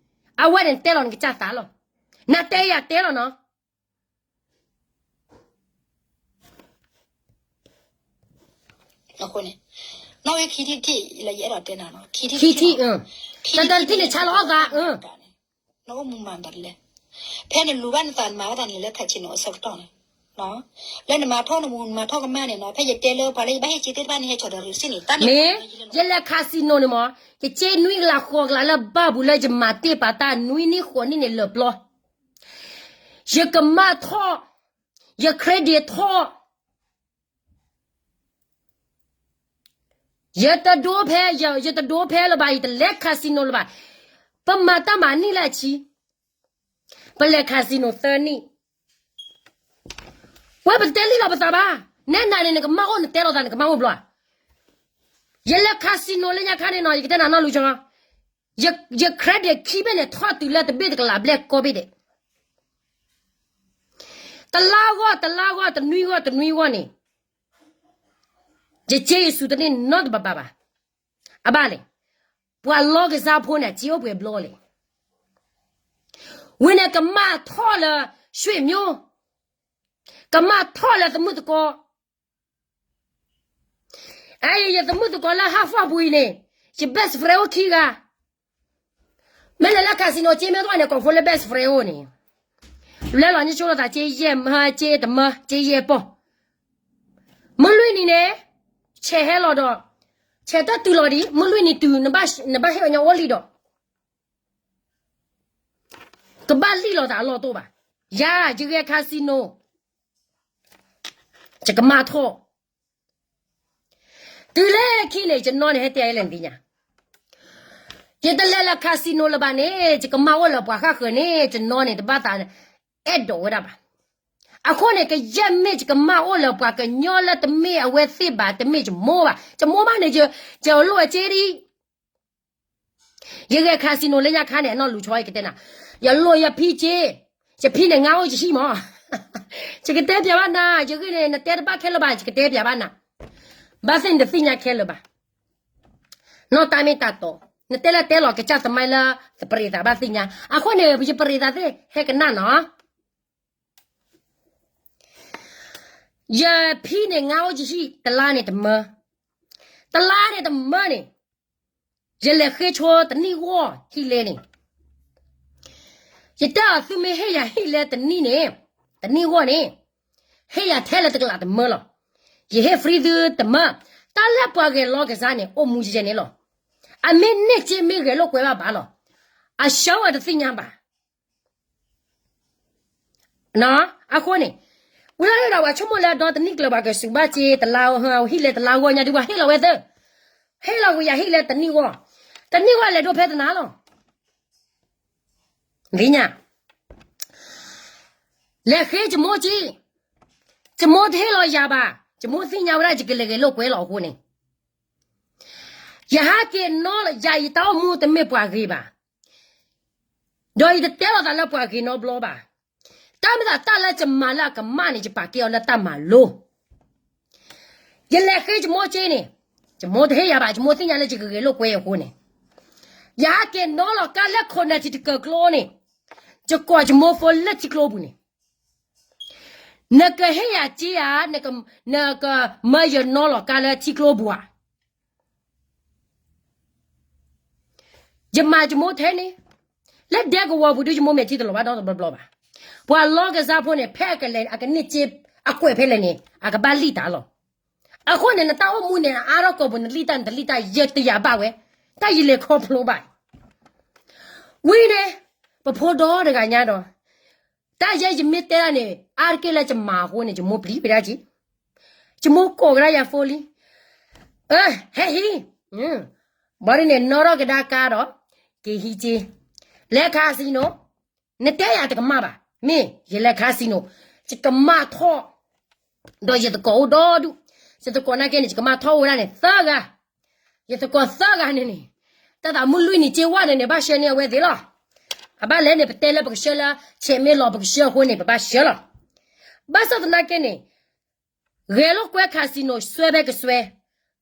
အဝဲန့ၣ်တဲလီၤနကစၢ်သးလီၤ, နတဲယၤတဲလီၤနီၤ, အဃိန့ၣ်, နီၣ်ဝဲခံထံၣ်တထံၣ်လၢယအဲၣ်ဒိးတဲနၤနီၤ, ခံထံၣ်တထံၣ်, တထံၣ်န့ၣ်ဆါလီၤအီၣ်သး နအိၣ်မူမၤမတၤလဲၣ်, ဖဲနလူၤဘၣ်နသးနမၤဘၣ်တၢ်န့ၣ်လၢ casino အဆၢကတီၢ်န့ၣ်, လၢနမၤထီၣ်နမူနမၤထီၣ်ကမၣ်န့ၣ်နီၤ, ဖဲယတဲလၢပှၤလၢယဘၣ်ဟ့ၣ်စ့သ့ၣ်တဖၣ်န့ၣ် ဟဲဆီၣ်ဒီးရံစ့ၣ်န့ၣ်, မ့ၢ်ယလဲၤ casino န့ၣ်မး, ယစ့နွံကလးဃိးကလးလၢဘၣ်ပူၤလၢယမၤတ့ၢ်ပာ်တၢ်နွံနံၣ်ဃိးနံၣ်န့ၣ်လၢာ်ပျီ, ယကမၣ်ထီၣ်, ယ credit ထီၣ် ယတဒိဖဲ, ယတဒိဖဲလၢၤဘၣ်, ယတလဲၤ casino လၢၤဘၣ်, ပမၤတၢ်မၤနံၣ်လၢအဆံ, ပလဲၤ casino သၢနံၣ်, ဝဲပတဲလံလီၤပသးဘၣ်, နဲနၤန့ၣ် နကမၣ်အိၣ် နတဲလီၤသး နကမၣ်အိၣ်ဘျီ, ယလဲၤ casino လၢညါခါန့ၣ်နီၤ ယကတဲနၤနီၢ်လူၤဆီ, ယ credit ခံဘ့ၣ်န့ၣ် ထီၣ်တုၤလၢတဘ့ၣ်တကလးဘျဲၣ်ကိးဘ့ၣ်ဒဲး တလါဂီၢ်တလါဂီၢ် တနွံဂီၢ်တနွံဂီၢ်န့ၣ်, ယစ့ယစူၤတန့ၢ်နီတဘးဘၣ်ဘၣ်. အဘၣ်လဲၣ်, ပှၤလီကစၢ်ဖိန့ၣ် စ့အိၣ်ပှဲၤဘျီလဲၣ်. ဝံၤန့ၣ်ကမၣ်ထီၣ်လၢ ရွှေမြို့, ကမၣ်ထီၣ်လၢသမုၣ်သကိး အအံၤ ယသမုၣ်သကိးလၢဟးဖီၣ်ပူၤအံၤန့ၣ်, ယ best friend အိၣ်ခံဂၤ, မ့ၢ်လဲၤလၢ casino စ့မ့ၢ်တအိၣ်န့ၣ် ကိးဖိလၢ best friend အိၣ်န့ၣ်, လဲၤလီၤန့ၣ်ဆိလီၤသး စ့ယဲၢ်မၢ စ့တမၢ စ့ယဲၢ်ပီၢ်, မုၢ်လွံၢ်နံၤန့ၣ်, ဆဲးဟဲလီၤဒီး, ဆဲးတတုၤလီၤဒံး မုၢ်လွံၢ်နံၤတုၤ နဘၣ်ဟ့ၣ်အီၤညီအိၣ်လံဒီး ကဘၣ်လံၣ်လီၤသးအလီၢ်တအိၣ်ဘၣ်. ယၤ ယဂဲၤ casino ယကမၣ်ထီၣ်, တုၤလၢခံန့ၣ် ယနီၢ်န့ၣ် ဟဲတဲယလဲၣ်နသ့ၣ်ညါ, ယတလဲၤလၢ casino လၢၤဘၣ်န့ၣ် ယကမၣ်အိၣ်လၢပှၤဃၣ်ဃၢၤန့ၣ် ယနီၢ်န့ၣ် တဘၣ်သးအဲၣ်ဒိးဝဲဒၣ်ဘၣ်. အဃိန့ၣ် ကယဲၢ်မ့ၢ်ယကမၣ်အိၣ်လၢပှၤကညီလၢတမ့ၢ်အဝဲသ့ၣ်ဘၣ် တမ့ၢ်ယမိၢ်ဘၣ်, ယမိၢ်ဘၣ်န့ၣ် ယလိၣ်အစ့ဒံး ယဂဲၤ casino လၢညါခါန့ၣ် အနီၢ်လူၤဆီ ယကတဲနၤ, ယလိၣ်ယဖံစ့, ယဖံန့ၣ် ငါအိၣ်ယဟံၣ်မး, ယကတဲပျးဘၣ်နၤ, ယဂ့ၢ်န့ၣ် နတဲတဘၣ်ခဲလၢာ်ဘၣ် ယကတဲပျးဘၣ်နၤ, ဘၣ်သ့ၣ်နတသ့ၣ်ညါခဲလၢာ်ဘၣ်. နီၢ်တၢ်မ့ၢ်တၢ်တီ, နတဲလၢတဲလီၤကစၢ်သမိုင်းလၢ သပရ့ၤသးဘၣ်သ့ၣ်ညါ, အဃိန့ၣ် ယပရ့ၤသးသ့ၣ် ဟဲကနၣ်နီၤ ယဖံန့ၣ် ငါအိၣ်ယဟံၣ် တလါန့ၣ်တမၢ, တလါန့ၣ်တမၢန့ၣ်, ယလဲၤဃ့ဆိတနံၣ်ဂီၢ်ဟံၣ်လဲန့ၣ်, ယတဲအီၤ သုမ့ၢ်ဟ့ၣ်ယၤဟံၣ်လဲတနံၣ်န့ၣ်, တနံၣ်ဂီၢ်န့ၣ်, ဟ့ၣ်ယၤထဲလၢတကလးတမၢလီၤ. ယဟ့ၣ် free သုတမၢ, တၢ်လၢပှၤဂဲၤလီၤကစၢ်န့ၣ် အိၣ်မူယဲၢ်န့ၣ်လီၤ. အမ့ၢ်န့ၢ်စ့မ့ၢ်ဂဲၤလိာ်ကွဲဘၣ်ဘၣ်လီၤ. အဆၢဝဲတသ့ၣ်ညါဘၣ် အဃိန့ၣ်, ဝံၤလီၤဒီးပှၤဆိကမိၣ်လၢဒီတနံၣ်ကျၢၤ ပှၤကစူးဘၣ်စ့တလါ, ဟံၣ်လဲတလါဂီၢ်ညါဒုး ပှၤဟ့ၣ်လီၤဝဲသၢ, ဟ့ၣ်လီၤကယၤဟံၣ်လဲတနံၣ်ဂီၢ်, တနံၣ်ဂီၢ်လဲၤဒိဖဲတနၤလီၤ. သ့ၣ်ညါ, လဲၤဃ့ယမိၢ်က့, ယမိၢ်တဟ့ၣ်လီၤယၤဘၣ်, ယမိၢ်သ့ၣ်ညါဝဲဒၣ် ယကလဲၤဂဲၤလိာ်ကွဲလီၤအဃိန့ၣ်, ယဟးက့ၤနီၤလၢယၤ ယတၢ်အိၣ်မူတမ့ၢ်ပှၤဂ့ၤဘၣ်. ဒီးယတတဲလိာ်သးလၢပှၤဂ့ၤနီတဘျီဘၣ်. တၢ်မ့ၢ်သးတၢ်လၢယမၤလၢအကမၣ်န့ၣ် ယပာ်ကဲအီၤလၢတၢ်မၤလိ. ယလဲၤဃ့ယမိၢ်စ့န့ၣ်, ယမိၢ်တဟ့ၣ်ယၤဘၣ်, ယမိၢ်သ့ၣ်ညါလၢယကဂဲၤလိာ်ကွဲအဃိန့ၣ်, ယဟဲက့ၤနီၣ်လီၤကါလၢ Connecticut တကၢကျိန့ၣ်, ယကိးယမိၢ်ဖိလၢထံကျိပူၤန့ၣ်, နကဟ့ၣ်ယၤစ့ဧါ, နကမၢယနီၣ်လီၤကါလၢထံကျိပူၤဧါ. ယမၤယမိၢ်ထဲန့ၣ်, လၢဒဲကဝီၤပူၤဒီး ယမိၢ်မဲာ်ထံတလီၤဘၣ်ဒီတဘျီဘျီဘၣ်. ပှၤလီကစၢ်ဖိန့ၣ် ဖဲအကလဲၤ အကန့ၢ်စ့အကွဲးဖဲလဲၣ်န့ၣ် အကဘၣ်လံၣ်တၢ်လီၤ. အဃိန့ၣ် နတၢ်အိၣ်မူန့ၣ် အါထီၣ်ကိာ်ပူၤ နလံၣ်တၢ်နတလံၣ်တၢ် ယတယာ်ဘၣ်ဝဲ, တၢ်ယလဲၤခီဖျိဘၣ်. ဝံၤန့ၣ်, ပဖိဒီတဂၤညါဒီး, တၢ်ယဲယမ့ၢ်တဲဒၣ်န့ၣ် အါတက့ၢ်လၢယမၤအဃိန့ၣ် ယမိၢ်ပျံၤဝဲဒၣ်က့ၤ, ယမိၢ်ကိးကဒါယၤဖိလံ, အၢ ဟဲဟံး, ဘၣ်ဒ်န့ၣ် နီၣ်ထီၣ်ကဒါကါဒီး, က့ၤဟံးက့ၤ, လဲၤ casino, နတဲယၤတကမၣ်ဘၣ်, မ့ၢ်ယလဲၤ casino, ယကမၣ်ထီၣ်, ဒီးယသကိးအိၣ်ဒီဒူၣ်, ယသကိးနာ်က့န့ၣ် ယကမၣ်ထီၣ်အိၣ်ဝဲဒၣ်န့ၣ် သၢဂၤ, ယသကိးသၢဂၤန့ၣ်န့ၣ်, တၢ်သးမုၢ်လွံၢ်နံၤက့ဝဲန့ၣ်န့ၣ် ဘၣ်ဆှၢန့ၢ်အဝဲသ့ၣ်လီၤ. အဘၣ်လဲၣ်န့ၣ် ပတဲလၢပကဆှၢလၢ ဆဲးမ့ၢ်လီၤပကဆှၢအဃိန့ၣ် ပဘၣ်ဆှၢလီၤ. ဘၣ်ဆၣ်သနာ်က့န့ၣ်, ဂဲၤလိာ်ကွဲ casino စွဲဖဲကစွဲ,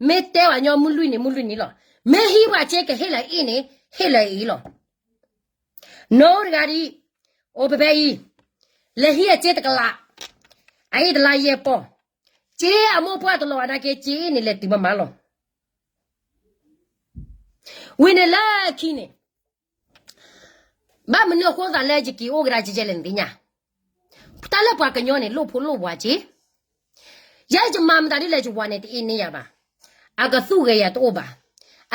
မ့ၢ်တဲဝဲညီမုၢ်လွံၢ်နံၤမုၢ်လွံၢ်နံၤလီၤ. မ့ၢ်ဟံးပှၤစ့ကဟ့ၣ်လၢအံၤန့ၣ် ဟ့ၣ်လၢအံၤလီၤ. နီၢ်တဂၤဒ်အံၤ, အိၣ်ဖဲဖဲအံၤ, လဲၤဟံးအစ့တကလး, အအံၤတလါယဲၢ်ပီၢ်, စ့အမိၢ်ပှၢ်တလီၤနာ်က့ စ့အံၤန့ၣ်လဲၤတုၤမးမးလီၤ. ဝံၤန့ၣ်လၢခံန့ၣ်, ဘၣ်မနုၤအဃိသးလၢယက့ၤအိၣ်ကဒါကဲကဲလဲၣ်နသ့ၣ်ညါ, တၢ်လၢပှၤကညီန့ၣ် လိၣ်ဖိလိၣ်ဝါက့, ယဲယမၤမတၤဒ်လဲၣ်ယဝၤန့ၣ် တအ့န့ၢ်ယၤဘၣ်, အကသူၣ်ဂဲၤယၤတအိၣ်ဘၣ်,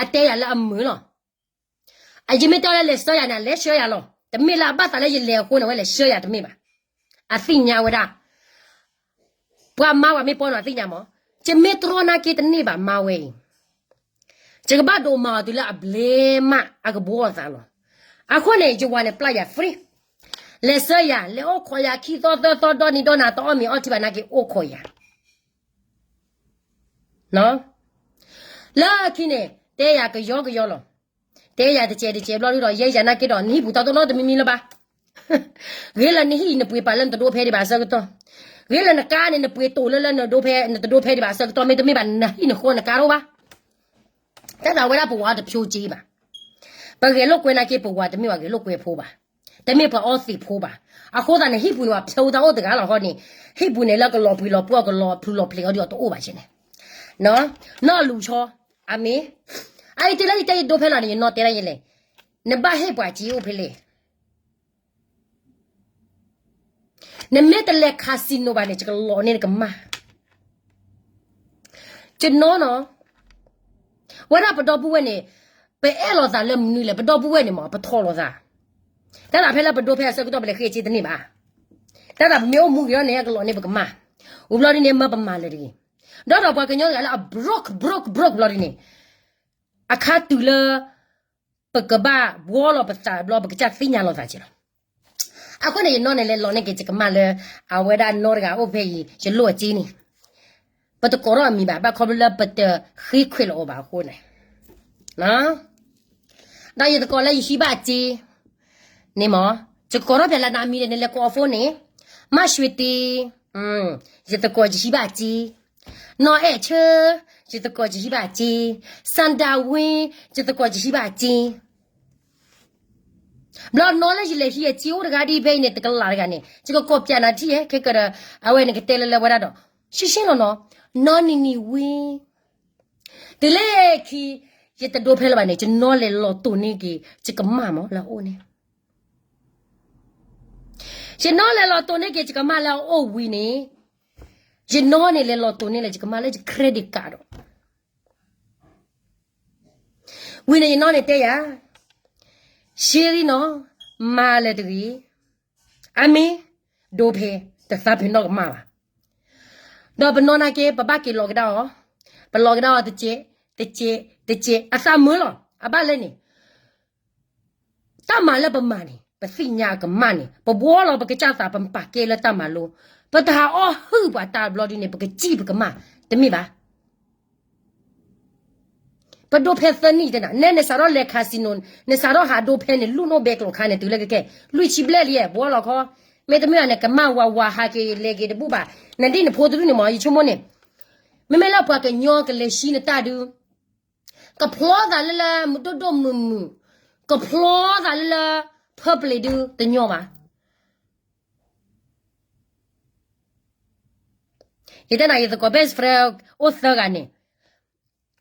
အတဲယၤလၢအမုာ်လီၤ. အယမ့ၢ်တဲလၢလဲၤဆှၢယၤန့ၣ် အလဲၤဆှၢယၤလီၤ. တမ့ၢ်လၢအဘၣ်သးလၢယလဲၤအဃိန့ၣ် အဝဲလဲၤဆှၢယၤတမ့ၢ်ဘၣ်. အသ့ၣ်ညါဝဲဒၣ်, ပှၤမါဝၤမ့ၢ်ပီနီၤ အသ့ၣ်ညါမး, ယမ့ၢ်တြီနာ်က့တန့ၢ်ဘၣ်မါဝဲအံၤ, ယကဘၣ်ဒိးမၤအီၤတုၤလၢအဘျဲမး အကဘှီအသးလီၤ. အဃိန့ၣ် ယဝၤန့ၣ်ပျၢ်ယၤ free, လဲၤဆှၢယၤ လဲၤအိၣ်ခိးယၤခံသီသၢသီ ဒီနံၤဒီနၤ တအီၣ်မ့ၤအီထံဘၣ်နာ်က့ အိၣ်ခိးယၤ လၢခံန့ၣ် တဲယၤကယီကယီလီၤ. တဲယၤတစဲးတစဲးဘျီဒုဒီး ယဲယၤနာ်က့ဒီး နဟံၣ်ပူၤတၢ်တအိၣ်နီတမံၤမံၤလၢၤဘၣ်. ဂ့ၤလၢနဟံၣ်နပှ့ၤပာ်လၢနတဒိဖဲဒံးဘၣ်အဆၢကတီၢ်, ဂ့ၤလၢနကါန့ၣ် နပှ့ၤတိာ်လၢလၢနဒိဖဲ နတဒိဖဲဒံးဘၣ်အဆၢကတီၢ် မ့တမ့ၢ်ဘၣ် နဟံၣ်နဃီနကါတအိၣ်ဘၣ်. တၢ်သးဝဲဒၣ်ပဝၤတဖျိက့ဘၣ်. ပဂဲၤလိာ်ကွဲနာ်က့ ပဝၤတမ့ၢ်ပှၤဂဲၤလိာ်ကွဲဖိဘၣ်, တမ့ၢ်ပှၤအီသံးဖိဘၣ်. အဃိသတးန့ၣ် ဟံၣ်ပူၤန့ၣ် ပှၤဖျိတၢ်အိၣ်တဂၤလီၤဃီန့ၣ်, ဟံၣ်ပူၤန့ၣ်လၢကလီၤပှံၤလီၤပှီၢ် ကလီၤဖျုးလီၤဖျဲးအီၤဒီးတအိၣ်ဘၣ်က့န့ၣ်, နီၢ်လူၤဆီ, အမ့ၢ်, အအံၤတုၤလၢယတဲယဒိဖဲလီၤန့ၣ် ယနီၢ်တဲဒၣ်ယလဲၣ်, နဘၣ်ဟ့ၣ်ပှၤစ့အိၣ်ဖဲလဲၣ်. နမ့ၢ်တလဲၤ casino ဘၣ်န့ၣ် ယကလီၤန့ၢ်နကမၢ်. ယနီၢ်နီၢ်, ဝဲဒၣ်ပဒီပုၢ်ဝဲၢ်န့ၣ်, ပအဲၣ်လိာ်သးလၢမနုၤလဲၣ်, ပဒီပုၢ်ဝဲၢ်န့ၣ်မး ပထီၣ်လိာ်သး. တၢ်သးဖဲလၢပဒိဖဲအဆၢကတီၢ် ပလဲၤဃ့စ့တန့ၢ်ဘၣ်. တၢ်သးပမ့ၢ်အိၣ်မူဂ့ၤထီၣ်န့ၣ် ကလီၤန့ၢ်ပကမၢ်. ဝံၤဘျီဒ်န့ၣ် မၢပမၤလၢာ်တဂ့ၤ. ဒီးဒီးပှၤကညီတဂၤလၢအ broke broke broke ဘျီဒ်န့ၣ်, အခါတုၤလၢ ပကဘၣ်ဘှီလီၤပသးဘျီ ပကစၢ်သ့ၣ်ညါလိာ်သးက့လီၤ. အဃိန့ၣ် ယနီၢ်န့ၣ်လဲၤလီၤန့ၢ်က့ၤယကမၢ်လၢ အဝဲဒၣ်နီၢ်တဂၤအိၣ်ဖဲအံၤ ယလိၣ်အစ့န့ၣ်, ပတကိးထီၣ်အမံၤဘၣ် ဘၣ်ခီဖျိလၢပတဃ့ခွဲးလီၤအီၤဘၣ်အဃိန့ၣ်, ဒီးယသကိးလၢယဟံးဘၣ်စ့ န့ၣ်မး, ယကိးထီၣ်ဖဲလၢနမံၤန့ၣ် နလဲၤကိးအ phone န့ၣ်, မၤရွှ့တ့, ယသကိးယဟံးဘၣ်စ့, နီၢ်အဲၣ်ဆၢ, ယသကိးယဟံးဘၣ်စ့, စၣ်ဒၤဝ့, ယသကိးယဟံးဘၣ်စ့. ဘျီနီၢ်လၢယလဲၤဟံးအစ့အိၣ်တဂၤဒ်ဖဲအံၤန့ၣ် တကလးတဂၤန့ၣ် ယကကိးပျးနၤထံၣ်ယဲ ခဲကဒီး အဝဲန့ၣ်ကတဲလၢလၢဝဲဒၣ်ဒီး ရှင်းရှင်းလီၤနီၤ, နီၢ်နံၤနံၤဝ့ တုၤလၢခံ ယတဒိဖဲလၢၤဘၣ်န့ၣ် ယနီၢ်လဲၤလီၤတိာ်န့ၢ်က့ၤ ယကမၢ်မးလၢအအိၣ်န့ၣ်, ယနီၢ်လဲၤလီၤတိာ်န့ၢ်က့ၤ ယကမၢ်လၢအအိၣ်ဝံၤန့ၣ်, ယနီၢ်န့ၣ်လဲၤလီၤတိာ်န့ၢ်လၢယကမၢ်လၢယ credit card ဒီး ဝံၤန့ၣ် ယနီၢ်န့ၣ်တဲယၤ, ရှ့ရံနီၤ, မၤလၢာ်တဂ့ၤ, အမ့ၢ်ဒိဖဲ တသးပ့ၤနီၣ်ကမၢ်ဘၣ်. ဒီးပနီၢ်နာ်က့ ပဘၣ်က့ၤလီၤကဒါအီၤ, ပလီၤကဒါအီၤတစဲး, တစဲး, တစဲး, အသးမုာ်လီၤ. အဘၣ်လဲၣ်န့ၣ် တၢ်မၤလၢပမၤန့ၣ် ပသ့ၣ်ညါအကမၢ်န့ၣ် ပဘှီလီၤပကစၢ်သး ပပာ်ကဲလၢတၢ်မၤလိ, ပတဟးအီၣ်ဟုၣ်ပှၤတၢ်ဘျီဒ်န့ၣ် ပကစံၣ်ပကမၢ်, တမ့ၢ်ဘၣ်. ပဒိဖဲသၢနံၣ်တနၤ နဲနစးထီၣ်လဲၤ casino နစးထီၣ်ဟးဒိဖဲန့ၣ် လူၢ်နိၣ်ဘဲကျိာ်ခါန့ၣ် တုၤလၢကကဲ လွံၢ်ဆံဘျဲၣ်လံ ဘှီလီၤခီ, မ့တမ့ၢ်န့ၣ် ကမၣ်ဝးဝးဟးက့ၤလဲၤက့ၤတဘူၣ်ဘၣ်, နဒ်နဖိတဒူၣ်န့ၣ်မ့ၢ် ယဆိကမိၣ်န့ၣ်, မ့မ့ၢ်လၢပှၤကညီကလဲၤဆှံနတၢ်ဒုး, ကဖျီသးလၢလၢမုၢ်ဒိၣ်ဒိၣ်မုၢ်မုၢ်, ကဖျီသးလၢလၢ public ဒုးတညီဘၣ်. ယတဲနၤ ယသကိး best friend အိၣ်သၢဂၤန့ၣ်,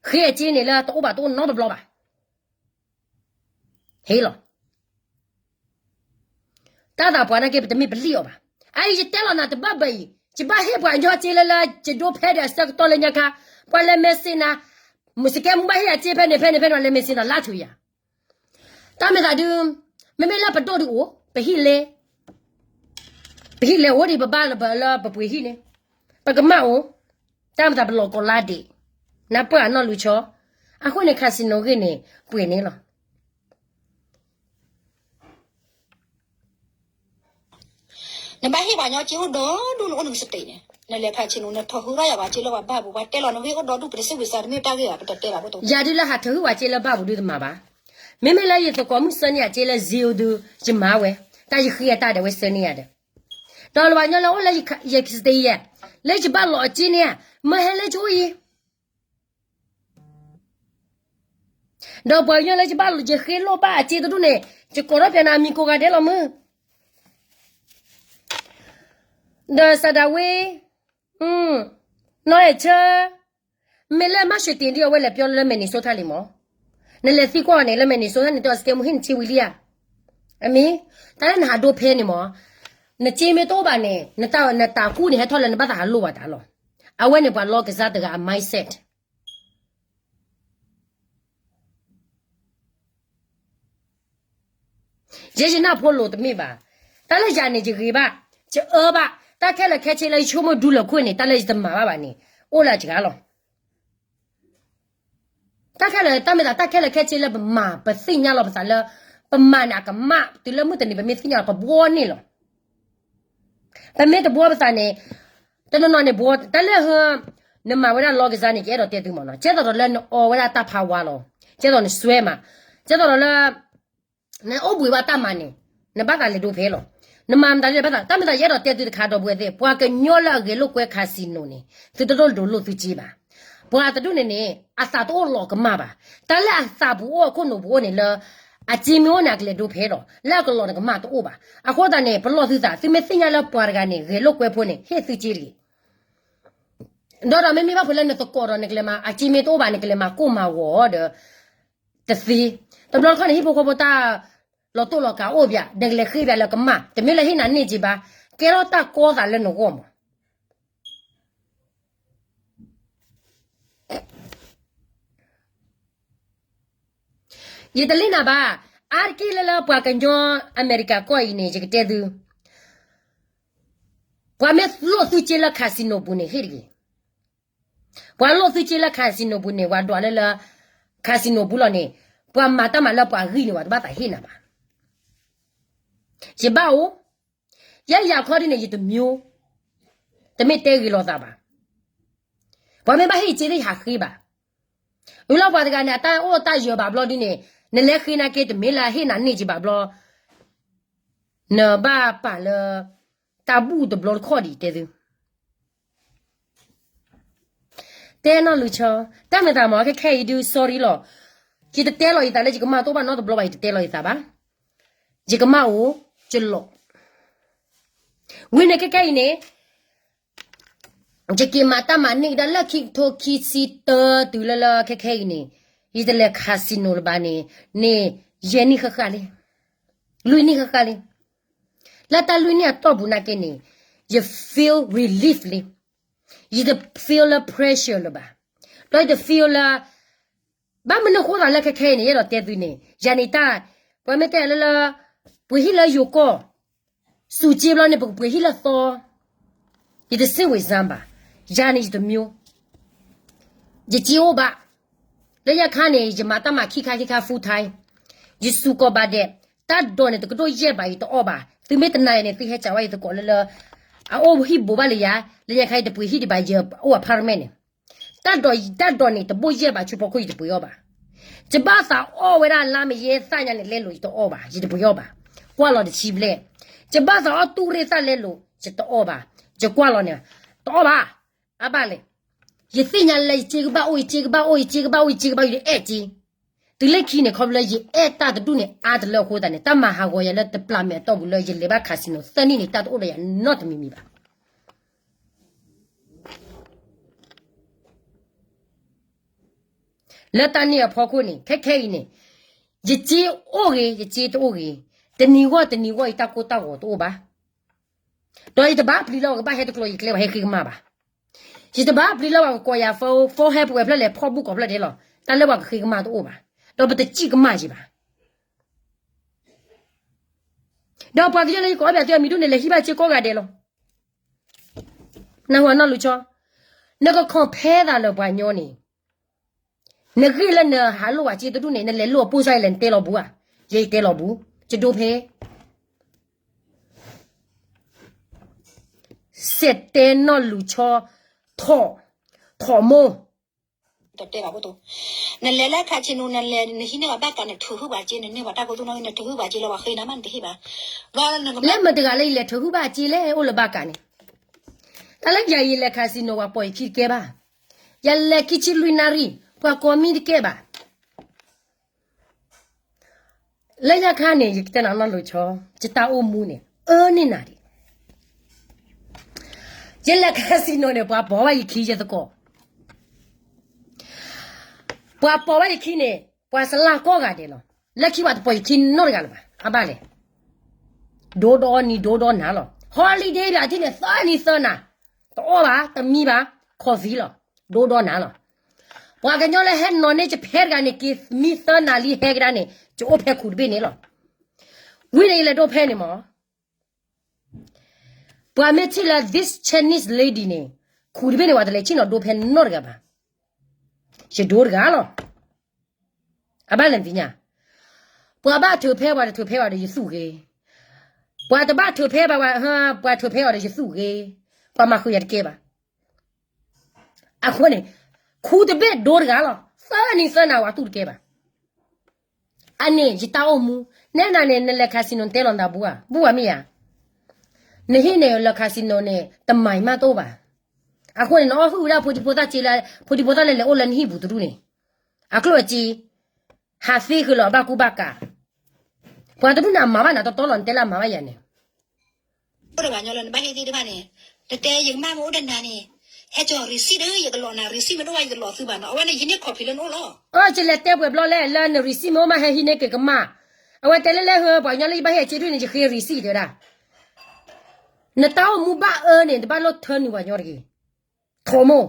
ဃ့အစ့န့ၣ်လၢတအိၣ်ဘၣ်တအိၣ်နီတဘျီဘၣ်. ဟ့ၣ်လီၤ. တၢ်သးပှၢ်နာ်က့ ပတမ့ၢ်ပလံၣ်အီၤဘၣ်. အအံၤယတဲလီၤနၤတဘၣ်ဘၣ်အံၤ, ယဘၣ်ဟ့ၣ်ပှၤကညီစ့လၢလၢ ယဒိဖဲဒီးအဆၢကတီၢ်လၢညါခါ, ပှၤလဲၤ message နၤ, စကဲမူဘၣ်ဟ့ၣ်အစ့ဖဲန့ၣ်ဖဲန့ၣ်ဖဲန့ၣ် လဲၤ message နၤလၢထူယၤ တၢ်မ့ၢ်သးဒုး, မ့မ့ၢ်လၢပဒိၣ်ဒုးအိၣ်, ပဟံၣ်လဲ, ပဟံၣ်လဲအိၣ်ဒံး ပဘၣ်လၢပပှ့ၤဟံၣ်န့ၣ်, ပကမၣ်အိၣ်, တၢ်မ့ၢ်သးပလီၢ်ကီၢ်လါဒ့ၣ်, နၢ်ပၢၢ်အနီၢ်လူၤဆီ, အဃိန့ၣ် casino ဂ့ၢ်န့ၣ် ပှ့ၤန့ၣ်လီၤ. နဘၣ်ဟ့ၣ်ပှၤကညီစ့အိၣ်ဒီဒူၣ် နအိၣ်နကစတ့းန့ၣ် နလဲၤ casino နထီၣ်ဟုရၣ်ယၤပှၤစ့လၢပှၤဘၣ်ပူၤ ပှၤတဲလီၤနဂ့ၢ်အိၣ်ဒီဒူၣ် ပတစ့ဝံၤစါ တမ့ၢ်တၢ်ဂ့ၢ်ဘၣ် ပတတဲဘၣ်ဖိတိၤ ယၤဒုးလၢဟးထီၣ်ဟုပှၤစ့လၢဘၣ်ပူၤဒုးတမၤဘၣ်. မ့မ့ၢ်လၢယသကိးမုၢ်ဆၢန့ၢ်အစ့လၢ zero ဒုး ယမၤဝဲ, တၢ်ယဃ့အတၢ်ဒီးဝဲဆၢန့ၢ်ယၤဒီး, ဒီးလၢပှၤကညီလၢအိၣ်လၢယကစတ့းယဲၢ်, လၢယဘၣ်လီၤအစ့န့ၣ်ဧါ, မၢဟဲလၢယအိၣ်အံၤ ဒီးပှၤကညီလၢယဘၣ်ယဃ့လိၣ်ဘၣ်အစ့တဒူၣ်န့ၣ် ယကိးထီၣ်ပျဲနၤအမံၤကိးဂၤဒဲးလီၤမုၢ်, ဒီးစးဒၣ်ဝဲ, နီၢ်အဲၣ်ဆၢ, မ့ၢ်လၢမၢ်ၡ့တ့ၢ်ဒ်အဝဲလဲၤပျီလၢ Minnesota လံမး, နလဲၤသံကွၢ်အီၤန့ၣ် လၢ Minnesota န့ၣ် တၢ်စကဲမူဟ့ၣ်နစ့ဝံၤလံဧါ. အမ့ၢ်, တၢ်လၢနဟးဒိဖဲန့ၣ်မး, နစ့မ့ၢ်တအိၣ်ဘၣ်န့ၣ် နတၢ်ကူၣ်န့ၣ်ဟဲထီၣ်လၢနဘၣ်သးဟးလိၢ်ဘၣ်တၢ်လီၤ. အဝဲန့ၣ်ပှၤလီကစၢ်တဂၤအ mindset ယဲယနၢ်ဖိလိၤတမ့ၢ်ဘၣ်. တၢ်လၢယၤန့ၣ် ယဂ့ၤဘၣ်, ယအၢဘၣ်, တၢ်ခဲလၢာ်ခဲဆ့လၢယဆိကမိၣ်ဒူလၢာ်ခိၣ်န့ၣ် တၢ်လၢယတမၤဘၣ်ဘၣ်န့ၣ် အိၣ်လၢယဂၤလီၤ. တၢ်ခဲလၢာ် တၢ်မ့ၢ်သး တၢ်ခဲလၢာ်ခဲဆ့လၢပမၤ ပသ့ၣ်ညါလီၤပသးလၢ ပမၤန့ၣ် အကမၣ် တုၤလၢမုၢ်တနံၤ ပမ့ၢ်သ့ၣ်ညါလီၤ ပဘှီန့ၢ်လီၤ. ပမ့ၢ်တဘှီပသးန့ၣ် တနီၤနီၤန့ၣ်ဘှီ တၢ်လၢဟ နမၤဝဲဒၣ်လီကစၢ်န့ၣ် ယအဲၣ်ဒိးတဲသုမးနီၤ ကဲသိးဒီးလၢနအီဝဲဒၣ်တၢ်ဖးဝါလီၤ. ကဲသိးနစွဲမး, ကဲသိးဒီးလၢ နအိၣ်ဘှံးဘၣ်တၢ်မၤန့ၣ် နဘၣ်သးလဲၤဒိဖဲလီၤ. နမၤမတၤလဲၣ်ဘၣ်သး တၢ်မ့ၢ်သးယအဲၣ်ဒိးတဲသုတခါဒီပုၢ်ဝဲၢ်သ့ၣ် ပှၤကညီလၢအဂဲၤလိာ်ကွဲ casino န့ၣ် သုတဒိၣ်ဒိးလိာ်သုစ့ဘၣ်. ပှၤတဒူၣ်န့ၣ်န့ၣ် အသးတအိၣ်လီၤကမၣ်ဘၣ်. တၢ်လၢအသးပူၤအိၣ်အခိၣ်နူာ်ပူၤအိၣ်န့ၣ်လၢ အစ့မ့ၢ်အိၣ်န့ၣ် အကလဲၤဒိဖဲလီၤ လၢအကလီၤနကမၣ်တအိၣ်ဘၣ်. အဃိသတးန့ၣ် ပလီၢ်သုသး သုမ့ၢ်သ့ၣ်ညါလၢပှၤတဂၤန့ၣ် ဂဲၤလိာ်ကွဲဖိန့ၣ် ဟ့ၣ်သုစ့တဂ့ၤ ဒီးဒီးမ့မ့ၢ်ဘၣ်ဖဲလၢနသကိးဒီးနကလဲၤမၤ အစ့မ့ၢ်တအိၣ်ဘၣ် နကလဲၤမၤကိၢ်မၤဂီၤဒီး တသ့. တဘျီတခီၣ်န့ၣ် ဟံၣ်ဖိဃီဖိတၢ်လီၤတိၢ်လီၤကးအိၣ်ဘၣ် နကလဲၤဃ့ဘၣ်လၢကမၣ် တမ့ၢ်လၢဟ့ၣ်နၤန့ၢ်က့ဘၣ် ကဲထီၣ်တၢ်ကီသးလၢနဂီၢ်မး ယတလ့နၤဘၣ်. အါတက့ၢ်လၢလၢပှၤကညီ အမဲရကၤကီၢ်အံၤန့ၣ် ယကတဲသု ပှၤမ့ၢ်လိၣ်သုစ့လၢ casino ပူၤန့ၣ် ဟ့ၣ်တဂ့ၤ. ပှၤလိၣ်သုစ့လၢ casino ပူၤန့ၣ် ပှၤဒွးလၢလၢ casino ပူၤလီၤန့ၣ် ပှၤမၤတၢ်မၤလၢပှၤဂံၢ်န့ၣ် ပှၤတဘၣ်သးဟ့ၣ်နၤဘၣ်. ယဘၣ်အိၣ် ယဲယၤခီဒ်န့ၣ် ယတမျိုး တမ့ၢ်တဲဂ့ၤလိာ်သးဘၣ်. ပှၤမ့ၢ်ဘၣ်ဟ့ၣ်စ့သ့ၣ် ယဟးဃ့ဘၣ်. ဝံၤလီၤပှၤတဂၤန့ၣ် အတၢ်အိၣ်တၢ်ယၢၤဘၣ်ဘျီဒ်န့ၣ် နလဲၤဃ့နာ်က့ တမ့ၢ်လၢဟ့ၣ်နၤန့ၢ်က့ဘၣ်ဘျီ နဘၣ်ပာ်လၢ တၢ်ဘူၣ်တဘျီတခီၣ်ဒံးတဲသု တဲနီၢ်လူၤဆီ တၢ်မ့ၢ်တၢ်မၤခဲခဲအံၤဒုး sorry လီၤ. ယတတဲလီၤယသးလၢယကမၣ်တအိၣ်ဘၣ်နီတဘျီဘၣ် ယတတဲလီၤယသးဘၣ်. ယကမၣ်အိၣ် ယလီၤ. ဝံၤန့ၣ်ခဲခဲအံၤန့ၣ် ယက့ၤမၤတၢ်မၤန့ၢ်ကဒါလၢခံကထိခံဆံတၢတုၤလၢလၢခဲခဲအံၤန့ၣ် ယတလဲၤ casino လၢၤဘၣ်န့ၣ် န့ၣ် ယဲၢ်နံၣ်ဃၣ်ဃၣ်လံ လွံၢ်နံၣ်ဃၣ်ဃၣ်လံ. လၢတၢ်လွံၢ်နံၣ်အတီၢ်ပူၤနာ်က့န့ၣ် ယ feel relief လံ. ယတ feel လၢ pressure လၢၤဘၣ်. ဒီးယတ feel လၢ ဘၣ်မနုၤအဃိသးလၢခဲခဲအံၤန့ၣ် ယအဲၣ်ဒိးတဲသုန့ၣ် ယၤန့ၣ်တၢ် ပှၤမ့ၢ်တဲလၢလၢ ပှ့ၤဟံၣ်လၢယိၤကီၢ် စူၢ်က့ဘျီန့ၣ် ပကပှ့ၤဟံၣ်လၢသီ ယတစ့ဝံၤစၢ်ဘၣ်. ယၤန့ၣ်ယတမျိုး ယစ့အိၣ်ဘၣ်. လၢညါခါန့ၣ် ယမၤတၢ်မၤခံခါခံခါ full time ယစူၢ်ကီးဘၣ်ဒဲး တၢ်ဒိးန့ၣ် တကဒိၣ်ယဲၢ်ဘး ယတအီၣ်ဘၣ်. သုမ့ၢ်တနာ်ယၤန့ၣ် သုဟဲစံးဝဲယသကိးလၢလၢ အအိၣ်ဟံၣ်ဘိးဘၣ်လၢယၤ လၢညါခါယတပှ့ၤဟံၣ်ဒံးဘၣ် ယအိၣ် apartment န့ၣ် တၢ်ဒိး တၢ်ဒိးန့ၣ် တဘိၣ်ယဲၢ်ဘး ဆူဖီခိၣ်ယတပှ့ၤအီၣ်ဘၣ် ယဘၣ်သးအီၣ်ဝဲဒၣ်လါမ့ၢ်ယဲသၣ်ညါန့ၣ် လဲလိာ်ယတအီၣ်ဘၣ်, ယတပှ့ၤအီၣ်ဘၣ်, ကွၢ်လီၤတဆံဘျဲၣ်. ယဘၣ်သးအီၣ်တူၢ်ရ့ၣ်သၣ်လဲလိာ် ယတအီၣ်ဘၣ်, ယကွၢ်လီၤန့ၣ်, တအီၣ်ဘၣ်. အဘၣ်လဲၣ်, ယသ့ၣ်ညါလၢယစ့ကဘၣ်အိၣ်, ယစ့ကဘၣ်အိၣ်, ယစ့ကဘၣ်အိၣ်, ယစ့ကဘၣ်အိၣ်, ယအဲၣ်စ့. တုၤလၢခံန့ၣ် ခီဖျိလၢယအဲၣ်တၢ်တဒူၣ်န့ၣ် အါတလၢအဃိသတးန့ၣ် တၢ်မၤဟးဂီၤယၤလၢတပျၢ်မဲာ်အတီၢ်ပူၤလၢယလဲၤဘၣ် casino သၢနံၣ်န့ၣ် တၢ်တအိၣ်ဒီးယၤနီတမံၤမံၤဘၣ်. လၢတၢ်န့ၣ်အဖီခိၣ်န့ၣ် ခဲခဲအံၤန့ၣ် ယစ့အိၣ်ဂ့ၤ ယစ့တအိၣ်ဂ့ၤ, တနံၤဂီၢ်တနံၤဂီၢ်အံၤ တၢ်ကိၢ်တၢ်ဂီၤတအိၣ်ဘၣ်. ဒီးယတဘၣ်ပျံၤလၢပှၤကဘၣ်ဟဲတကျိၤယကျဲဘၣ်, ဟဲဃ့ကမၣ်ဘၣ်. ယတဘၣ်ပျံၤလၢပှၤကကိးယၤ phone, phone ဟဲပဝဲဖျၢၣ်လဲၣ် ဖီၣ်ဘူၣ်ကိးဖျၢၣ်ဒဲးလီၤ. တၢ်လၢပှၤကဃ့ကမၣ်တအိၣ်ဘၣ်, ဒီးပတစံၣ်ကမၣ်ယံၤဘၣ်. ဒီးပှၤကညီလၢယကိးဘၣ်သုအမံၤဒ်န့ၣ် လဲၤဟံးဘၣ်စ့ကိးဂၤဒဲးလီၤ. နၢ်ဟူနီၢ်လူၤဆီ, နက compare သးလၢပှၤညီန့ၣ်, နဂ့ၢ်လၢနဟးလိၢ်ဝဲစ့တဒူၣ်န့ၣ် နလဲၤလိၢ်အပိၢ်စၢ်အံၤလဲၣ် နတဲလီၤဘူးဧါ. ယဲယတဲလီၤဘူး, ယဒိဖဲ စဲးတဲနီၢ်လူၤဆီ, ထိၣ်, ထိၣ်မိၢ် တတဲဘၣ်ဖိတိ, နလဲၤလၢ casino နလဲၤ နဟံးန့ၢ်ဘၣ်ဘၣ်ကး နထုးဟုၣ်ဘၣ်စ့ နန့ၢ်ဘၣ်တၢ်ကိၢ်သူၣ်နီၣ်ဂံၢ် နထုးဟုၣ်ဘၣ်စ့လၢပှၤဃ့နၤမး နတဟ့ၣ်ဘၣ်. လၢမတၤတဂၤလၢယလဲၤထုးဟုၣ်ဘၣ်စ့လဲၣ် အိၣ်လၢဘၣ်ကးန့ၣ်, တၢ်လၢယၤယလဲၤ casino ပှၤပိာ်ယခံတကဲဘၣ်, ယလဲၤခံဆံလွံၢ်နၣ်ရံၣ် ပှၤကိးမံတကဲဘၣ်. လၢညါခါန့ၣ် ယကတဲနၤနီၢ်လူၤဆီ, ယတၢ်အိၣ်မူန့ၣ် အၢန့ၢ်နၤဒံး. ယလဲၤ casino န့ၣ် ပှၤပိာ်ဘၣ်ယခံယသကိး, ပှၤပိာ်ဘၣ်ယခံန့ၣ် ပှၤစလၢ်ကိးဂၤဒဲးလီၤ. လၢခံပှၤတပိာ်ယခံနီတဂၤလၢၤဘၣ်. အဘၣ်လဲၣ်, ဒိဒီနံၤဒိဒီနၤလီၤ. holiday ဘၣ်ထံၣ်န့ၣ် သၢနံၤသၢနၤ, တအီၣ်ဘၣ် တမံဘၣ်, coffee လီၤ, ဒိဒီနၤလီၤ. ပှၤကညီလၢဟဲနီၤန့ၢ်ယဖဲတဂၤန့ၣ် က့ၤမံသၢနၤလံဟဲကဒါန့ၣ် ယအိၣ်ဖဲခူၣ်တဘ့ၣ်န့ၣ်လီၤ. ဝံၤန့ၣ်ယလဲၤဒိဖဲန့ၣ်မး ပှၤမ့ၢ်ထံၣ်လၢ this Chinese lady န့ၣ် ခူၣ်တဘ့ၣ်န့ၣ် ပှၤတလဲၤဆ့ၣ်နီၤဒိဖဲနီတဂၤဘၣ်. ယဒိတဂၤလီၤ. အဘၣ်လဲၣ်နသ့ၣ်ညါ, ပှၤဘၣ်ထုးဖဲ ပှၤတထုးဖဲဘၣ်ဒီးယသူၣ်ဂ့ၤ, ပှၤတဘၣ်ထုးဖဲဘၣ်, ပှၤထုးဖဲအီၤဒီးယသူၣ်ဂ့ၤ, ပှၤမၤဃုာ်ယၤတကဲဘၣ်. အဃိန့ၣ် ခူၣ်တဘ့ၣ်ဒိတဂၤလီၤ. သၢနံၤသၢနၤဝဲသူၣ်တကဲဘၣ်. အန့ၣ်ယတၢ်အိၣ်မူ, နဲနၤန့ၣ် နလဲၤ casino နတဲလီၤနသးဘူးဧါ, ဘူးဧါမ့ၢ်ဧါ. နဟံၣ်န့ၣ်လၢ casino န့ၣ် တမံၤမးတအိၣ်ဘၣ်. အဃိန့ၣ် နအီၣ်ဟုၣ်ဝဲဒၣ်ဖိဒံဖိသၣ်စ့လၢ ဖိဒံဖိသၣ်လၢလဲၤအိၣ်လၢနဟံၣ်ပူၤတဒူၣ်န့ၣ်, အကျိၣ်အစ့ ဟးသ့ဃုာ်လီၤအဘၣ်ကူဘၣ်ကး. ပှၤတဒူၣ်န့ၣ် အမၤဘၣ်နၤတီတီလီၤ နတဲလၢအမၤဘၣ်ယၤန့ၣ် အိၣ်တဂၤညီလၢနဘၣ်ဟ့ၣ်သ့ၣ်တဖၣ်န့ၣ်, နတဲယကမၣ်မ့ၢ်အိၣ်တနၤန့ၣ်, ဟဲကၠီ receipt ဒီး ယကလိးနၤ receipt မ့ၢ်တအိၣ်ဘၣ် ယကလိးသုဘၣ်နီၤ, အဝဲန့ၣ် ယန့ၢ် copy လၢနအိၣ်လီၤ. အၢ ယလဲၤတဲပှဲၤဘျီလဲၣ် လၢန receipt မ့ၢ်အိၣ်မး ဟဲဟံးန့ၢ်က့ၤကမၣ်. အဝဲတဲလၢလၢဟၢ ပှၤကညီလၢယဘၣ်ဟ့ၣ်အစ့ဒ်န့ၣ် ယဃ့ receipt တဲဝဲဒၣ်. နတၢ်အိၣ်မူဘၣ်အၢန့ၣ် တဘၣ်လိၣ်ထၢနုာ်ပှၤကညီတဂ့ၤ. ထိၣ်မိၢ်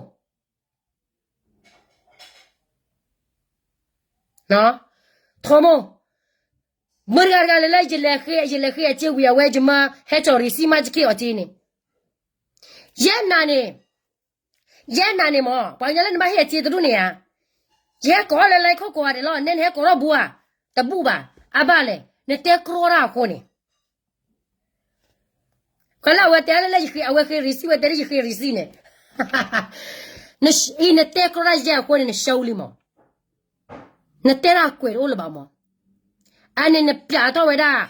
ထိၣ်မိၢ်, မုၢ်တဂၤတဂၤလၢ်လၢ် ယလဲၤဃ့ ယလဲၤဃ့အစ့ဝံၤ အဝဲယမါဟဲကၠီ receipt မး ယက့ၢ်အီၤစ့န့ၣ်, ယဲနၤန့ၣ်, ယဲနၤန့ၣ်မး ပှၤကညီလၢနဘၣ်ဟ့ၣ်အစ့တဒူၣ်န့ၣ်ဧါ, ယဟဲကိးလၢလၢခိၣ်ကိးဂၤဒဲးလီၤ နဲနဟဲကိးထီၣ်ဘူးဧါ, တဘူးဘၣ်, အဘၣ်လဲၣ် နတဲကြီတၢ်အဃိန့ၣ် ကလၢအဝဲတဲလၢလၢယဃ့ အဝဲဃ့ receipt ဝဲတဲလၢယဃ့ receipt န့ၣ်, အံၤနတဲကြီတၢ်ယဲအဃိန့ၣ် နရှုံးလံမး, နတဲတၢ်ကွဲးတအိၣ်လၢၤဘၣ်မး, အန့ၣ်နပျးထီၣ်ဝဲဒၣ်,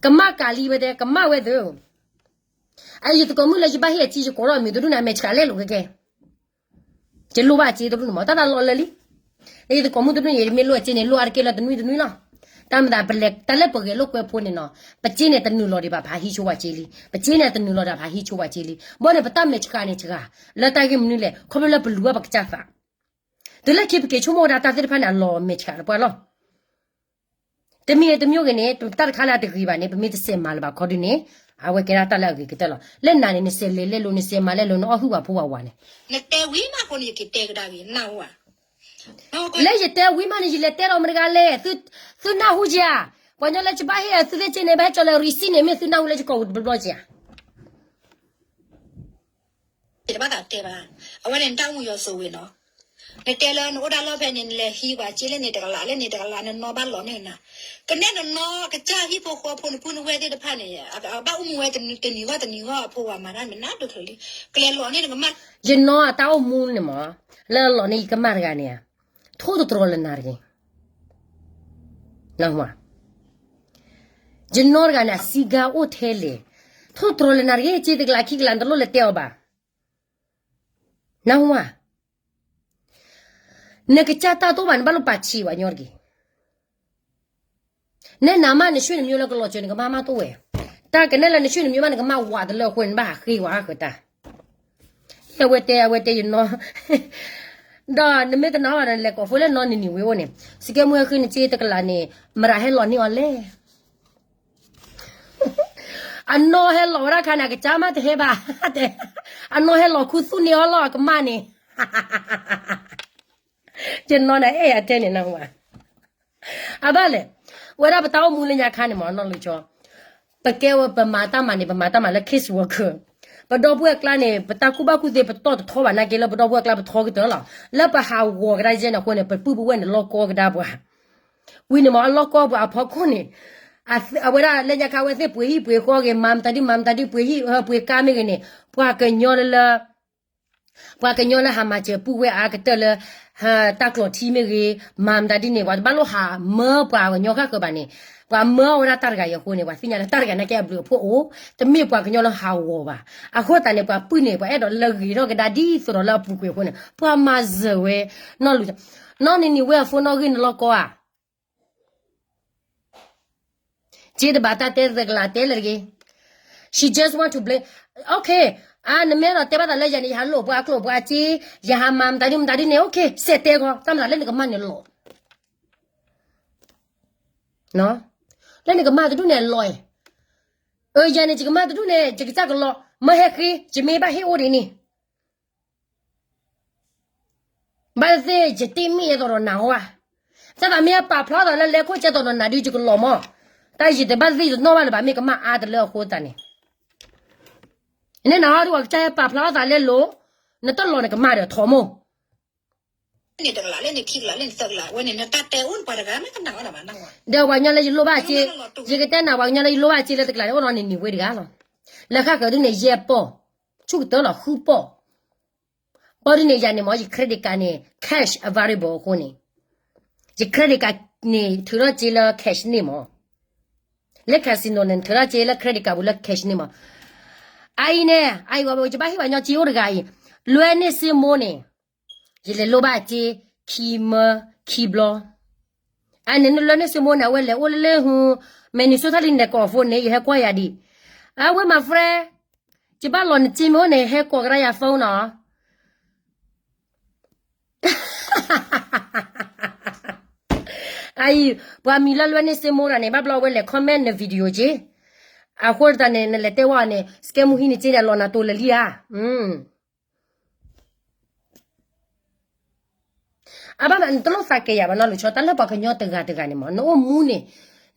ကမၣ်ကးလံဝဲတဲ ကမၣ်ဝဲသ့, အယသကိးမုၣ်လၢယဘၣ်ဟ့ၣ်အစ့ ယကိးထီၣ်အမံၤတဒူၣ်န့ၣ် အမဲာ်ဆှးလဲလိာ်ကဲကဲ ယလိၣ်ဘၣ်စ့တဒူၣ်န့ၣ်မး တၢ်သးလီၤလၢာ်လံ. ယသကိးမုၣ်တဒူၣ်န့ၣ် မ့ၢ်လိၣ်အစ့န့ၣ် လိၣ်အါတက့ၢ်လၢတနွံတနွံလီၤ. တၢ်မၤသး တၢ်လၢပဂဲၤလိာ်ကွဲဖိန့ၣ်နီၤ, ပစ့န့ၣ်တနုာ်လီၤဒံးဘၣ်ဖးဟံးဆိဝဲစ့လံ, ပစ့န့ၣ်တနုာ်လီၤဒံးဖးဟံးဆိဝဲစ့လံ, ဘၣ်န့ၣ် ပတၢ်မဲာ်ဆှးန့ၣ်ဆှး, လၢတၢ်ဂ့ၢ်မနုၤလဲၣ် ခီဖျိလၢပလူၤဘၣ်ပကစၢ်သး, တုၤလၢခံပက့ၤဆိကမိၣ်ဝဲဒၣ်တၢ်သ့ၣ်တဖၣ်န့ၣ် အလီၤမဲာ်ဆှးလၢပှၤလီၤ. တမံၤတမံၤဂ့ၤန့ၣ် တၢ်တခါလၢအတဂ့ၤဘၣ်န့ၣ် ပမ့ၢ်တစဲးမၤလၢၤဘၣ်ခီဒုန့ၣ်, အဝဲကဲဒၣ်တၢ်လၢအဂ့ၤကတၢၢ်လီၤ. လၢနၤန့ၣ် နစဲးလဲၤလဲလိာ် နစဲးမၤလဲလိာ် နအီၣ်ဟုၣ်ဝဲဖိဝဲဝၤန့ၣ်, နတဲဝံၤမးအဃိန့ၣ် ယက့ၤတဲကဒါက့ၤ နၢ်ဟူဧါ. လၢယတဲဝံၤမးန့ၣ် ယလဲၤတဲဒီးမတၤတဂၤလဲၣ်, သုနၢ်ဟူဧါ. ပှၤကညီလၢယဘၣ်ဟ့ၣ်သုသ့ၣ်စ့န့ၣ် ဘၣ်ဟဲကၠီလၢ receipt န့ၣ် မ့ၢ်သုနၢ်ဟူလၢယကိာ်ပူၤတဘျီဘျီဧါ. ယတဘၣ်သးတဲဘၣ်, အဝဲန့ၣ်နတၢ်အိၣ်မူယွၤစိၤဝဲနီၤ, နတဲလၢနအိၣ်တၢ်လီၢ်ဖဲန့ၣ် နလဲၤဟံးပှၤစ့လၢန့ၣ်တကလး လၢန့ၣ်တကလး နနီၢ်ဘၣ်လီၤန့ၢ်နၤ, ကနဲၣ်နနီၢ်ကစၢ်ဟံၣ်ဖိဃီဖိနပုၢ်နဝဲၢ်သ့ၣ်တဖၣ်န့ၣ် အဘၣ်အိၣ်မူဝဲတနံၤဂီၢ်တနံၤဂီၢ်အဖိဝဲမၤတၢ်မနုၤဒိၣ်ချၢလံ, ကလဲၤလီၤန့ၢ်နကမၣ်, ယနီၢ်အတၢ်အိၣ်မူန့ၣ်မး, လၢလီၤန့ၢ်ယကမၣ်တဂၤန့ၣ်ဧါ, ထိၣ်သတြီၤလၢနၤတဂ့ၤ. နၢ်ဟူဧါ. ယနီၢ်တဂၤန့ၣ် အစံးကါအိၣ်ထဲလဲၣ်. ထိၣ်သတြီၤလၢနၤတဂ့ၤ, စ့တကလးခံကလး နတလိၣ်လဲၤတဲအီၤဘၣ်. နၢ်ဟူဧါ. နကစၢ်တၢ်တအိၣ်ဘၣ် နဘၣ်လိၣ်ပာ်ဆံးဝဲညီတဂ့ၤ. နဲနၤမး နဆွေနမျိုးလၢကလီၤစၢၤ နကမၢ်မးတအိၣ်ဝဲ. တၢ်ကနဲၣ်လၢနဆွေနမျိုးမး နကမၢ်ဝးတလၢအဃိန့ၣ် နဘၣ်ဟးဃ့ဝဲဃၢၤတၢ်. အဝဲတဲ အဝဲတဲယနီၢ်, ဒီးနမ့ၢ်တနာ်ဘၣ်ဒီး လဲၤကိးဖိလၢနီၢ်နံၤနံၤဝ့ၤအိၣ်န့ၣ်, စကဲမူဟဲဃ့နစ့တကလးန့ၣ် မတၤဟဲလီၤန့ၢ်အီၤလဲၣ်. အနီၢ်ဟဲလီၤဝဲဒၣ်ခါန့ၣ် အကစၢ်မးတဟဲဘၣ်, အနီၢ်ဟဲလီၤခူသူၣ်န့ၢ်အီၤလီၤ အကမၢ်န့ၣ်. ယနီၢ်န့ၣ် အဲၣ်ယၤတဲန့ၣ်နၢ်ဟူဧါ. အဘၣ်လဲၣ်, ဝဲဒၣ်ပတၢ်အိၣ်မူလၢညါခါန့ၣ်မး နီၢ်လူၤဆီ, ပကဲဝဲပမၤတၢ်မၤန့ၣ် ပမၤတၢ်မၤလၢ case worker, ပဒီပုၢ်ဝဲၢ်ကျါန့ၣ် ပတၢ်ကူၣ်ဘၣ်ကူၣ်သ့ ပတီၢ်တထီဘၣ်နာ်က့လၢပဒီပုၢ်ဝဲၢ်ကျါ ပထီကတၢၢ်လီၤ. လၢပဟးဂီၤကဒါယဲန့ၣ်အဃိန့ၣ် ပပုၢ်ပဝဲၢ်န့ၣ် လီၢ်ကီကဒါပှၤ ဝံၤန့ၣ်မး အလီၢ်ကီပှၤအဖီခိၣ်န့ၣ်, အဝဲဒၣ်လၢညါခါဝဲသ့ၣ်ပှ့ၤဟံၣ်ပှ့ၤဃီဂ့ၤ မၤမတၤဒ်မၤမတၤဒ် ပှ့ၤဟံၣ်ပှ့ၤကါမ့ၢ်ဂ့ၤန့ၣ် ပှၤကညီလၢလၢ ပှၤကညီလၢဟးမၤစၢၤပုၢ်ဝဲၢ်အါကတၢၢ်လၢ တၢ်ကျိးထံမ့ၢ်ဂ့ၤ, မၤမတၤဒ်န့ၣ် ပှၤတဘၣ်လိၣ်ဟးမၢပှၤကညီဃၣ်ဃၢၤဘၣ်န့ၣ်, ပှၤမၢအီၤဝဲဒၣ်တၢ်တဂၤအံၤအဃိန့ၣ် ပှၤသ့ၣ်ညါလၢတၢ်တဂၤနာ်က့အဘျုးအဖှိၣ်အိၣ်, တမ့ၢ်ပှၤကညီလၢဟးဂီၤဘၣ်. အဃိသတးန့ၣ် ပှၤပုၢ်န့ၣ် ပှၤအဲၣ်ဒိးလၢဂ့ၤထီၣ်ကဒါဒ်သိးဒီးလၢအပူၤကွံာ်အဃိန့ၣ် ပှၤမၤစၢၤဝဲ, နီၢ်လူၤ, နီၢ်နံၤနံၤဝ့ၤအ phone နီၣ်ဂံၢ်နလီၢ်ကီဧါ. စ့တဘၣ်တၢ်တဲသကလးတဲလၢတဂ့ၤ. She just want to blame. Okay. အါ နမ့ၢ်အဲၣ်ဒိးတဲဘၣ်သးလၢယၤန့ၣ် ယဟးလိာ်ပှၤကျိာ်ပှၤစ့, ယဟးမၤမတၤဒ်မတၤဒ်န့ၣ် okay စဲးတဲဂီၤ တၢ်မၤသးလၢနကမၢ်န့ၣ်လီၤ. လၢနကမၢ်တဒူၣ်န့ၣ်အလီၤအံၤ. အၢ ယၤန့ၣ် ယကမၢ်တဒူၣ်န့ၣ် ယကစၢ်ကလီၤ မၢဟဲဃ့ ယမ့ၢ်ဘၣ်ဟ့ၣ်အိၣ်ဒ်န့ၣ် ဘၣ်သ့ၣ်ယတ့ၢ်မ့ၢ်ယဲသိးဒီးနၤဟီဧါ. တၢ်သးမ့ၢ်အပာ်ဖျါသးလၢလဲၤခိၣ်ကဲသိးဒီးနၤဒုးယကလီၤမး. တၢ်ယတဘၣ်သ့ၣ်ယတနီၣ်ဘၣ်လၢၤဘၣ် မ့ၢ်ကမၣ်အါတလၢအဃိသတးန့ၣ်, နဲနၤဟီဒုးပှၤကစၢ်ဟဲပာ်ဖျါသးလဲၤလိၤ, နတလီၤနကမၣ်ဒီးထီၣ်မိၢ် န့ၣ်တကလး လၢန့ၣ်ခံကလး လၢန့ၣ်သၢကလး ဝဲန့ၣ်နတၢ်တဲအိၣ်ပှၤတဂၤမ့ၢ်ကနၣ်ဝဲဒၣ်ဘၣ်နဝဲ. ဒီးပှၤကညီလၢယလိၣ်ဘၣ်စ့, ယကတဲနၤ ပှၤကညီလၢယလိၣ်ဘၣ်စ့လၢတကလးန့ၣ် အိၣ်ဒီးနံၤနံၤဝ့ၤတဂၤလီၤ. လၢဃၣ်ဃၢၤဒုန့ၣ် ယဲၢ်ပီၢ်, ဆူၣ်ကတၢၢ်လီၤ ဃုပီၢ်. ဘၣ်ဒ်န့ၣ်ယၤန့ၣ်မ့ၢ် ယ credit card န့ၣ် cash available အဃိန့ၣ်, ယ credit card န့ၣ် ထုးထီၣ်စ့လၢ cash န့ၣ်မ့ၢ်, လၢ casino န့ၣ် ထုးထီၣ်စ့လၢ credit card ပူၤလၢ cash န့ၣ်မ့ၢ်. အအံၤန့ၣ် အအံၤ ယဘၣ်ဟ့ၣ်ပှၤကညီစ့အိၣ်တဂၤအံၤ, လွဲန့ၢ်စ့မိၢ်န့ၣ်, ယလဲၤလိၣ်ဘၣ်စ့ ခံမၢ ခံဘျီ. အန့ၣ် နလွဲန့ၢ်စ့မိၢ်န့ၣ် အဝဲလဲၤအိၣ်လၢလၢဟူ Minnesota လံန့ၣ် ကိး phone န့ၣ် ယဟဲကွၢ်ယၤဒံး. အဝဲ my friend, ယဘၣ်လီၤနစ့မ့ၢ်အိၣ်န့ၣ် ဟဲကိးကဒါယၤ phone နီၤ. အအံၤ ပှၤမံၤလၢလွဲန့ၢ်စ့မိၢ်တဂၤန့ၣ် ဘၣ်ဘျီဝဲလဲၤ comment န video က့. အဃိသတးန့ၣ် နလဲၤတဲဝဲန့ၣ် စကဲမူဟံးန့ၢ်စ့န့ၣ် အလီၤနၤတိၤလၢာ်လံဧါ. အဘၣ်မး နတလိၣ်သးကဲယၤဘၣ်နီၢ်လူၤဆီ တၢ်လၢပှၤကညီတဂၤတဂၤန့ၣ်မ့ၢ် နအိၣ်မူန့ၣ်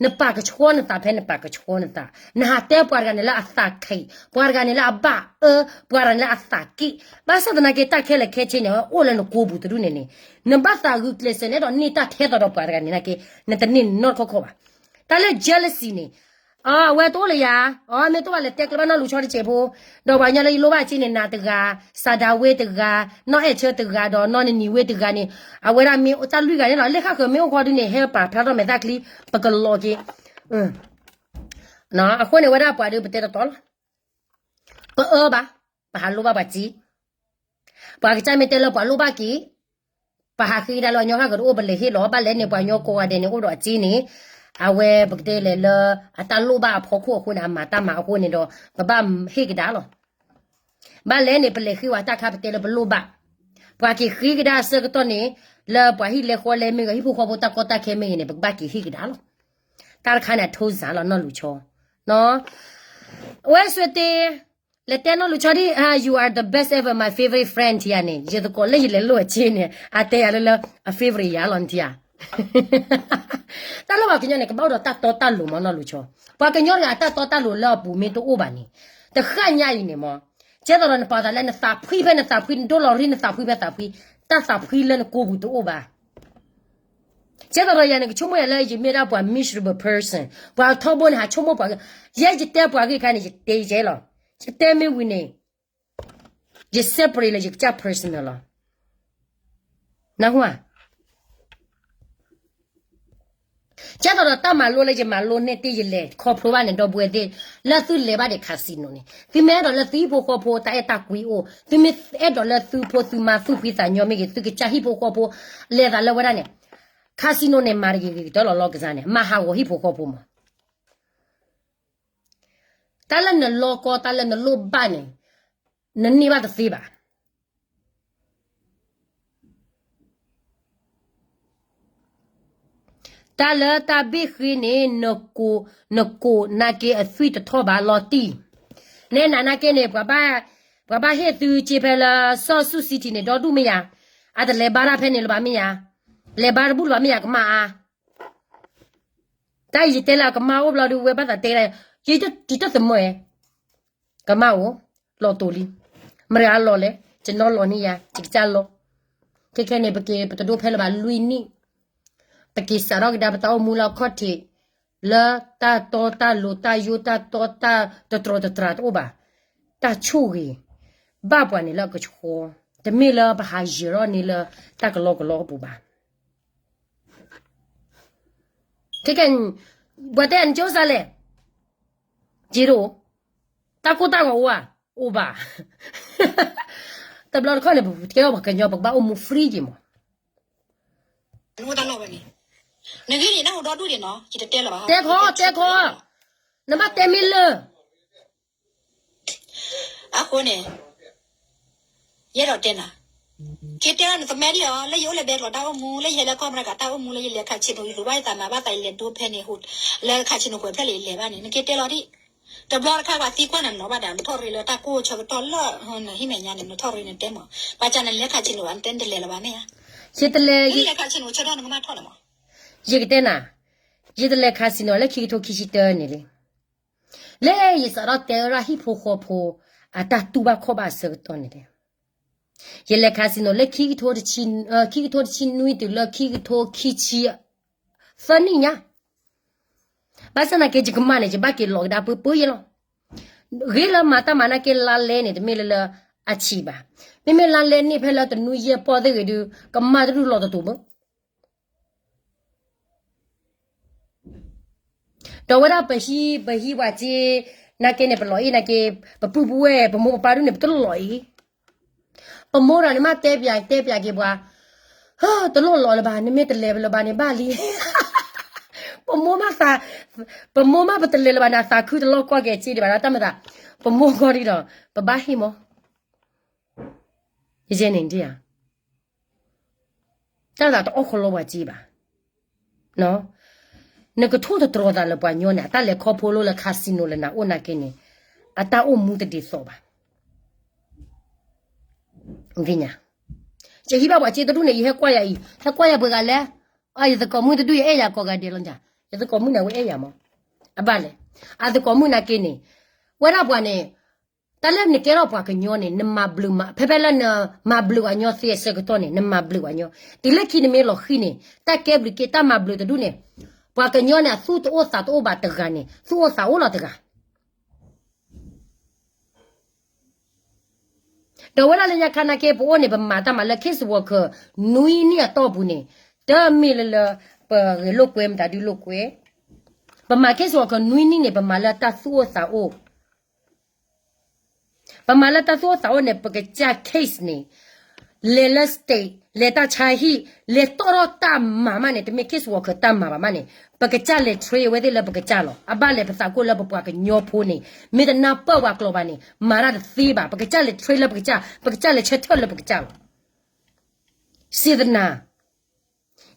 နပာ်ကဆှီနသးဖဲနပာ်ကဆှီနသး, နဟးတဲပှၤတဂၤန့ၣ်လၢအသးခံး, ပှၤတဂၤန့ၣ်လၢအဘၣ်အၢ, ပှၤတဂၤန့ၣ်လၢအသးက့ၣ်, ဘၣ်ဆၣ်သနာ်က့ တၢ်ခဲလၢာ်ခဲဆ့န့ၣ် အိၣ်လၢနကိာ်ပူၤတဒူၣ်န့ၣ်န့ၣ်, နဘၣ်သးဂုာ်ကျဲးစၢးန့ၣ်ဒီး န့ၢ်တၢ်ထဲသိးဒီးပှၤတဂၤန့ၣ်နာ်က့, နတန့ၢ်နီတခီခီဘၣ်. တၢ်လၢ jealousy န့ၣ် အဝဲတအိၣ်လၢယၤ, အမ့ၢ်တအိၣ်ဘၣ်လဲၤတဲကျဲဘၣ်နီၢ်လူၤဆီတစဲးဖိ, ဒီးပှၤကညီလၢယလိၣ်ဘၣ်စ့န့ၣ် နၤတဂၤ, စၤဒၤဝ့တဂၤ, နီၢ်အဲၣ်ဆၢတဂၤ ဒီးနီၢ်နနံၤဝ့တဂၤန့ၣ်, အဝဲဒၣ်မ့ၢ်တၢ်လွံၢ်ဂၤန့ၣ်လီၤ. လၢဃၣ်ဃၢၤမ့ၢ်အိၣ်ဃီဒုန့ၣ် ဟဲပာ်ဖျါထီၣ်မဲာ်သၣ်ချံ, ပကလီၤက့ၤ. အဃိန့ၣ်ဝဲဒၣ်ပှၤဒုးပတဲတတီလီၤ. ပအၢဘၣ်, ပဟးလိၣ်ဘၣ်ပှၤစ့, ပှၤကစၢ်မ့ၢ်တဲလၢပှၤလိၣ်ဘၣ်က့ၤ, ပဟးဃ့ကဒါလၢအညီဃၣ်ဃၢၤတအိၣ် ပလဲၤဟ့ၣ်လီၤ. ဘၣ်လဲၣ်န့ၣ် ပှၤကညီကိးဂၤဒဲးန့ၣ် အိၣ်ဒီးအစ့န့ၣ်, အဝဲပကတဲလဲၣ်လၢ အတၢ်လိၣ်ဘၣ်အဖီခိၣ်အဃိန့ၣ် အမၤတၢ်မၤအဃိန့ၣ်ဒီး ပဘၣ်ဟ့ၣ်ကဒါလီၤ. ဘၣ်လဲၣ်န့ၣ် ပလဲၤဃ့ဝဲတၢ်ခါပတဲလၢပလိၣ်ဘၣ်, ပှၤက့ၤဃ့ကဒါအဆၢကတီၢ်န့ၣ်, လၢပှၤဟံၣ်လဲၤဃီလဲၤမ့ၢ်ဂ့ၤ ဟံၣ်ဖိဃီဖိတၢ်ကီတၢ်ခဲမ့ၢ်ဂ့ၤန့ၣ် ပကဘၣ်က့ၤဟ့ၣ်ကဒါလီၤ. တၢ်တခါန့ၣ် အထိစၢ်လီၤနီၢ်လူၤဆီ, ဝဲစွဲတ့ လဲၤတဲနီၢ်လူၤဆီဒ် you are the best ever, my favorite friend ထံယၤန့ၣ် ယသကိးလၢယလဲၤလိၣ်အစ့န့ၣ် အတဲယၤလၢလၢ အ favorite ယၤလီၤနထံယၤ. တၢ်လၢပှၤကညီန့ၣ် ကဘၣ်အိၣ်ဒီးတၢ်တီတၢ်လိၤမးနီၢ်လူၤဆီ, ပှၤကညီတဂၤအတၢ်တီတၢ်လိၤလၢအပူၤမ့ၢ်တအိၣ်ဘၣ်န့ၣ်, တဃၣ်ညါအံၤန့ၣ်မး, ကဲသိးဒီးနပာ်သးလၢနသးဖှံဖဲနသးဖှံ နဒိလီၤရံနသးဖှံဖဲသးဖှံ, တၢ်သးဖှံလၢနကိာ်ပူၤတအိၣ်ဘၣ်. ကဲသိးဒီးယၤန့ၣ် ကဆိကမိၣ်ယၤလၢယမ့ၢ်ဒၣ်ပှၤ miserable person, ပှၤထီဘိန့ၣ် ဟးဆိကမိၣ်ပှၤဂ့ၢ်, ယဲယတဲပှၤဂ့ၢ်ခါန့ၣ် ယတဲယဲလီၤ, ယတဲမ့ၢ်ဝံၤန့ၣ် ယ separate လၢယကစၢ် personal လီၤ. နၢ်ဟူဧါ. ကဲသိးဒီးတၢ်မၤလိလၢယမၤလိန့ၢ်တ့ၢ်ယလဲၤခီဖျိဘၣ်န့ၣ် ဒီပုၢ်ဝဲၢ်သ့ၣ် လၢသုလဲၤဘၣ်ဒီး casino န့ၣ် သုမ့ၢ်အဲၣ်ဒိးလၢသုဟံၣ်ဖိဃီဖိတၢ်အဲၣ်တၢ်ကွံအိၣ်, သုမ့ၢ်အဲၣ်ဒိးလၢသုဖိသုမါသူၣ်ဖှံသးညီမ့ၢ်ဂ့ၤ, သုကစၢ်ဟံၣ်ဖိဃီဖိ လဲၤသးလၢဝဲဒၣ်န့ၣ် casino န့ၣ် မၤတဂ့ၤဂ့ၤကတၢၢ်လီၤလီၤကစၢ်န့ၣ် မၤဟးဂီၤဟံၣ်ဖိဃီဖိမး. တၢ်လၢနလီကီ တၢ်လၢနလိၣ်ဘၣ်န့ၣ် နန့ၢ်ဘၣ်တသ့ဘၣ်. တၢ်လၢတၢ်ဘ့ၣ်ဃ့န့ၣ် နကိးနာ်က့အသွံၣ်တထီၣ်ဘၣ်လီၤတံၢ်. နဲနၤနာ်က့န့ၣ် ပှၤဘၣ်ဟ့ၣ်သုစ့ဖဲလၢ စီၤဆူၣ် city န့ၣ် ဒီဒူၣ်မ့ၢ်ယါ, အတလဲၤဘါတၢ်ဖဲန့ၣ်လၢၤဘၣ်မ့ၢ်ယါ, လဲၤဘါတဘူၣ်လၢၤဘၣ်မ့ၢ်ယါ ကမၣ်အါ. တၢ်အံၤယတဲလၢအကမၣ်အိၣ်ဘျီဒုး ဝဲဘၣ်သးတဲဒၣ်, ယတသမၢ, ကမၣ်အိၣ်, လီၤတိာ်လံ, မတၤအလီၢ်လဲၣ်, ယနီၢ်လီၤန့ၢ်ယၤ, ယကစၢ်လီၤ. ခဲခဲန့ၣ် ပက့ၤပတဒိၣ်ဖဲလၢၤဘၣ်လွံၢ်နံၣ်, ပက့ၤစးထီၣ်ကဒါပတၢ်အိၣ်မူလၢအခီၣ်ထံး, လၢတၢ်တီတၢ်လိၤတၢ်ယိတၢ်တီတၢ်တတြီတတြၢ်တအိၣ်ဘၣ်, တၢ်ဆိၣ်ဂ့ၤ, ဘၣ်ပှၤန့ၣ်လၢအကဆှီ, တမ့ၢ်လၢပဟးယၢၤထီၣ်န့ၢ်လၢတၢ်ကလီကလီအပူၤဘၣ်. ခဲကဲ, ပှၤတဲအနကၠိစါလဲၣ်, က့ဒိၣ်, တၢ်ကိၢ်တၢ်ဂီၤအိၣ်ဧါ, အိၣ်ဘၣ်. တဘျီတခီၣ်န့ၣ် ပကဲထီၣ်ပှၤကညီ ပကဘၣ်အိၣ်မူ free က့ၤမး. တဲခီ, တဲခီ, နဘၣ်တဲမ့ၢ်လၢ အဃိန့ၣ် ယအဲၣ်ဒိးတဲနၤ, က့တဲလီၤနသမၢဒံၣ်အီၤ လၢယအိၣ်လၢဘဲကျိးတၢ်အိၣ်မူ လၢယဟဲလၢကီၢ်အမဲရကၤတၢ်အိၣ်မူ လၢယလဲၤ casino ယသူၣ်ဘၣ်ယသးမၤဘၣ်သး ယလဲၤဒိဖဲန့ၣ် လၢ casino ကွဲးဖျၢၣ်လၢယလဲၤဘၣ်န့ၣ် နက့တဲလီၤဒံၣ်, တဘျီတခါပှၤသံကွၢ်နၤ နလီၤဘၣ်ဒီး နထီၣ်ရ့လၢတၢ်ကိၢ်ဆၢကတီၢ်လၢ နဟံၣ်မဲာ်ညါန့ၣ် နထီၣ်ရ့နတဲမး, ပှၤကနလဲၤ casino ဘၣ် နတဲနတလဲၤလၢၤဘၣ်မ့ၢ်ဧါ, ယတလဲၤ, နလဲၤ casino ဆၢထီၣ်နကမၣ်ထီၣ်န့ၣ်မး, ယကတဲနၤ, ယတလဲၤ casino လၢခံကထိခံဆံတၢန့ၣ်လံ လၢယစးထီၣ်တဲဝဲဒၣ်ဟံၣ်ဖိဃီဖိ အတၢ်တူၢ်ဘၣ်ခီၣ်ဘၣ်အဆၢကတီၢ်န့ၣ်လီၤ. ယလဲၤ casino လၢခံကထိတဆံ, ခံကထိတဆံနွံတုၤလၢခံကထိခံဆံသၢနံၣ်ညါ, ဘၣ်ဆၣ်သနာ်က့ ယကမၣ်န့ၣ် ယဘၣ်က့ၤလီၤကဒါပှဲၤပှဲၤယဲလီၤ. ဂ့ၤလၢမၤတၢ်မၤနာ်က့လါလဲန့ၣ် တမ့ၢ်လၢလၢအဆံးဘၣ်. မ့မ့ၢ်လါလဲန့ၢ်ဖဲလၢတနွံယဲၢ်ပီၢ်သ့ၣ်ဂ့ၤဒုး ကမၣ်တဒူၣ်လီၤတတူာ်ဘၣ် ဒီးဝဲဒၣ်ပဟံၣ်ပဟံၣ်ပှၤစ့, နာ်က့န့ၣ် ပလီၤအံၤနာ်က့, ပပုၢ်ပဝဲၢ် ပမိၢ်ပပၢ်ဒုန့ၣ် ပတလီၤအံၤ, ပမိၢ်ဒီးန့ၣ်မ့ၢ်တဲပၠးတဲပၠးက့ၤပှၤ, တလိၣ်လီၤလၢၤဘၣ် နမ့ၢ်တလဲၤလၢၤဘၣ်န့ၣ်ဘၣ်လံ, ပမိၢ်မ့ၢ်သး, ပမိၢ်မ့ၢ်ပတလဲၤလၢၤဘၣ်န့ၣ် အသးခုတလီၢ်ကွၢ်က့ၤစ့ဒံးဘၣ်ဒီး တၢ်မၤသး, ပမိၢ်ကီၢ်ဒံးဒီး ပဘၣ်ဟ့ၣ်မး ယဲန့ၣ်ဒ်ဧါ, တၢ်သးတအီၣ်ခီလီပှၤစ့ဘၣ်. နကထိၣ်သတြီၤသးလၢပှၤကညီန့ၣ် အတၢ်လဲၤခီဖျိလၢ casino လၢနအိၣ်နာ်က့န့ၣ် အတၢ်အိၣ်မူတဒ်သိးဘၣ်. သ့ၣ်ညါ, ယဟံးဘၣ်ပှၤစ့တဒူၣ်န့ၣ် ယဟဲကွၢ်ယၤအံၤ ဟဲကွၢ်ယၤပှဲၤဂၤလဲၣ်, အယသကိးမုၣ်တဒူၣ်ယအဲၣ်ယၤကိးဂၤဒဲးလီၤညါ, ယသကိးမုၣ်န့ၣ် အဝဲအဲၣ်ယၤမး, အဘၣ်လဲၣ်, အသကိးမုၣ်နာ်က့န့ၣ်, ဝဲဒၣ်ပှၤန့ၣ် တၢ်လၢနကဲထီၣ်ပှၤကညီန့ၣ် နမၤဘျုးမး, ဖဲဖဲလၢနမၤဘျုးပှၤကညီသ့အဆၢကတီၢ်န့ၣ် နမၤဘျုးပှၤကညီ, တုၤလၢခံနမ့ၢ်လီၤဃံၤန့ၣ် တၢ်ကဲဘျုးက့ တၢ်မၤဘျုးတဒူၣ်န့ၣ်, ပှၤကညီန့ၣ် အသူၣ်တအိၣ်သးတအိၣ်ဘၣ်တဂၤန့ၣ် သူၣ်အိၣ်သးအိၣ်လီၤတဂၤ ဒီးဝဲဒၣ်လၢညါခါနာ်က့ ပအိၣ်န့ၣ် ပမၤတၢ်မၤလၢ case worker နွံနံၣ်အတီၢ်ပူၤန့ၣ်, တမ့ၢ်လၢလၢ ပဂဲၤလိာ်ကွဲမတၤဒုလိာ်ကွဲ, ပမၤ case worker နွံနံၣ်န့ၣ် ပမၤလၢတၢ်သူၣ်အိၣ်သးအိၣ်, ပမၤလၢတၢ်သူၣ်အိၣ်သးအိၣ်န့ၣ် ပကစၢ် case န့ၣ် လဲၤလၢ state လဲၤတၢ်ဆါဟံၣ် လဲၤတီၣ်ထီၣ်တၢ်မၤမးန့ၣ် တမ့ၢ် case worker တၢ်မၤဘၣ်မးန့ၣ် ပကစၢ်လဲၤ train အဝဲသ့ၣ်လၢပကစၢ်လီၤ. အဘၣ်လဲၣ် ပသးကိၢ်လၢပပှၤကညီဖိန့ၣ် မ့ၢ်တနၢ်ပၢၢ်ပှၤကျိာ်ဘၣ်န့ၣ် မၤတၢ်တသ့ဘၣ်. ပကစၢ်လဲၤ train လၢပကစၢ်, ပကစၢ်လဲၤဆၢထၢၣ်လၢပကစၢ်လီၤ. စေတနာ,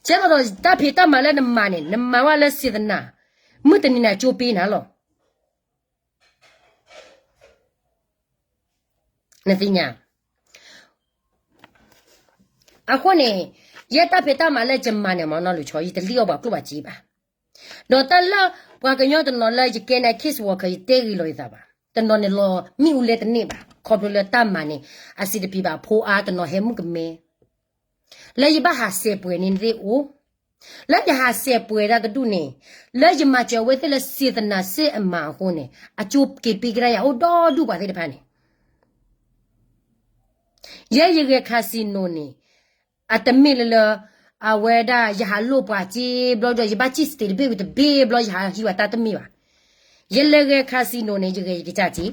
ကဲသိးဒီးတၢ်ဖံးတၢ်မၤလၢနမၤန့ၣ် နမၤဝဲလၢ စေတနာ, မုၢ်တနံၤန့ၣ် အကၠိပ့နၤလီၤ. နသ့ၣ်ညါ, အဃိန့ၣ် ယဲတၢ်ဖံးတၢ်မၤလၢယမၤန့ၣ် မနီၤလူၤဆီ ယတလံၣ်အီၣ်ပှၤကျိၣ်ပှၤစ့ဘၣ်. ဒီးတၢ်လၢပှၤကညီတနီၤလၢယကဲန့ၣ် case worker ယတဲဂ့ၤလီၤယသးဘၣ်. တနီၤန့ၣ်လီၤမ့ၣ်အူလဲတန့ၢ်ဘၣ်. ခီဖျိလၢတၢ်မၤန့ၣ် အစံးတပံၤဘၣ် ဖိအါ တနီၤဟဲမုၣ်ကမဲ လၢယဘၣ်ဟးစဲးပှဲၤန့ၣ်သ့ၣ်အိၣ်, လၢယဟးစဲးပှဲၤဒၣ်တဒူၣ်န့ၣ်, လၢယမၤစၢၤအဝဲသ့ၣ်လၢ စေတနာ စ့အမၤအဃိန့ၣ် အကၠိက့ၤပ့ကဒါယၤအိၣ်ဒီဒူၣ်ပှၤသ့ၣ်တဖၣ်န့ၣ်, ယဲယဂဲၤ casino န့ၣ်, အတမ့ၢ်လၢလၢ အဝဲဒၣ်ယဟးလိၣ်ပှၤစ့ဘျီဒီး ယဘၣ်စံၣ်စတ့းတဘ့ၣ်ဝံၤတဘ့ၣ်ဘျီ ယဟးဟံးဝဲတၢ်တမ့ၢ်ဘၣ်. ယလဲၤဂဲၤ casino န့ၣ် ယဂဲၤယကစၢ်စ့,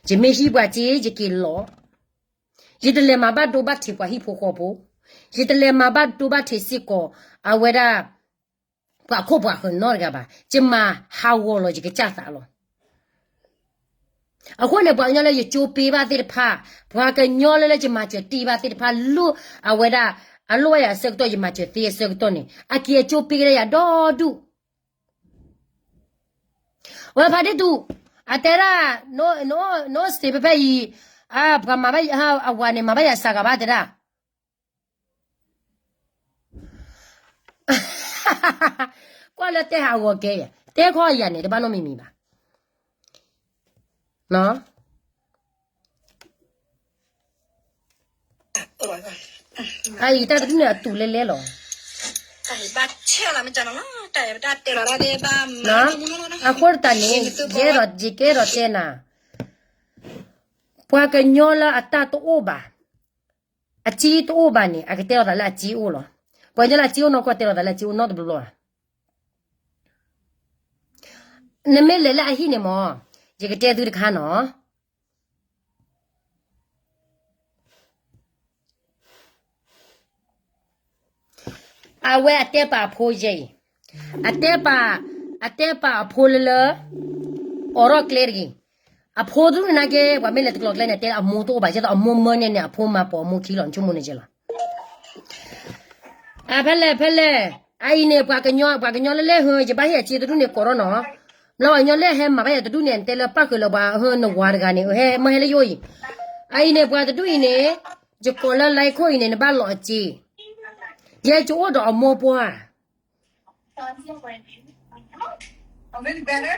ယမ့ၢ်ဟံးပှၤစ့ ယက့ၤလီၤ. ယတလဲၤမၤဘၣ်ဒိဘၣ်ထံးပှၤဟံၣ်ဖိဃီဖိ, ယတလဲၤမၤဘၣ်ဒိဘၣ်ထံးစ့ၢ်ကီး အဝဲဒၣ် ပှၤခိၣ်ပှၤဃၢၤနီတဂၤဘၣ်. ယမၤဟးဂီၤလီၤယကစၢ်သးလီၤ. အဃိန့ၣ် ပှၤကညီလၢယကၠိပ့ဘၣ်သ့ၣ်တဖၣ်, ပှၤကညီလၢလၢယမၤစၢၤတ့ၢ်ဘၣ်သ့ၣ်တဖၣ် လိၣ်အဝဲဒၣ် အလိၣ်ဘၣ်ယၤအဆၢကတီၢ် ယမၤစၢၤသ့အဆၢကတီၢ်န့ၣ် အက့ၤအကၠိပ့ကဒါယၤဒီဒူၣ်. ဝဲဖါဒ့တူၢ်, အတဲဒၣ်, နအိၣ်စတ့းဖဲဖဲအံၤ, ပှၤမၤဘၣ်, အဝၤန့ၣ် မၤဘၣ်ယၤစှၤဂၤဘၣ်တဲဒၣ် ကွၢ်လၢတဲဟးဂီၤကဲယၤ, တဲခီယၤန့ၣ် တဘၣ်နီတမံၤမံၤဘၣ်. အအံၤတၢ်တဒူၣ်န့ၣ်အတူးလဲလဲလီၤ. အဃိတၢ်န့ၣ် ယဲဒီးယကဲဒီးတဲနၤ, ပှၤကညီလၢအတၢ်တအိၣ်ဘၣ်, အစ့တအိၣ်ဘၣ်န့ၣ် အကတဲလီၤသးလၢအစ့အိၣ်လီၤ. ပှၤကညီလၢအစ့အိၣ်နီၢ်ကီၢ်တဲလီၤသးလၢအစ့အိၣ်နီတဘျီဘၣ်. နမ့ၢ်လဲၤလၢအဟံၣ်န့ၣ်မၢ်, ယကတဲသုတခါနီၤ. အဝဲအတဲပာ်အဖိယဲအံၤ, အတဲပာ်, အတဲပာ်အဖိလၢလၢ အိးထီၣ်ကျဲတဂ့ၤ. အဖိတဒူၣ်န့ၣ်နာ်က့ ပှၤမ့ၢ်လဲၤတကျိၤကျဲန့ၣ် တဲလၢအမိၢ်တအိၣ်ဘၣ် ကဲသိးအမိၢ်မၢန့ၢ်န့ၣ် အဖိမၤပိာ်အမိၢ်ခံလီၤ နဆိကမိၣ်န့ၣ်ကဲလီၤ. အဖဲလဲၣ်ဖဲလဲၣ်, အအံၤန့ၣ် ပှၤကညီ, ပှၤကညီလၢလဲၣ်ဟၢ ယဘၣ်ဟ့ၣ်အစ့တဒူၣ်န့ၣ်ကိးထီၣ်နီၤ. ဘျီပှၤကညီလၢဟဲမၤဘၣ်ယၤတဒူၣ်န့ၣ် နတဲလၢပၣ်ဃုာ်လၢပှၤဟၢနဝၤတဂၤန့ၣ် ဟဲမၢဟဲလၢယအိၣ်အံၤ. အအံၤန့ၣ် ပှၤတဒူၣ်အံၤန့ၣ်, ယကိးလၢ like ခိၣ်အံၤန့ၣ် နဘၣ်လီၤအစ့, ယဲယအိၣ်ဒီးအမိၢ်ပှၢ် နသးတဂ့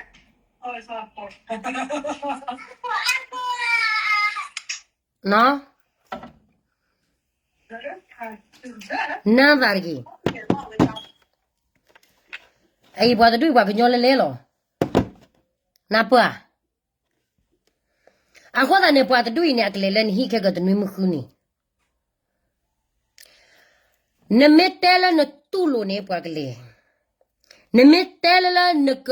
ၤ. အအံၤပှၤတဒူၣ်အံၤ ပှၤကညီလၢလဲၣ်လီၤ. နပၢၢ်, အဃိသတးန့ၣ် ပှၤတဒူၣ်အံၤန့ၣ် အကလဲၤလၢနဟံၣ်ခဲကတနွံမုၢ်ဃုနံၤ နမ့ၢ်တဲလၢနတူၢ်လိာ်န့ၣ် ပှၤကလဲၤ, နမ့ၢ်တဲလၢလၢနက,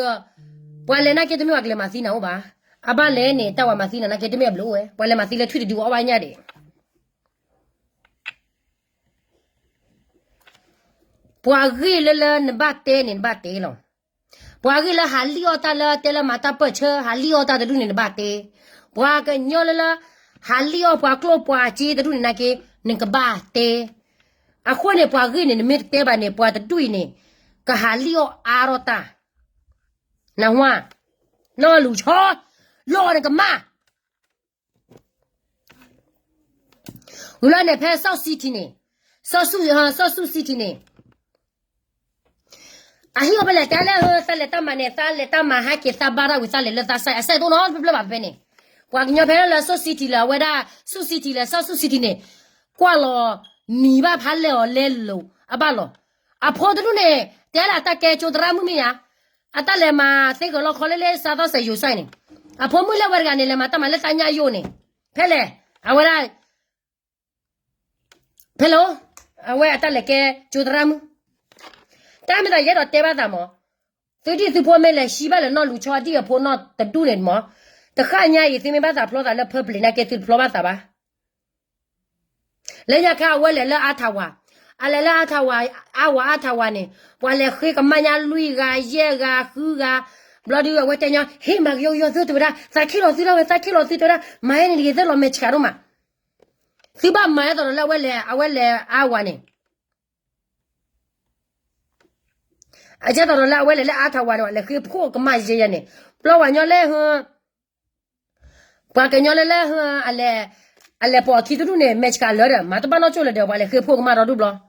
ပှၤလဲၤနာ်က့တမ့ၢ်ပှၤကလဲၤမၤသံနၤအိၣ်ဘၣ်. အဘၣ်လဲၣ်န့ၣ် တၢ်ဝၤမၤသံနၤနာ်က့ တမ့ၢ်အဘျုးအိၣ်ဝဲ, ပှၤလဲၤမၤသံလၢထွံၣ်တဒုအီၣ်ဘၣ်ညၣ်ဒံး. ပှၤဂ့ၢ်လၢလၢနဘၣ်တဲန့ၣ် နဘၣ်တဲလီၤ. ပှၤဂ့ၢ်လၢဟးလံၣ်အီၣ်တၢ်လၢတဲလၢမၤတၢ်ပၢၢ်ဆၢ ဟးလံၣ်အီၣ်တၢ်တဒူၣ်န့ၣ် နဘၣ်တဲ. ပှၤကညီလၢလၢ ဟးလံၣ်အီၣ်ပှၤကျိၣ်ပှၤစ့တဒူၣ်န့ၣ်နာ်က့ နကဘၣ်တဲ. အဃိန့ၣ် ပှၤဂ့ၢ်န့ၣ် နမ့ၢ်တတဲဘၣ်န့ၣ် ပှၤတဒူၣ်အံၤန့ၣ် ကဟးလံၣ်အီၣ်အါထီၣ်တၢ်. နဟါ, နီၢ်လူၤဆီ, လီၤနကမၣ် ဝံၤလီၤန့ၣ် ဖဲစီၤစံထံန့ၣ်, စီၤစူၣ်စံထံန့ၣ်, အဟံၣ်အိၣ်ဖဲလဲၣ် တဲလၢ သးလဲၤတၢ်မၤန့ၣ် သးလဲၤတၢ်မၤဟဲက့ၤသးဘါတၢ်ဝံၤ သးလဲၤလၢသးစဲး အစဲးသိနီတဘျီဘၣ်ဖဲန့ၣ်. ပှၤကညီဖဲလၢစီၤစံထံလၢအဝဲဒၣ် စူၣ်စံထံလၢစီၤစူၣ်စံထံန့ၣ် ကွၢ်လီၤမံၤဘၣ်ဖးလဲၢ်အီၤလဲလိာ်အဘၣ်လီၤ. အဖိတဒူၣ်န့ၣ် တဲလၢအတၢ်ကဲကၠိသရၣ်မုၣ်မ့ၢ်ဧါ, အတၢ်လဲၤမၤသ့ကလီခီလၢလၢစးသီစဲးယိၤစဲးန့ၣ်, အဖိမုၣ်လၢဝဲတဂၤန့ၣ် လဲၤမၤတၢ်မၤလၢသးညၣ်ယိာ်န့ၣ်, ဖဲလဲၣ်, အဝဲဒၣ် ဖဲလဲၣ်, အဝဲအတၢ်လဲၤကဲကၠိသရၣ်မုၣ်, တၢ်မ့ၢ်သးယအဲၣ်ဒိးတဲဘၣ်သးမး, သုဒံၣ်သုဖိမ့ၢ်လဲၤဟံးဘၣ်လၢနီၢ်လူၤဆီဒံၣ်အဖိနီၢ်တဒူၣ်န့ၣ်မး, တဃၣ်ညါအံၤ သုမ့ၢ်ဘၣ်သးဖျီသးလၢ public နာ်က့ သုတဖျီဘၣ်သးဘၣ်. လၢညါခါအဝဲလဲၤလၢအါထးဝၤ, အလဲၤလၢအါထးဝၤ, အါဝၤအါထးဝၤန့ၣ် ပှၤလဲၤဃ့ကမၣ်ညါလွံၢ်ဂၤယဲၢ်ဂၤဃုဂၤ, ဘျီဒုးအဝဲတဲညီ ဟ့ၣ်မၤကယီကယီသုတဝဲဒၣ်, သးခံလီၤသုဒၣ်ဝဲ သးခံလီၤသုတဝဲဒၣ်, မၤဟဲန့ၣ်တဂ့ၤ သ့ၣ်လီၤမဲာ်ဆှးဒိၣ်မး, သုဘၣ်မၤဟဲသိးဒီးလၢအဝဲလဲၤ အဝဲလဲၤအါဝၤန့ၣ် အကဲသိးဒီးလၢအဝဲလဲၤလၢအါထးဝၤန့ၣ် လဲၤဃ့ဖှိၣ်ကမၣ်ယဲယဲန့ၣ်, ဘျီပှၤကညီလၢဟ, ပှၤကညီလၢလၢဟ, အလဲၤပိာ်အခံတဒူၣ်န့ၣ် မဲာ်ဆှးလၢာ်ဒီး မၤတဘၣ်နီၢ်ကၠိၣ်လၢၤဒီး ပှၤလဲၤဃ့ဖှိၣ်ကမၣ်ဒီဒူၣ်ဘျီ,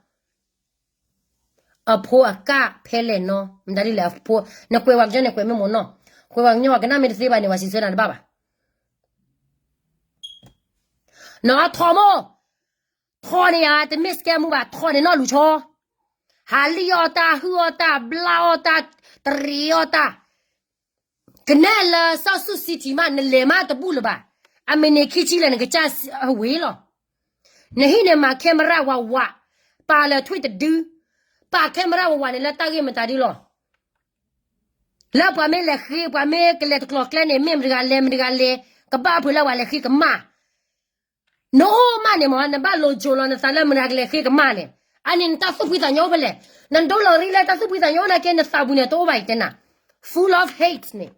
အဖိအကၣ်ဖဲလဲၣ်နီၤ, မတၤဒ်လဲၣ်အဖိ, နကွဲးပှၤကညီန့ၣ်ကွဲးမ့ၢ်မိၢ်နီၢ်, ကွဲးပှၤကညီပှၤကနၣ်မ့ၢ်တသ့ဘၣ်န့ၣ် ပှၤစံးဆၢနၤတဘၣ်ဘၣ်. နီၢ်ထီၣ်မိၢ်, ထီၣ်န့ၣ်ယၤ တမ့ၢ်စကဲမူဘၣ်, ထီၣ်န့ၣ်နီၢ်လူၤဆီ, ဟးလံၣ်အီၣ်တၢ် ဟုၣ်အီၣ်တၢ် ဘျါအီၣ်တၢ် တရံးအီၣ်တၢ်, ကနဲလၢစီၤစူၣ်စံထံမး နလဲၤမးတဘူၣ်လၢၤဘၣ်, အမ့ၢ်န့ၢ်ခံဆံလဲၣ် နကစၢ်အဝ့ၤလီၤ. နဟံၣ်န့ၣ်မၤ camera ဝးဝး, ပာ်လၢထွံၣ်တဒု, ပာ် camera ဝဲဝဲန့ၣ်လၢတၢ်ဂ့ၢ်မတၤဒုလီၤ. လၢပှၤမ့ၢ်လဲၤဃ့ ပှၤမ့ၢ်ကလဲၤတကျိၤကျဲန့ၣ် မ့ၢ်မတၤတဂၤလဲၤ မတၤတဂၤလဲၤ ကဘၣ်အဖုးလၢပှၤလဲၤဃ့ကမၣ်. နအိၣ်မးန့ၣ်မ့ၢ် နဘၣ်လိၤကိၤလီၤနသးလၢမတၤတဂၤကလဲၤဃ့ကမၣ်န့ၣ်, အန့ၣ်နတၢ်သူၣ်ဖှံသးညီအိၣ်ဖဲလဲၣ်. နဒိလီၤရံလၢတၢ်သူၣ်ဖှံသးညီအိၣ်နာ်က့ နသးပူၤန့ၣ် တအိၣ်ဘၣ်အံၤတဲနၤ, full of hate န့ၣ်.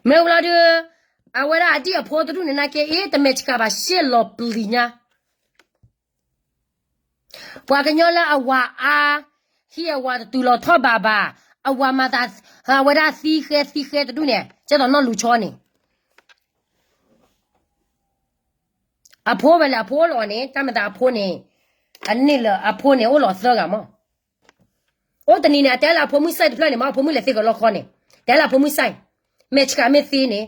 မ့ၢ်ဝံၤလီၤဒုး အဝဲဒၣ်အဒံၣ်အဖိတဒူၣ်န့ၣ်နာ်က့ အ့ တမဲာ်ဆှးဘၣ်ရှဲလီၤပျံၤညါ ပှၤကညီလၢအဝၤအါ, ဟံၣ်အဝၤတတုၤလီၤထီၣ်ဘးဘၣ်, အဝၤမၤသး, အဝဲဒၣ်သံဃဲသံဃဲတဒူၣ်န့ၣ် ကဲသိးနီၢ်လူၤဆီန့ၣ်, အဖိဝဲလဲၣ် အဖိအိၣ်လီၤန့ၣ် တၢ်မၤသးအဖိန့ၣ်, အန့ၣ်လၢအဖိန့ၣ်အိၣ်လီၤသၢဂၤမး. အိၣ်တနံၤန့ၣ် အတဲလၢအဖိမုၣ်စဲးတဖျၢၣ်န့ၣ်မး အဖိမုၣ်လဲၤသ့ကလီခီန့ၣ်, တဲလၢအဖိမုၣ်စဲး, မဲာ်ဆှးမ့ၢ်သ့န့ၣ်,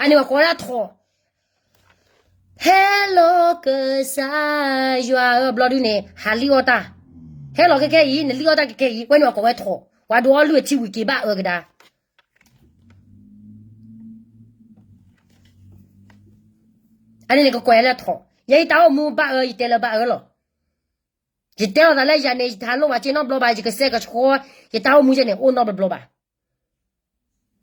အန့ၣ်ပှၤကိးဝဲဒၣ်ထိး ဟဲလီၤကစၢ် ယွၤဧၢ ဘျီဒုန့ၣ် ဟးလံၣ်အီၣ်တၢ်, ဟဲလီၤခဲခဲအံၤ နလံၣ်အီၣ်တၢ်ခဲခဲအံၤ ဝဲန့ၣ်ပှၤကိးဝဲထိး, ပှၤဒိးအီၣ်လုၢ်အထံဝံၤက့ၤဘၣ်အၢကဒါ အန့ၣ်န့ၣ်ကကွဲးလၢထိး, ယဲယတၢ်အိၣ်မူဘၣ်အၢ ယတဲလၢဘၣ်အၢလီၤ. ယတဲလီၤသးလၢယၤန့ၣ် ယတလိၣ်ဘၣ်စ့နီတဘျီဘၣ် ယကစဲကဆှီ, ယတၢ်အိၣ်မူယဲန့ၣ် အိၣ်နီတဘျီဘၣ်.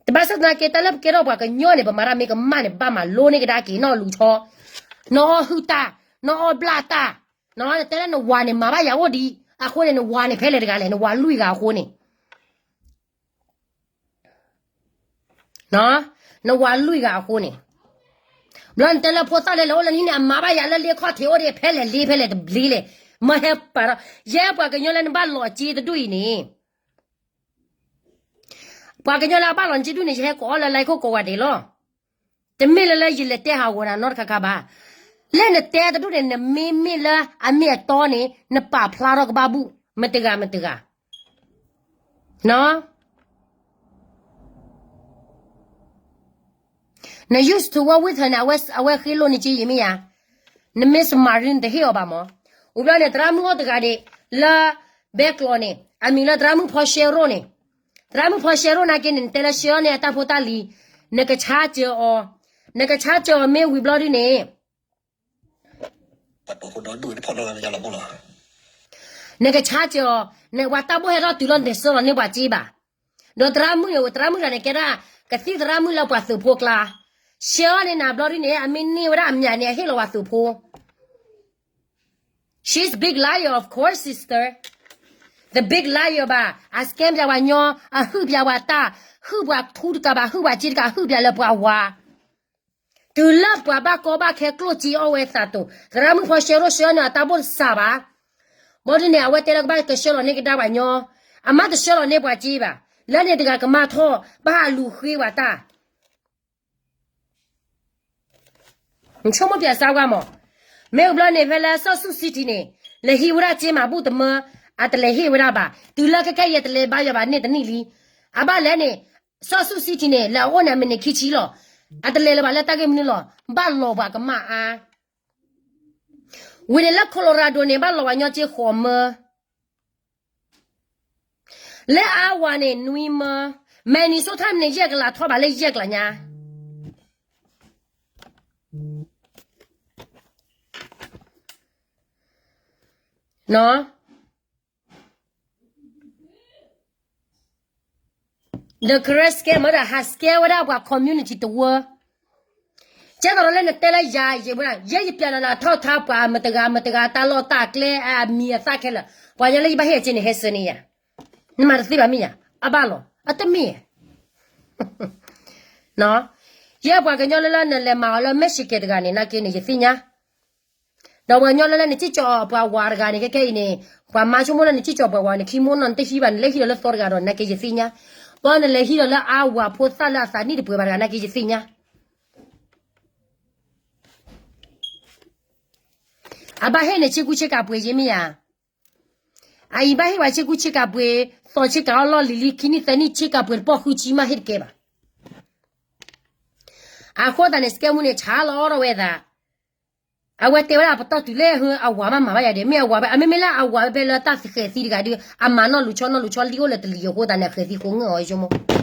တဘၣ်ဆၣ်သနာ်က့ တၢ်လၢပကဲထီၣ်ပှၤကညီန့ၣ် ပမၤတၢ်မ့ၢ်ကမၣ်န့ၣ် ဘၣ်မၤလိန့ၢ်ကဒါက့ၤနီၢ်လူၤဆီ, နီၢ်အီၣ်ဟုၣ်တၢ်, နီၢ်အီၣ်ဘျၣ်တၢ်, နတဲလၢနဝၤန့ၣ် မၤဘၣ်ယၤအိၣ်ဒံးအဃိန့ၣ် နဝၤန့ၣ်ဖဲလဲၣ်တဂၤလဲၣ် နဝၤလွံၢ်ဂၤအဃိန့ၣ် နဝၤလွံၢ်ဂၤအဃိန့ၣ်, ဘျီနတဲလၢဖိသၣ်လဲၤလဲၤအိၣ်လၢနဟံၣ်န့ၣ် အမၤဘၣ်ယၤလၢလ့ခီၣ်ထံးအိၣ်ဒံး ဖဲလဲၣ်လ့ဖဲလဲၣ်တဘျ့လဲၣ်, မ့ၢ်ဟဲပာ်ထီၣ်, ယဲပှၤကညီလၢနဘၣ်လီၤစ့တဒူၣ်အံၤန့ၣ်, ပှၤကညီလၢအဘၣ်လီၤစ့တဒူၣ်န့ၣ် ယဟဲကိးအီၤလၢ line ခိၣ်ကိးဂၤဒဲးလီၤ. တမ့ၢ်လၢလၢယလဲၤတဲဟးဂီၤနၤနီတခါခါဘၣ်. လၢနတဲတဒူၣ်န့ၣ် နမ့မ့ၢ်လၢအမ့ၢ်အတီန့ၣ် နပာ်ဖျါထီၣ်ကဘၣ်ဘူၣ် မတဂၤမတဂၤ န used to work with her န့ၣ် အဝဲဃ့လိၢ်န့ၢ်က့ယမ့ၢ်ယါ, နမ့ၢ် smart နတဟ့ၣ်အီၤဘၣ်မး. ဝံၤဘျီန့ၣ် သရၣ်မုၣ်အိၣ်တဂၤဒံး လၢဘဲကျိးန့ၣ် အမံၤလၢသရၣ်မုၣ်ဖီရှဲရိၣ်န့ၣ်, သရၣ်မုၣ်ဖီရှဲရိၣ်နာ်က့န့ၣ် နတဲလၢရှဲအီၤန့ၣ် အတၢ်ဖိတၢ်လံၤ, နကဆါစၢၤအီၤ, နကဆါစၢၤအီၤမ့ၢ်ဝံၤဘျီဒုန့ၣ် နကဆါစၢၤအီၤ, နပှၤတၢ်ဘိၣ်ဟဲထီၣ်တုၤလီၤနတဆှၢလီၤန့ၢ်ပှၤစ့ဘၣ်. ဒီးသရၣ်မုၣ်န့ၣ် သရၣ်မုၣ်တဂၤန့ၣ်ကဲဒၣ် ကသံၣ်သရၣ်မုၣ်လၢပှၤသုးဖိကျါ, ရှဲအီၤန့ၣ်နၤဘျီဒုန့ၣ် အမ့ၢ်န့ၢ်ဝဲဒၣ်အမၠးန့ၣ် အဟ့ၣ်လီၤပှၤသုးဖိ She's big liar, of course, sister. The big liar ဘၣ်, အ scam ပၠးပှၤညီ, အဟုၣ်ပၠးပှၤတၢ်, ဟုၣ်ပှၤထူတကးဘၣ်, ဟုၣ်ပှၤစ့တကး, ဟုၣ်ပၠးလၢပှၤဝၤ တုၤလၢပှၤဘၣ်ကီဘၣ်ခဲကျိၣ်စ့အီၣ်ဝဲသးတိၤ, သရၣ်မုၣ်ဖီရှဲရိၣ်ရှဲအီၤန့ၣ် အတၢ်ဘိၣ်တစၢ်ဘၣ်. ဘျီဒုန့ၣ် အဝဲတဲလၢကဘၣ်ကဆှၢလီၤန့ၢ်ကဒါပှၤညီ, အမ့ၢ်တဆှၢလီၤန့ၢ်ပှၤစ့ဘၣ်, လၢန့ၣ်တဂၤကမၣ်ထီၣ် ဘၣ်ဟးလူၤဃ့ပှၤတၢ် နဆိကမိၣ်ပၠးစၢ်ဝဲမး, မ့ၢ်ဝံၤဘျီန့ၣ် ဖဲလၢစီၤစူၣ် city န့ၣ် လဲၤဟံးဝဲဒၣ်စ့မၤဘူၣ်တမၢ, အတလဲၤဟ့ၣ်ဝဲဒၣ်ဘၣ်, တုၤလၢခဲကဲယတလဲၤဘါယွၤဘၣ်န့ၢ်တနံၣ်လံ. အဘၣ်လဲၣ်န့ၣ်, စီၤစူၣ် city န့ၣ် လၢအအိၣ်န့ၣ် အမံးနံးခံဆံလီၤ. အတလဲၤလၢၤဘၣ်လၢတၢ်ဂ့ၢ်မနုၤလီၤ, ဘၣ်လီၤပှၤကမၣ်အါ ဝံၤန့ၣ်လၢ Colorado န့ၣ် ဘၣ်လီၤပှၤညီစ့ဃိးမၢ, လၢ Iowa န့ၣ် နွံမၢ, Minnesota န့ၣ် ယဲၢ်ကလးထီၣ်ဘၣ်လၢယဲၢ်ကလးညါ ဒီး Karen scam ဒီး ဟး scam ဝဲဒၣ်ပှၤ community တဝၢ, ကဲသိးဒီးလၢနတဲလၢယၤယံၤဝဲဒၣ် ယဲယပျဲလီၤလၢအထီၣ်ထါပှၤမတဂၤမတဂၤ တၢ်လီၢ်တၢ်ကျဲ အမံၤအသၣ်ခဲလၢာ်, ပှၤကညီလၢယဘၣ်ဟ့ၣ်အစ့န့ၣ် ဟဲစၢၤန့ၢ်ယၤ, နမၤတသ့ဘၣ်မ့ၢ်ယၤ, အဘၣ်လီၤ အတမ့ၢ် ယဲပှၤကညီလၢလၢနလဲၤမၤအီၤလၢ Michigan တဂၤန့ၣ် နာ်က့န့ၣ် ယသ့ၣ်ညါ, ဒီးပှၤကညီလၢလၢနစံၣ်ကၠီၤအီၤပှၤဝၤတဂၤန့ၣ် ခဲခဲအံၤန့ၣ် ပှၤမၤဆိကမိၣ်လၢနစံၣ်ကၠီၤပှၤဝၤန့ၣ် ခံမိၢ်နီၢ်နတဟံးဘၣ် နလဲၤဟံးဒီးလၢသီတဂၤဒီး နာ်က့ယသ့ၣ်ညါ, ပှၤနလဲၤဟံးဒီးလၢအဝၤဖိသၣ်လၢအသးနံၣ်တပှဲၤဘၣ်တဂၤ နာ်က့ယသ့ၣ်ညါ အဘၣ်ဟ့ၣ်န့ၣ်ဆ့ကူဆ့ကၤပှ့ၤယ့မ့ၢ်ဧါ, အအံၤဘၣ်ဟ့ၣ်ဝဲဆ့ကူဆ့ကၤပှ့ၤ, သီဆ့ကၤအီၣ်လီၢ်လံၤလံ ခံနံၣ်သၢနံၣ်ဆ့ကၤပှ့ၤတပီၢ်ဃုဆံမးဟ့ၣ်တကဲဘၣ်. အဃိသတးန့ၣ် စကဲမူန့ၣ် ဆါလီၤအီၣ်ထီၣ်ဝဲအသး, အဝဲတဲဝဲဒၣ်ပတီၢ်တုၤလၢအဝၤမးမၤဘၣ်ယၤဒီး မ့ၢ်အဝၤဖဲ အမ့မ့ၢ်လၢအဝၤဖဲလၢတၢ်ဃဲၤသံတဂၤဒီး အမၤနီၢ်လူၤဆီနီၢ်လူၤဆီလံအိၣ်လၢတလံၤအဃိသတးန့ၣ် အဃဲၤသံဃိးငၢၢ်အီၤဆိကမိၣ်.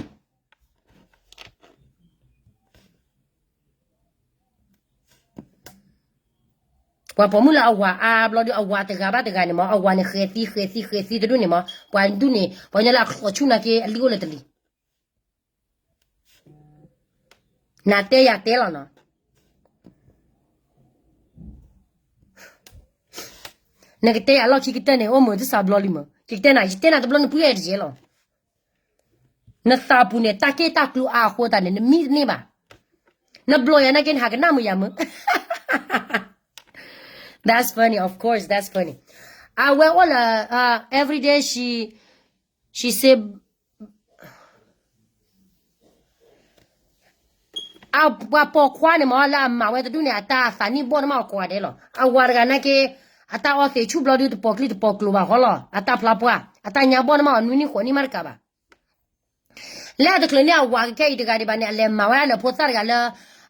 ပှၤပိာ်မုၣ်လၢအဝၤအါဘျီဒုး အဝၤတဂၤဘၣ်တဂၤန့ၣ်မး အဝၤန့ၣ်ဃဲၤသံ ဃဲၤသံ ဃဲၤသံတဒူၣ်န့ၣ်မး ပှၤဒူၣ်န့ၣ် ပှၤကညီလၢအချီးဆူၣ်နာ်က့ အလံၣ်အိၣ်လၢတလံၤ နတဲယၤတဲလီၤနီၤ. နကတဲယၤလီၢ်ခံကတၢၢ်န့ၣ် အိၣ်မုာ်တစးဘျီလံမး. ယကတဲနၤ ယတဲနၤတဘျီနပှံၢ်အဲၣ်တယဲလီၤ. နသးပူၤန့ၣ် တၢ်က့ၢ်တၢ်ကျိအါအဃိသတးန့ၣ် နမံတန့ၢ်ဘၣ်. နဘျီယၤနာ်က့ နဟးကနၣ်မုာ်ယၤမုာ်. That's funny, of course, that's funny. အဝဲအိၣ်လၢ every day she, she say ပှၤပိာ်ခွါန့ၣ်မး လၢအမၤဝဲတဒူၣ်န့ၣ် အတၢ်သးနံၣ်ဘီၣ်န့ၣ်မးအကိးဂၤဒဲးလီၤ. အဝၤတဂၤနာ်က့ အတၢ်အီသံးဆူၣ်ဘျီဒုးတပိာ်ကျိတပိာ်ကျိဘၣ်ဃီလီၤ. အတၢ်ဖျါပှၢ် အတၢ်ညါဘီၣ်န့ၣ်မး အနွံနံၣ်ဃိးနံၣ်မးတကးဘၣ်. လၢအတချုးန့ၢ်အဝၤကကဲအံၤတဂၤဒံးဘၣ်န့ၣ် အလဲၤမၤဝဲဒၣ်လၢဖိသၣ်တဂၤလၢ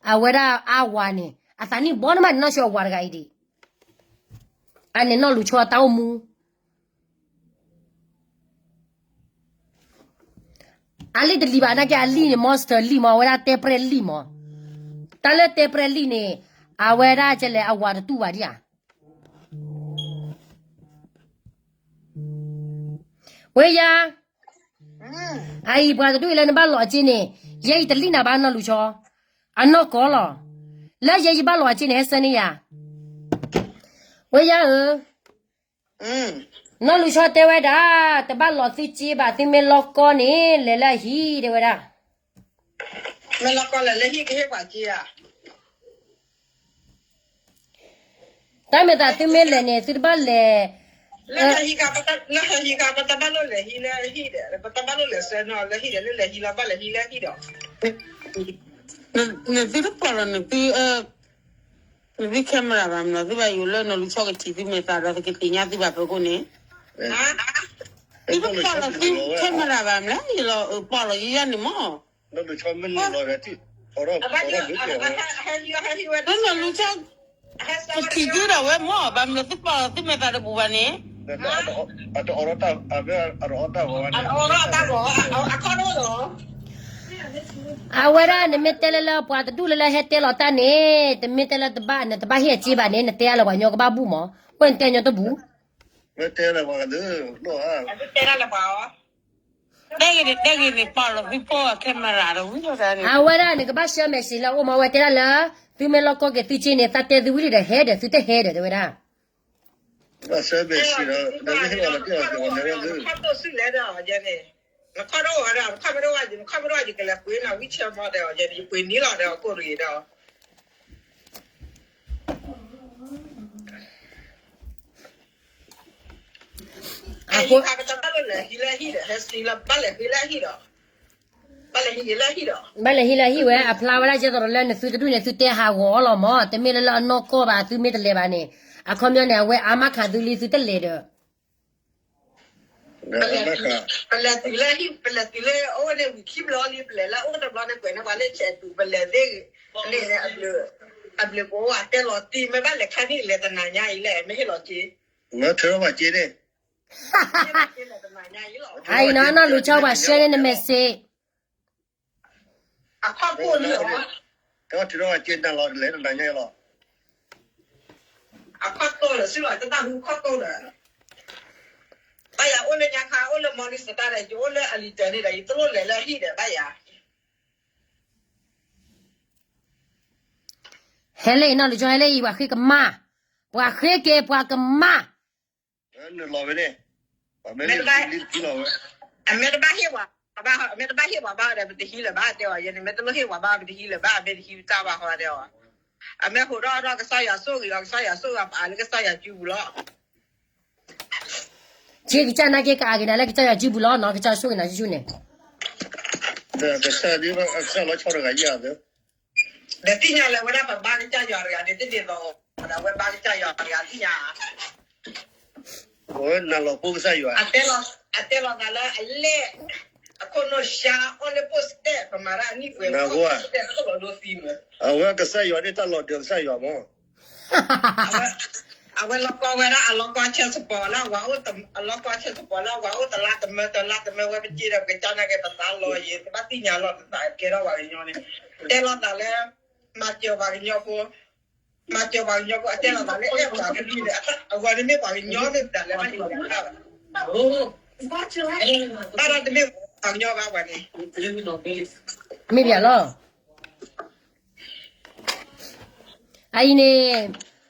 အဝဲဒၣ်အဝၤန့ၣ် အသးနံၣ်ဘီၣ်န့ၣ်မးန့ၣ်နီၢ်ဆိအဝၤတဂၤအံၤဒံး အန့ၣ်နီၢ်လူၤဆီတၢ်အိၣ်မူ အလံၣ်တလံၤဘၣ် နာ်က့အလံၣ်န့ၣ် monster လံၣ်မး အဝဲဒၣ်တဲပရဲၣ်လံၣ်မး. တၢ်လၢတဲပရဲၣ်လံၣ်န့ၣ် အဝဲဒၣ်ကလဲၤအဝၤတတူၢ်ဘၣ်ဒံးဧါ. ဝဲယါ အအံၤပှၤတဒူၣ်အံၤလၢနဘၣ်လီၤအစ့န့ၣ် ယဲအံၤတလံၣ်နၤဘၣ်နီၢ်လူၤဆီ အနီၢ်ကီၢ်လီၤ. လၢယဲယဘၣ်လီၤအစ့န့ၣ် ဟဲဆၢန့ၢ်ယၤ ဝဲယါဧၢ နီၢ်လူၤဆီတဲဝဲဒၣ် တဘၣ်လီၤသုစ့ဘၣ် သုမ့ၢ်လီၢ်ကီၢ်န့ၣ် လဲၤလၢအဟံၣ်တဲဝဲဒၣ် မ့ၢ်လီၢ်ကီၢ်လဲၤလၢဟံၣ်ကဟ့ၣ်ပှၤစ့ဧါ တၢ်မ့ၢ်သးသုမ့ၢ်လဲၤန့ၣ် သုတဘၣ်လဲၤ လၢဟံၣ်ခါ ပတဘၣ်လိၣ်လဲၤဟံးလၢဟံၣ်ဒီး ပတဘၣ်လိၣ်လဲၤဆှၢနီၤလၢဟံၣ်ဒီး လၢလဲၤဟံးလီၤ ဘၣ်လဲၤဟံးလၢဟံၣ်ဒီး နသုတပီၢ်လီၤ နသု နသု camera ဘၣ်မနုၤ သုဘၣ်ယိၤလၢနီၢ်လူၤဆီကထံၣ်သုမဲာ်သးဒီး သုကသ့ၣ်ညါသုဘၣ်ဖဲခိၣ်န့ၣ် သုတပီၢ်လီၤသု camera ဘၣ်မနုၤ ယလီၤပီၢ်လီၤယဲန့ၣ်မး နီၢ်လူၤဆီ ကထံၣ်သုဒီးဝဲမး ဘၣ်မနုၤသုပီၢ်လီၤသုမဲာ်သးတပူၤဘၣ်န့ၣ် အဝဲဒၣ်နမ့ၢ်တဲလၢလၢပှၤတဒူၣ်လၢလၢဟဲတဲလီၤတၢ်န့ၣ် တမ့ၢ်တဲလၢတဘၣ် နတဘၣ်ဟ့ၣ်အစ့ဘၣ်န့ၣ် နတဲအါလၢပှၤကညီကဘၣ်ဘူၣ်မး ဝဲနတဲညီတဘူၣ် တဲဂ့ၤန့ၣ် တဲဂ့ၤန့ၣ် ပီၢ်လီၤသုပီၢ် camera ဒီးဝံၤ အဝဲဒၣ်နကဘၣ်ဆှၢ message လၢအအိၣ်မး အဝဲတဲဒၣ်လၢ သုမ့ၢ်လီၢ်ကီၢ်က့ၤသုစ့န့ၣ် သးတဲသုဝံၤလံဒီးဟဲဒီး သုတဟဲဒီးတဲဝဲဒၣ် ဘၣ်ဆှၢ message ဒီး ဒီးမ့ၢ်ဟ့ၣ်ဝဲလီၤတံၢ်အီၤက့ၤဝဲလဲၤဝဲသု ခီၣ်တိၢ်စုလဲၣ်ဒီးအီၤယဲန့ၣ် နခီၣ်တိၢ်ဝဲဒီး နခီၣ်မ့ၢ်တအိၣ်ဝဲယံၤ နခီၣ်မ့ၢ်တအိၣ်ဝဲယံၤ ကလဲၤပှ့ၤနီၤ wheelchair မီဒီးအီၤယဲန့ၣ် ယပှ့ၤနံၤလီၤဒီးအီၤကိၣ်ရံၤဒီး အဟံၣ်ခါကတၢၢ်ဘၣ်လၢလဲၤဟံးလၢဟံၣ်ဒီး ဟဲစံလၢဘၣ်လဲၤဟံးလၢဟံၣ်ဒီး ဘၣ်လဲၤဟံးလၢဟံၣ်ဒီး ဘၣ်လဲၤဟံးလၢဟံၣ်ဝဲ အဖျါဝဲဒၣ်ကဲသိးဒီးလၢနသုတဒူၣ်န့ၣ် သုတဲဟးဂီၤအီၤလီၤမး တမ့ၢ်လၢလၢအနီၢ်ကီၢ်ဘၣ် သုမ့ၢ်တလဲၤဘၣ်န့ၣ် အခီပညီန့ၣ် အဝဲအါမးခးသုလံသုတလဲၤဒီး ပလဲၤတုၤလၢဟံၣ် ပလဲၤတုၤလၢအိၣ်န့ၣ်ဝံၤခံဘျီလံ ပလဲၤလၢအိၣ်တဘျီန့ၣ် ကွဲးန့ၢ်ပှၤလၢဆဲးတုၤ ပလဲၤသ့ၣ်ဂ့ၤန့ၣ် အဘျုးကအိၣ်အတဲလီၤတံၢ် မ့ၢ်ဘၣ်လဲၤခါန့ၣ်လဲၤတနၤညါအံၤလဲၣ် မ့ၢ်ဟ့ၣ်လီၤက့ၤ မ့ၢ်ထၢထီၣ်ဘၣ်က့ၤန့ၣ် အံၤနီၢ်နီၢ်လူၤဆီပှၤဆှၢန့ၢ်န message အခီၣ်ခိၣ်လံလီၤ တၢ်ထံၣ်ထီၣ်ဘၣ်က့ၤနၤလီၤလဲၤတနၤညါအံၤလီၤ အခီၣ်ခိၣ်လၢာ်စုလီၤ တၢ်ဟူခီၣ်ခိၣ်လၢာ် ဘၣ်ယၤအိၣ်လၢညါခါ အိၣ်လၢမီလံစတၢ်ဒီး ယအိၣ်လၢအလံၤတၢ်န့ၣ်ဒီး ယတလိၣ်လဲၤလၢဟံၣ်ဒီးဘၣ်ယၤ ဟဲလၢအံၤနီၢ်လူၤဆီ ဟဲလၢအံၤ ပှၤဃ့ကမၣ် ပှၤဃ့က့ၤပှၤကမၣ် နလီၤဝဲန့ၣ် မ့ၢ်တဘၣ်ဟ့ၣ်ပှၤဘၣ် မ့ၢ်တဘၣ်ဟ့ၣ်ပှၤဘၣ်ဒီး ပတဟံးလၢၤဘၣ်တဲအီၤ ယဲန့ၣ် မ့ၢ်တလိၣ်ဟ့ၣ်ပှၤဘၣ် ပတဟံးလၢၤဘၣ် မ့ၢ်တဟံးတၢ်ဘၣ်ဃီတဲအီၤ အမ့ၢ်ဟိးထီၣ်ထီၣ်ကစၢ်ယွၤဆိၣ်ဂ့ၤလီၤ ကစၢ်ယွၤဆိၣ်ဂ့ၤပာ်လၢကစၢ်ယွၤစုပူၤလီၤ ကစၢ်ယွၤကစၢ်နာ်က့ကအါက့ၤနၤလၢကစၢ်ယွၤစုပူၤလီၤနီၤ ကစၢ်ဆိၣ်ဂ့ၤနၤဆူၣ်ဆူၣ်န့ၣ် ကစၢ်ဒ်ကစၢ်လီၤဆီတဂၤယၤသၢ ဒီးသ့ၣ်ညါလၢဝဲဒၣ်ပဘါကစၢ်ယွၤတဂၤန့ၣ် တဒ်သိး ဒီးဝဲဘါကစၢ်ယွၤတဂၤသ့ၣ်ညါ အဝဲနၤလီၤဖိကစၢ်ယွၤ အတဲလီၤသးလၢအလဲၣ် အခိၣ်နူာ်ရှါအီၣ်လၢ post ပမၤတၢ်အနံၣ်ပှဲၤ post တၢ်လီၤဒိသံမး အဝဲကစၢ်ယွၤန့ၣ်တၢ်လီၤဒိကစၢ်ယွၤမး အဝဲလီၤကီဝဲဒၣ် အလီၤကီဆဲးစပီၤလၢအဝၤအိၣ် အလီၤကီဆဲးစပီၤလၢအဝၤအိၣ်တလါတမၢတလါတမၢဝဲပစ့ဒီး ပကစၢ်နာ်က့ပသးလီၤယံၤ ပဘၣ်သ့ၣ်ညါလီၤပသးကဲထီၣ်ပှၤကညီန့ၣ် တဲလီၤသးလၢ မၤစၢၤပှၤကညီဖိ မၤစၢၤပှၤကညီဖိ အတဲလီၤသးလၢအဲၣ်ပှၤကလုာ်န့ၣ် အဂီၢ်န့ၣ်မ့ၢ်ပှၤကညီန့ၣ် တၢ်လၢဘၣ်ယိၣ်ဘၣ်ဘၣ် ဘၣ်ဒီးတမ့ၢ်ပှၤကညီဘၣ်ပှၤန့ၣ် မ့ၢ်ဘၣ်လီၤ. အအံၤန့ၣ်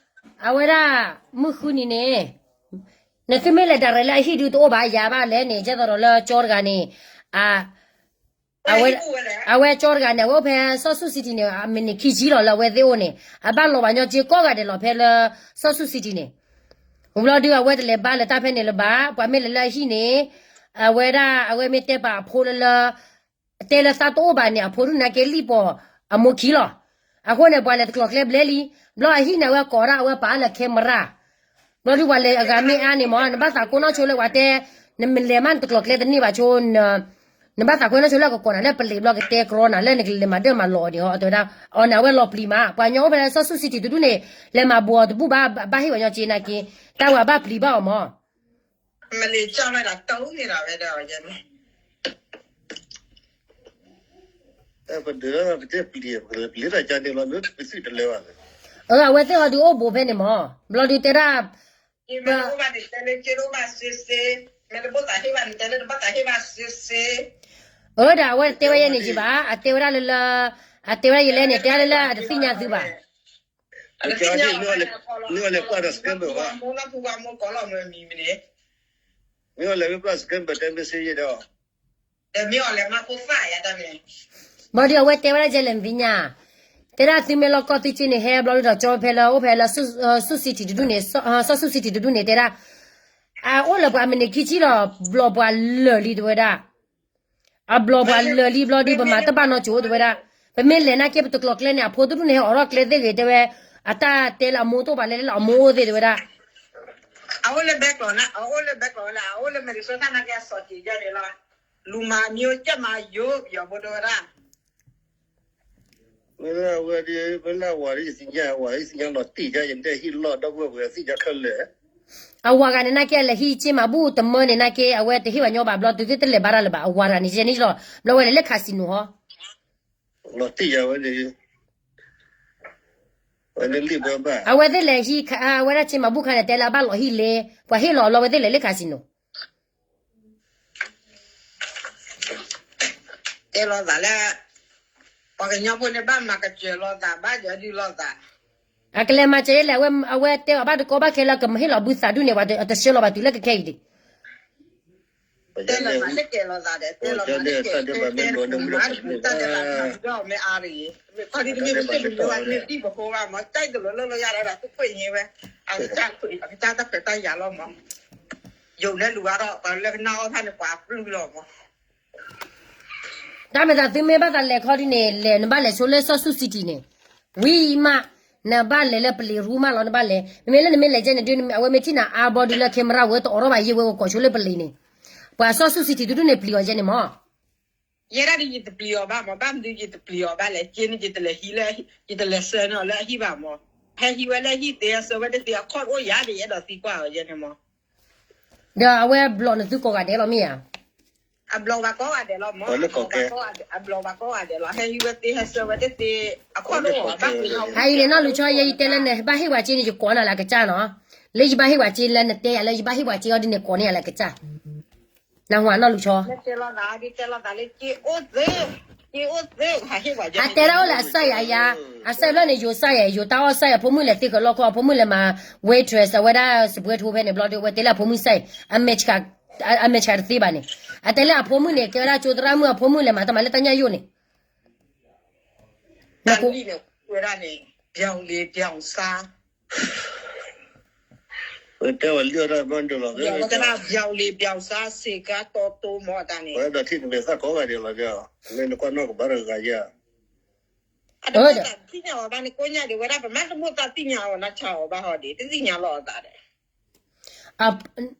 အဝဲဒၣ် မုၢ်ဃုနံၤန့ၣ် နသုမ့ၢ်လဲၤဒၣ်ရဲၣ်လၢအဟံၣ်ဒုတအိၣ်ဘၣ်ယၤဘၣ်လဲၣ်န့ၣ် ကဲသိးဒီးလၢကၠီတဂၤန့ၣ် အ အဝဲကၠီတဂၤန့ၣ် အဝဲအိၣ်ဖဲစီၤဆူၣ်စံတံၣ်န့ၣ် အမံးနံးခံဆံလီၤလၢအဝဲသ့ၣ်အိၣ်န့ၣ် အဘၣ်လီၤဘၣ်ညီက့ကိးဂၤဒဲးလီၤဖဲလၢစီၤဆူၣ်စံတံၣ်န့ၣ် ဝံၤဘျီဒုးအဝဲတလဲၤဘါလၢတၢ်ဖဲန့ၣ်လၢၤဘၣ် ပှၤမ့ၢ်လဲၤလၢအဟံၣ်န့ၣ် အဝဲဒၣ်အဝဲမ့ၢ်တဲပာ်အဖိလၢလၢ တဲလၢသးတအိၣ်ဘၣ်န့ၣ် အဖိဒုၣ်နာ်က့လံၣ်ပီၤအမိၢ်ခံလီၤ. အဃိန့ၣ် ပှၤလဲၤတကျိၤကျဲဘျဲလံ, ဘျီအဟံၣ်န့ၣ် အဝဲကိးဒၣ်အဝဲပာ်လၢ camera, ဘျီဒုးပှၤလဲၤအဂၤမ့ၢ်အါန့ၣ်မ့ၢ် နဘၣ်သးကိးနီၣ်ဆိလၢပှၤတဲ နမ့ၢ်လဲၤမးနတကျိၤကျဲတန့ၢ်ဘၣ်ဆိ နဘၣ်သးကွဲနီၣ်ဆိလၢကကိးနၤလၢပလံးဘျီကတဲကြီနၤလၢနကလဲၤမၤဒၢၣ်မၤလီၤအီၤဒံးဟီ တဲဝဲဒၣ်, အီၤန့ၣ်အဝဲလီၤပျံၤမး ပှၤကညီအိၣ်ဖဲလၢစီၤဆူၣ်စံတံၣ်တဒူၣ်န့ၣ် လဲၤမၤဘှီးတဘူၣ်ဘၣ် ဘၣ်ဟ့ၣ်ပှၤညီက့နာ်က့, တၢ်ဝဲဘၣ်ပျံၤဘၣ်အီၤမ့ၢ် မ့ၢ်လံာ်ကၠီဝဲဒၣ်တၢ်အူန့ၣ်ဒီးဝဲဒၣ်အီၤယဲန့ၣ် ပဒုးပတဲပျံၤ ပလ့တၢ်ကန့ၣ်လီၤ မ့ၢ်ပသုးတလဲၤဘၣ်လၢ အဝဲသ့ၣ်ဟီဒုးအိၣ်ဘူးဖဲန့ၣ်မ့ၢ် ဘျီဒုးတဲဒၣ် မ့ၢ်တဘၣ်န့ၣ်တဲလၢက့တအိၣ်ဘၣ်စ့စ့, မ့ၢ်တဘၣ်သးဟ့ၣ်ဘၣ်န့ၣ်တဲလၢတဘၣ်သးဟ့ၣ်ဘၣ်စ့စ့, အၢဒၣ်အဝဲတဲဝဲယဲန့ၣ်ယံၤဘၣ် အတဲဝဲဒၣ်လၢလၢ အတဲဝဲဒၣ်ယလဲၣ်န့ၣ် တဲဒၣ်လၢလၢအတသ့ၣ်ညါသုဘၣ် အတသ့ၣ်ညါအီၤဘၣ်န့ၣ်အခီလီၤ မ့ၢ်အီၤလဲၤပျၢ်ဒီး scammer ဘၣ် မ့ၢ်အီၤလဲၤမ့ၢ်ပျၢ် scammer တဲမ့ၢ်စ့ယဲဒီး ဒီးမ့ၢ်အီၤလဲၤမၤဖိသၣ်ယါတၢ်န့ၣ် ဘျီဒုးအဝဲတဲဝဲဒၣ်ယဲလဲၣ်နသ့ၣ်ညါ, တဲဒၣ်သုမ့ၢ်လီၤကီၢ်သုက့န့ၣ် ဟဲဘျီဒုးဒီးကၠီဖဲလၢအိၣ်ဖဲလၢ ဆူၣ်စံတံၣ်တဒူၣ်န့ၣ် စီၤဆူၣ်စံတံၣ်တဒူၣ်န့ၣ် တဲဒၣ် အအိၣ်လၢပှၤမံးနံးခံဆံလီၤ ဘျီပှၤလၢာ်လံတဲဝဲဒၣ် အဘျီပှၤလၢာ်လံဘျီဒုး ပမၤတဘၣ်နီတစိၤတဲဝဲဒၣ်, ပမ့ၢ်လဲၤနာ်က့ပတကျိၤကျဲန့ၣ် အဖိတဒူၣ်န့ၣ် ဟဲအိးထီၣ်ကျဲသ့ၣ်ဂ့ၤတဲဝဲ, အတၢ်တဲလၢအမိၢ်တအိၣ်ဘၣ်လဲၣ်လၢအမိၢ်အိၣ်သ့ၣ်တဲဝဲဒၣ်, အအိၣ်လၢဘဲကျိးန့ၣ် အအိၣ်လၢဘဲကျိးဝဲလၢ အအိၣ်လၢ Minnesota နာ်က့အစီၤက့ၤယဲန့ၣ်လီၤ, လူၤမၤမံၤအိၣ်ကဲမၤယိၤ ပယီၤဖိတဲဝဲဒၣ် မ့ၢ်လၢအဝဲဒ် မ့ၢ်လၢအဝၤဒ်ယသ့ၣ်ညါ အဝၤဒ်ယသ့ၣ်ညါလီၤတံၢ်ယါ ယတဲဟံၣ်လီၢ်ဒီပုၢ်ဝဲၢ်သ့ၣ်ညါခဲလၢာ်, အဝၤဂၤန့ၣ်နာ်က့ အလဲၤဟံးက့မၤဘူၣ်တမၢန့ၣ်နာ်က့ အဝဲတဟ့ၣ်ပှၤညီဘၣ်ဘျီ တုၤသ့ၣ်တလဲၤဘါတၢ်လၢၤဘၣ် အဝၤတဂၤန့ၣ် ယဲန့ၣ်လီၤ ဘျီဝဲလဲၤလၢ casino ဟီ လီၤတံၢ်ယါဝဲန့ၣ် ဝဲန့ၣ်လံၣ်ဘၢဘၣ် အဝဲသ့ၣ်လဲၤဟံး အဝဲဒၣ်က့မၤဘူၣ်ခါန့ၣ် တဲလၢအဘၣ်လီၤဟံၣ်လ့ ပှၤဟ့ၣ်လီၤအီၤလီၤ အဝဲသ့ၣ်လဲၤလၢ casino တဲလီၤသးလၢ ပှၤကညီဖိန့ၣ် ဘၣ်မၤကစၢၤလိာ်သး ဘၣ်ယီၤဒုးလိာ်သး အကလဲၤမၤစၢၤယဲလဲၣ် အဝဲတဲအီၤဘၣ်တကိးဘၣ်ခဲလၢာ် ကမ့ၢ်ဟ့ၣ်လီၤဘုသးဒုးန့ၣ် ပှၤတဆှၢလီၤဘၣ်တုၤလၢကခဲအံၤဒံး တဲလီၤမၤလၢကဲလိာ်သးဒီး တဲလီၤမၤလၢကဲ တဲတဲလီၤမၤဒုး တၢ်ဒဲးဘးမၤဒုး မ့ၢ်အါရံၤ ခီဒ်တမ့ၢ်ပစံးဘျုးဝဲ မ့ၢ်ဒံၣ်ပဃိဘၣ်မး တၢ်တလိၤလၢလၢယၤဒီး သူၣ်ဖှံညါဝဲ အကစၢ်တၢ်ခွဲးတၢ်ယာ်လီၤမး ယိၤလၢလူၤအါထီၣ် ပှၤလၢကနၣ်အီၣ်တၢ်န့ၣ် ပှၤပျုၢ်လီၤမး တၢ်မ့ၢ်သးသုမ့ၢ်ဘၣ်သးလဲၤခီဒ်န့ၣ် လဲၤနဘၣ်လဲၤဆိလၢစီၤဆူၣ်စံတံၣ်န့ၣ် ဝံၤမး နဘၣ်လဲၤလၢပလံးရူမးလီၤ နဘၣ်လဲၤ မ့မ့ၢ်လၢနမ့ၢ်လဲၤကဲန့ၣ်ဒုး အဝဲမ့ၢ်ထံၣ်နၤအါဘျီဒုးလၢ camera ဝဲတအိးထီၣ်ဘၣ်ယဲဝဲကကိးဆိလၢပလံးန့ၣ် ပှၤစီၤဆူၣ်စံတံၣ်တဒူၣ်န့ၣ်ပျံၤအီၤယဲန့ၣ်မး ယဲဒၣ်ဒ်ယတပျံၤအီၤဘၣ်မး ဘၣ်မနုၤယတပျံၤအီၤဘၣ်လဲၣ် က့န့ၣ် ယတလဲၤဟံးလၢ ယတလဲၤဆှၢန့ၢ်အီၤလၢအဟံၣ်ဘၣ်မး ဟဲဟံးဝဲလၢအဟံၣ်သ့ ဟဲဆှၢဝဲတသ့ အခီၣ်တအိၣ်ယၤဒ်ယအဲၣ်ဒိးသံကွၢ်အီၤယဲန့ၣ်မး ဒီးအဝဲဘျီးနသုကိးဂၤဒဲးလီၤမ့ၢ်ဧါ အဘျီးဘၣ်ကိးဂၤဒဲးလီၤမး အဘျီးဘၣ်ကိးဂၤဒဲးလီၤ ဟဲဟံးဝဲသ့ ဟဲဆှၢဝဲတသ့ အခီၣ်တအိၣ်ဘၣ်ကွံာ်လီၤ အအံၤန့ၣ်နီၢ်လူၤဆီ ယဲယတဲလၢနဘၣ်ဟ့ၣ်ဝဲက့န့ၣ် ယကိးနၤလၢအကစၢ်နီၤ လၢယဘၣ်ဟ့ၣ်ဝဲက့လၢနတဲယၤလၢယဘၣ်ဟ့ၣ်ဝဲက့အီၤဒ်န့ၣ် ကိးန့ၢ်ယၤလၢအကစၢ် နၢ်ဟူနီၢ်လူၤဆီ တဲလီၤသး တဲလီၤသးလၢက့အိၣ်သ့ က့အိၣ်သ့ ဟးဟ့ၣ်ဝဲက့ အတဲဒၣ်အိၣ်လၢအစၢ်ယၤယၤ အစၢ်ဘျီန့ၣ် ယိၤစၢ်ယၤ ယိၤတၢ်အီၣ်စၢ်ယၤ အဖိမုၣ်လဲၤသ့ၣ်ဃီလီၢ်ခီ အဖိမုၣ်လဲၤမၤ waitress အဝဲဒၣ်စပွဲထိဖဲန့ၣ် ဘျီဒုး အဝဲတဲလၢအဖိမုၣ်စၢ်အံၤ အမဲာ်ဆှးတသ့ဘၣ်န့ၣ် အတဲလၢအဖိမုၣ်န့ၣ် ကဲဝဲဒၣ်ကၠိသရၣ်မုၣ် အဖိမုၣ်လဲၤမၤတၢ်မၤလၢတၢ်ညၣ်ယိၣ်န့ၣ် တၢ်လံၣ်န့ၣ် ဝဲဒၣ်န့ၣ် ပြောင်းလေပြောင်းစား ဝဲတဲဝဲလံၣ်အီၣ်တၢ်ဘၣ်ဒိလီၤ ပြောင်းလေပြောင်းစား စ့ကၤတီတိမီၤတၢ်န့ၣ် ဝဲဒၣ်ထံၣ်တမ့ၢ်သၣ်ကိးဂၤဒဲးလီၤ မ့ၢ်နကွၢ်နီၢ်ကဘၣ်တဂၤယါ အတဘၣ်သးသ့ၣ်ညါအီၤဘၣ်န့ၣ် ကိးညါဒံးဝဲဒၣ် ပမ့ၢ်တမိၣ်သးသ့ၣ်ညါအီၤ နဆါအီၤဘၣ်ဟီဒံး တသ့ၣ်ညါလီၤအသးဒီး အၢ ဒီး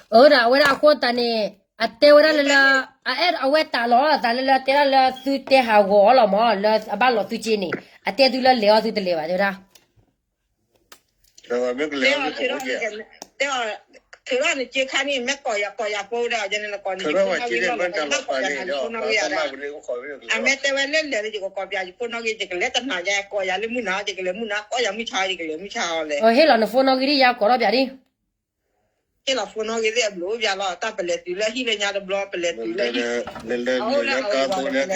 အဝဲဒၣ်အဃိသတးန့ၣ် အတဲဝဲဒၣ်လၢလၢ အအဲၣ်အဝဲတၢ်လီၤအသးလၢလၢတဲဒၣ်လၢသုတဲဟးဂီၤအီၤလီၤမး လၢအဘၣ်လီၤသုက့န့ၣ် အတဲသုလၢလဲၤအီၤသုတလဲၤဘၣ်တဲဝဲဒၣ် တဲအီၤ ထုးထီၣ်နစ့ခါန့ၣ် မ့ၢ်ကိးယၤကိးယၤဖိဒီး ယန့ၣ်နကိးန့ၣ် ယဖိနီၣ်ဂံၢ်လီၤလီၤ နဘၣ်ကိးယၤန့ၣ် ယဖိနီၣ်ဂံၢ်ဧါဒီး အမ့ၢ်တဲဝဲလၢလဲၤဒီး ယကကိးပၠးယဖိနီၣ်ဂံၢ် ယကလဲၤတနာ်ယၤ ကိးယၤလၢမုၢ်နၤ ယကလဲၤမုၢ်နၤ ကိးယၤမုၢ်ဆါ ယကလဲၤမုၢ်ဆါအီၤလဲၣ်. ဟ့ၣ်လီၤနဖိနီၣ်ဂံၢ်ဒ်ယၤကိးထီၣ်ပၠးဒ် ဟ့ၣ်လီၤဖိနီၣ်ဂံၢ်သ့ၣ်အဘျုးအိၣ်ပၠးလီၤ တၢ်ပလဲၤတုၤလၢဟံၣ်လၢညါတဘျီ ပလဲၤတုၤလၢဟံၣ် အအိၣ်လၢအဝဲ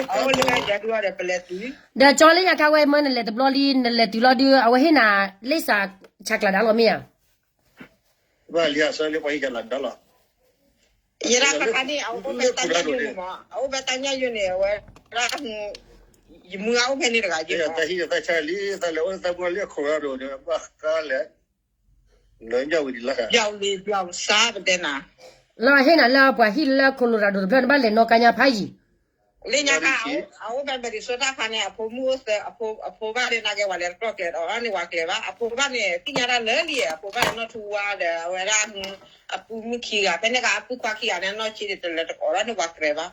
အအိၣ်လၢယၤဒုဒီးပလဲၤတုၤ ဒီးကၠီလၢညါခါဝဲမၢနလဲၤတဘျီလံ နလဲၤတုၤလီၤဒု အဝဲဟ့ၣ်နၤ လၢစးဆးကျးဒါလီၤမ့ၢ်ဧါ ဘၣ်လံအဆၢလၢပှၤဟံၣ်ကလးဒါလီၤ ယဲဒၣ်ခါခါန့ၣ် အအိၣ်ဖဲတၢ်ညၣ်ယိန့ၣ်မး အအိၣ်ဖဲတၢ်ညၣ်ယိန့ၣ် အဝဲဒၣ် ယမုၢ်ဂၤအိၣ်ဖဲန့ၣ်တဂၤယဲမး တၢ်ဟံၣ်တၢ်ဆါလံ သးလဲၤအိၣ်သးမုၢ်လံအခိၣ်ရၢဒိၣ်န့ၣ် ဘၣ်ဃးလဲၣ် လၢညၣ်ဝံၤဒံးလီၤ ပၠးလံပၠးစါပတဲနၤ လၢဟ့ၣ်နၤလၢပှၤဟံၣ်လၢခိၣ်လိၤရၤဒိၣ်တဖျၢၣ်န့ၣ် ဘၣ်လဲၤနီၢ်ကါညါဖးယံၤ လၢညါခါ အအိၣ်ဖဲ Minnesota ခါန့ၣ် အဖိမုၣ်အိၣ်သၢ အဖိဘၣ်ဒၣ်နာ်က့ ပှၤလဲၤတကျီၢ်ကျဲၤဒီးန့ၣ် ပှၤကျဲၤဘၣ် အဖိဘၣ်န့ၣ် သ့ၣ်ညါတၢ်လၢလံ အဖိဘၣ်န့ၣ် နီၢ်ထူဝါဒီး အဝဲဒၣ် အပုၢ်မုၣ်ခံဂၤ ဖဲန့ၣ်ခါ အပုၢ်ခွါခံဂၤန့ၣ် နီၢ်ဆံးဒံးတလၢတကိးဒီးန့ၣ် ပှၤကျဲၤဘၣ်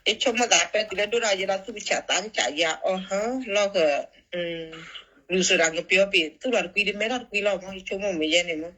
ယဆိကမိၣ်သးဖဲတုၤလၢဒိၣ်ထီၣ်ယဲဒီးသူၣ်ကဆးသးကဆးယၤ အီၣ်ဟၢလီၢ်ဃၢၤ လူၤစၢၤဒီးကပျီပံၤ သူၣ်လီၤတကွံဒ်မဲထီၣ်တကွံလီၤမး ယဆိကမိၣ်မ့ၢ်ယဲန့ၣ်မး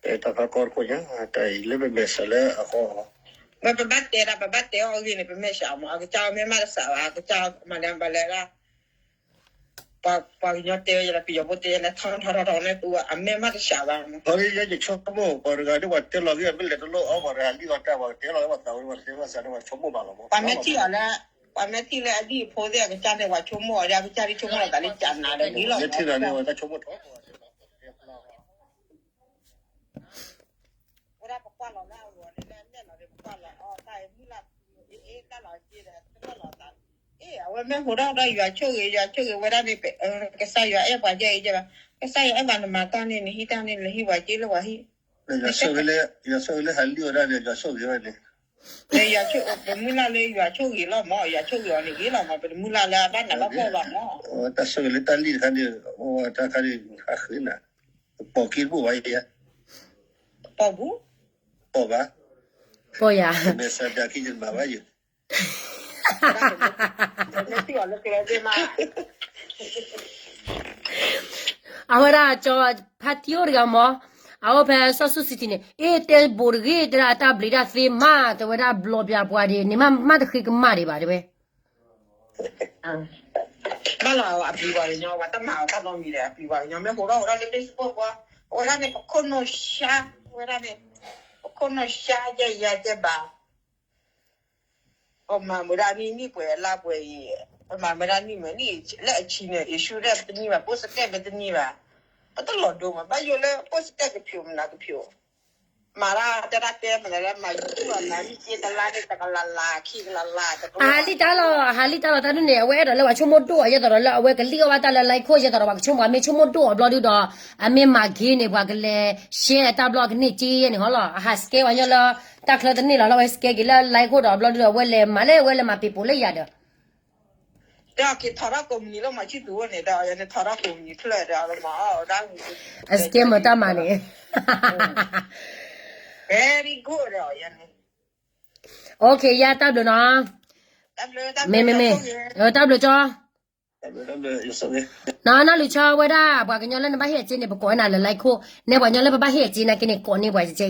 တၢ်ဖးကီတခိၣ်ညါ တၢ်အံၤလၢပမဲာ်ဆှးလၢအဃီ ပဘၣ်တဲဒၣ် ပဘၣ်တဲအီၤအဂ့ၢ်န့ၣ် ပမဲာ်ဆှးမး အကစၢ်အီၤမ့ၢ်မးတစးဘၣ် အကစၢ်မ့ၢ်မးတစးဘၣ် အကစၢ်မၤလၢဘၣ်လဲၣ်ဒၣ် ပှၤကညီတဲဝဲယဲလၢပယီၤဖိတဲယဲလၢ ထီထီထီထီန့ၣ် အမဲာ်မးတစးဘၣ်မး အီၤလၢယဲယဆိကမိၣ် ပှၤတဂၤဒ်ပှၤတဲလီၤဂ့ၢ် မ့ၢ်လဲၤတလိၣ်အီၣ်ပှၤတဂၤလံအီၤတၢ် ပှၤကတဲလီၤဝဲပှၤသးဝဲ ပှၤတတဲဘၣ်စးန့ၣ် ပှၤဆိကမိၣ်ဘၣ်လီၤမး ပှၤမ့ၢ်ထံၣ်အီၤလၢ ပှၤမ့ၢ်ထံၣ်လၢအဒံၣ်အဖိသ့ၣ်အကစၢ်န့ၣ် ပှၤဆိကမိၣ်အီၤဒီး အကစၢ်ဒ်ဆိကမိၣ်လီၤသးလၢကနၤဒီးဒ်လီၤ မ့ၢ်ထံၣ်လီၤန့ၣ် ပှၤတၢ်ဆိကမိၣ်ထီၣ် ဝဲဒၣ်ပကွၢ်လီၤလၢအဂီၢ်န့ၣ် လၢအနဲၣ်လီၤဒီး ပကွၢ်လီၤအီၤ တၢ်အံၤမုၢ်လၢ် အ့ၣ် တၢ်လီၤက့ဒီး တလီၢ်လီၤသး အ့ၣ် အဝဲမ့ၢ်ဟိးထီၣ်ဒီးယွၤဆိၣ်ဂ့ၤ ယွၤဆိၣ်ဂ့ၤဝဲဒၣ်န့ၣ် ကစၢ်ယွၤအဲၣ်ပှၤယဲအံၤယဲဘၣ် ကစၢ်ယွၤအဲၣ်ဘၣ်နမၤတၢ်န့ၣ် နဟံးတၢ်န့ၣ် နဟံးပှၤက့လၢပှၤဟံၣ် ယွၤဆိၣ်ဂ့ၤလၢဟးလံအီၤဒၣ်န့ၣ် ယွၤဆိၣ်ဂ့ၤဝဲန့ၣ် လၢယွၤဆိၣ် ပမုၢ်လၢ်လၢယွၤဆိၣ်ဂ့ၤလီၤမး ယွၤဆိၣ်ဂ့ၤအီၤန့ၣ်ဂ့ၤလီၤမး ပတမုၢ်လၢ်လၢအဘၣ်နးဘၣ်ဖှီၣ်ဘၣ်မး တၢ်ဆိၣ်ဂ့ၤလၢတၢ်လံၣ်တခါန့ၣ် တၢ်ခါန့ၣ် ဟးဃ့နၤ ပိာ်က့တဘိၣ်ဘၣ်ယဲ ပိာ်ဘူး ပိာ်ဘၣ် ပိာ်ယၤ မဲာ်ဆှးပၠးခံယမၤဘၣ်ယိၤ အဝဲဒၣ်ကၠီဖါတံၢ်အိၣ်တဂၤမး အအိၣ်ဖဲ Sault Ste န့ၣ် အ့ၣ် တဲဘိးတဂ့ၤ တဲဒၣ်တၢ်ဘျုးတၢ်သ့မး တဲဝဲဒၣ်ဘျီပၠးပှၤဒ်န့ၣ် မ့ၢ်တဃ့ကမၣ်ဒံးဘၣ်တဲဝဲ ဘၣ်လီၤအပျံၤပှၤကညီ ပှၤတမၤအီၤတၢ်နီတမံၤဒီး အပျံၤပှၤကညီ မ့ၢ်ဟိးထီၣ်ဟိးထီၣ်လၢ Facebook ပှၤ အဝဲဒၣ်န့ၣ် ပခိၣ်နူာ်ဆါ အဝဲဒၣ်န့ၣ် ပခိၣ်နူာ်ဆါ ယဲယၤယဲဘၣ် ပမၤမုာ်ဒၣ်နံၣ်နံၣ်ပှဲၤလါပှဲၤအံၤ ပမၤမုာ်ဒၣ်နံၣ်မုာ်နံၣ် လၢအဆံန့ၣ် issue ဒၣ်ပတနံၣ်ဘၣ် ပို့စတဲပတနံၣ်ဘၣ် ပတလီၤဒိမး ဘၣ်ယိၣ်လၢပို့စတဲကဖျိမနုၤကဖျိ မၤတၢ်တဲတၢ်တဲမနုၤလၢမၤ YouTube အမၤနံၣ်က့တလါန့ၣ် တကလးလါ ခံကလးလါ တကလး အဟးလံတၢ်လီၤ အဟးလံတၢ်လီၤ တၢ်ဒ်န့ၣ် အဝဲအဲၣ်ဒိးလၢပှၤဆိကမိၣ်ဒိၣ်အီၤ ယဲသိးဒီးလၢအဝဲကလံၣ်အီၣ်ဘၣ်တၢ်လၢ like ခိၣ် ယဲသိးဒီးပှၤကဆိကမိၣ် မ့ၢ်ဆိကမိၣ်ဒိၣ်အီၤဘျီဒုဒီး အမ့ၢ်မၤဂ့ၤန့ၣ် ပှၤကလဲၤ share တၢ်ဘျီကန့ၢ်က့ယဲန့ၣ်ဟီလီၤ အဟး scam ပှၤကညီလၢ တၢ်ချၢတန့ၢ်လီၤလၢအဝဲ scam က့ၤလၢ like ခိၣ်ဒီးဘျီဒုဒီး အဝဲလဲၤမၤလၢ အဝဲလဲၤမၤပ့ၤပိာ်လၢယၤဒီး ဒီးက့ၤထီထီၣ်ကိးမုၢ်နံၤလၢမၤဆံၣ်သူဝဲန့ၣ် ဒီးယန့ၣ်ထီထီၣ်ကိးမုၢ်နံၤဖျၢၣ်ဒီးမၤအီၣ်ဒၣ် အ scam တၢ်မၤန့ၣ် very good ဒီးယန့ၣ် okay ယၤတၢ်ဘျုးနီၤ မ့မ့မ့ တၢ်ဘျုးကၠီ နီၢ်နီၢ်လူၤဆီဝဲဒၣ် ပှၤကညီလၢနဘၣ်ဟ့ၣ်အစ့န့ၣ် ပကိးဝဲနၤလၢ like ခိၣ် နဲပှၤကညီလၢပဘၣ်ဟ့ၣ်အစ့နာ်က့န့ၣ် ကိးန့ၢ်ပှၤကဲ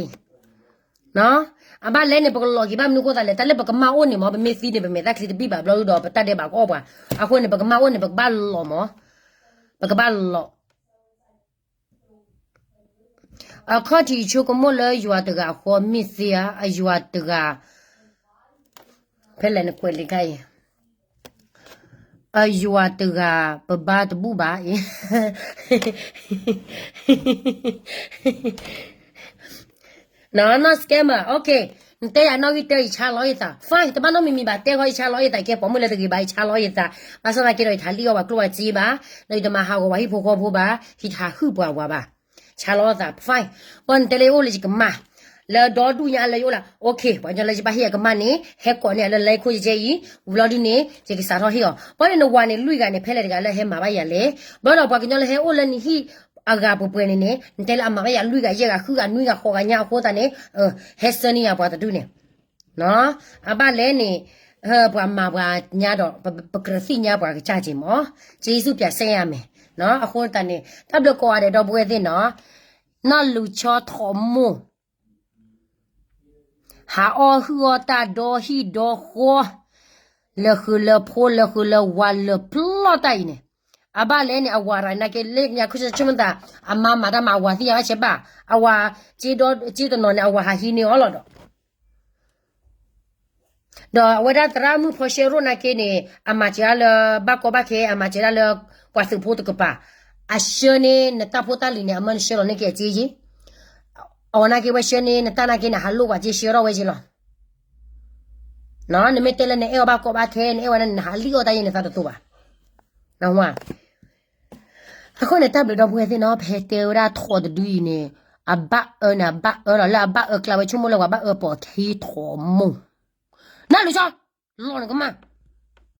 အံၤ အဘၣ်လဲၣ်န့ၣ် ပကလီၤက့ၤဘၣ်မနုၤဃိသးလဲၣ် တၢ်လၢပကမၢ်အိၣ်န့ၣ်မ့ၢ် ပမ့ၢ်သံန့ၣ် ပမဲာ်သၣ်ချံတဘံၣ်ဘၣ်ဘျီဒုဒီး ပတၢ်ဒဲးဘးကအီၣ်ပှၤ အဃိန့ၣ် ပကမၢ်အိၣ်န့ၣ် ပကဘၣ်လီၤမး ပကဘၣ်လီၤ အခီၣ်ထံးဆိကမိၣ်လၢယွၤတဂၤအဃိ မ့ၢ်သ့ဧါ အယွၤတဂၤ ဖဲလဲၣ်နကွဲးလံာ်ခါအံၤ အယွၤတဂၤ ပဘါတဘူၣ်ဘၣ်အံၤ နီၢ်နီၢ် scammer, okay, နတဲယၤနီၣ်ဂံၢ်တၢ ယဆါလီၤယသး, fine, တဘၣ်နီတမံၤမံၤဘၣ်, တဲဃီယဆါလီၤယသး, ကဲပိာ်မုၣ်လၢတဂ့ၤဘၣ် ယဆါလီၤယသး, ဘၣ်ဆၣ်သနာ်က့ဒီး ယတဟးလံၣ်အီၣ်ပှၤကျိၣ်ပှၤစ့ဘၣ်, ဒီးယတမၤဟးဂီၤပှၤဟံၣ်ဖိဃီဖိဘၣ်, ယတဟးဟုၣ်ပှၤဝၤဘၣ်, ဆါလီၤသး fine, ဘၣ်နတဲလၢယအိၣ်လၢယကမၣ်, လၢဒီဒူၣ်ညါလၢယအိၣ်လၢ, okay, ပှၤကညီလၢယဘၣ်ဟ့ၣ်အကမၣ်န့ၣ် ဟဲကိးန့ၢ်အလၢ လၢခိၣ်ယကဲအံၤ, ဝံၤလီၤဒုန့ၣ် ယကစးထီၣ်ဟ့ၣ်အီၤ, ဘၣ်န့ၣ်နဝၤန့ၣ် လွံၢ်ဂၤန့ၣ် ဖဲလဲၣ်တဂၤလၢဟဲမၤဘၣ်ယၤလဲၣ်, ဘၣ်ဒီးပှၤကညီလၢဟဲအိၣ်လၢနဟံၣ်အဂၤပှဲၤပှဲၤန့ၣ်န့ၣ် နတဲလၢအမၤဘၣ်ယၤလွံၢ်ဂၤယဲၢ်ဂၤဃုဂၤနွံဂၤဃိးဂၤညါအဃိသတးန့ၣ်, ဟဲဆၢန့ၢ်ယၤပှၤတဒူၣ်န့ၣ်, အဘၣ်လဲၣ်န့ၣ်, ပှၤမၤပှၤညါဒီး ပကြၢးသ့ၣ်ညါပှၤကစၢ်က့ၤမး, က့စူၣ်ပၠးစဲယါမဲာ်, အဃိသတးန့ၣ် တၢ်ဘျုးကိးဂၤဒဲးဒီပုၢ်ဝဲၢ်သ့ၣ်နီၤ, နီၢ်လူၤဆီထီၣ်မိၢ် ဟးအီၣ်ဟုၣ်အီၣ်တၢ်ဒီဟံၣ်ဒီဃီ, လၢာ်ဃုာ်လၢာ်ဖိ လၢာ်ဃုာ်လၢာ်ဝၤ လၢာ်ဖျီၣ်တၢ်အံၤန့ၣ်, အဘၣ်လဲၣ်န့ၣ် အဝၤရၤနာ်က့ လၢညါခုဆၢဆၢမတၤ အမါမၤတၢ်မၤအဝၤသ့ၣ်ညါဘၣ်ဆဲးဘၣ်, အဝၤ က့တနီၤန့ၣ် အဝၤဟးဟံးန့ၢ်အီၤလီၤဒီး ဒီးအဝဲဒၣ်သရၣ်မုၣ်ဖီၣ်ရှဲရိၣ်နာ်က့န့ၣ် အမၤစၢၤဒၣ်လၢဘၣ်ကီဘၣ်ခဲ အမၤစၢၤဒၣ်လၢ ပှၤသုးဖိတကပၤ, အဆှၢန့ၢ်နတၢ်ဖိတၢ်လံၤန့ၣ် အမၢနဆှၢလီၤန့ၢ်က့ၤအစ့ယ့ၢ်, အဝဲနာ်က့ဝဲဆှၢန့ၢ်နတၢ်နာ်က့န့ၣ် ဟးလိၣ်ပှၤစ့ဆှၢထီၣ်ဝဲယ့ၢ်လီၤ. နမ့ၢ်တဲလၢနအဲၣ်အီၤဘၣ်ကီဘၣ်ခဲ နအဲၣ်ဝဲဒၣ်န့ၣ် နဟးလံၣ်အီၣ်တၢ်ယ့ၢ်နသးတတိၤဘၣ်. အဃိန့ၣ် တၢ်ဘျုးဒီပုၢ်ဝဲၢ်သ့ၣ်နီၤ ဖဲတဲဝဲဒၣ်ထိးတဒုအံၤန့ၣ် အဘၣ်အၢန့ၣ် အဘၣ်အၢလီၤ လၢအဘၣ်အၢကျါဝဲဆိကမိၣ်လၢပှၤဘၣ်အၢပိာ်ခံထိးမိၢ်, နလူၤဆီ လီၤနကမၣ်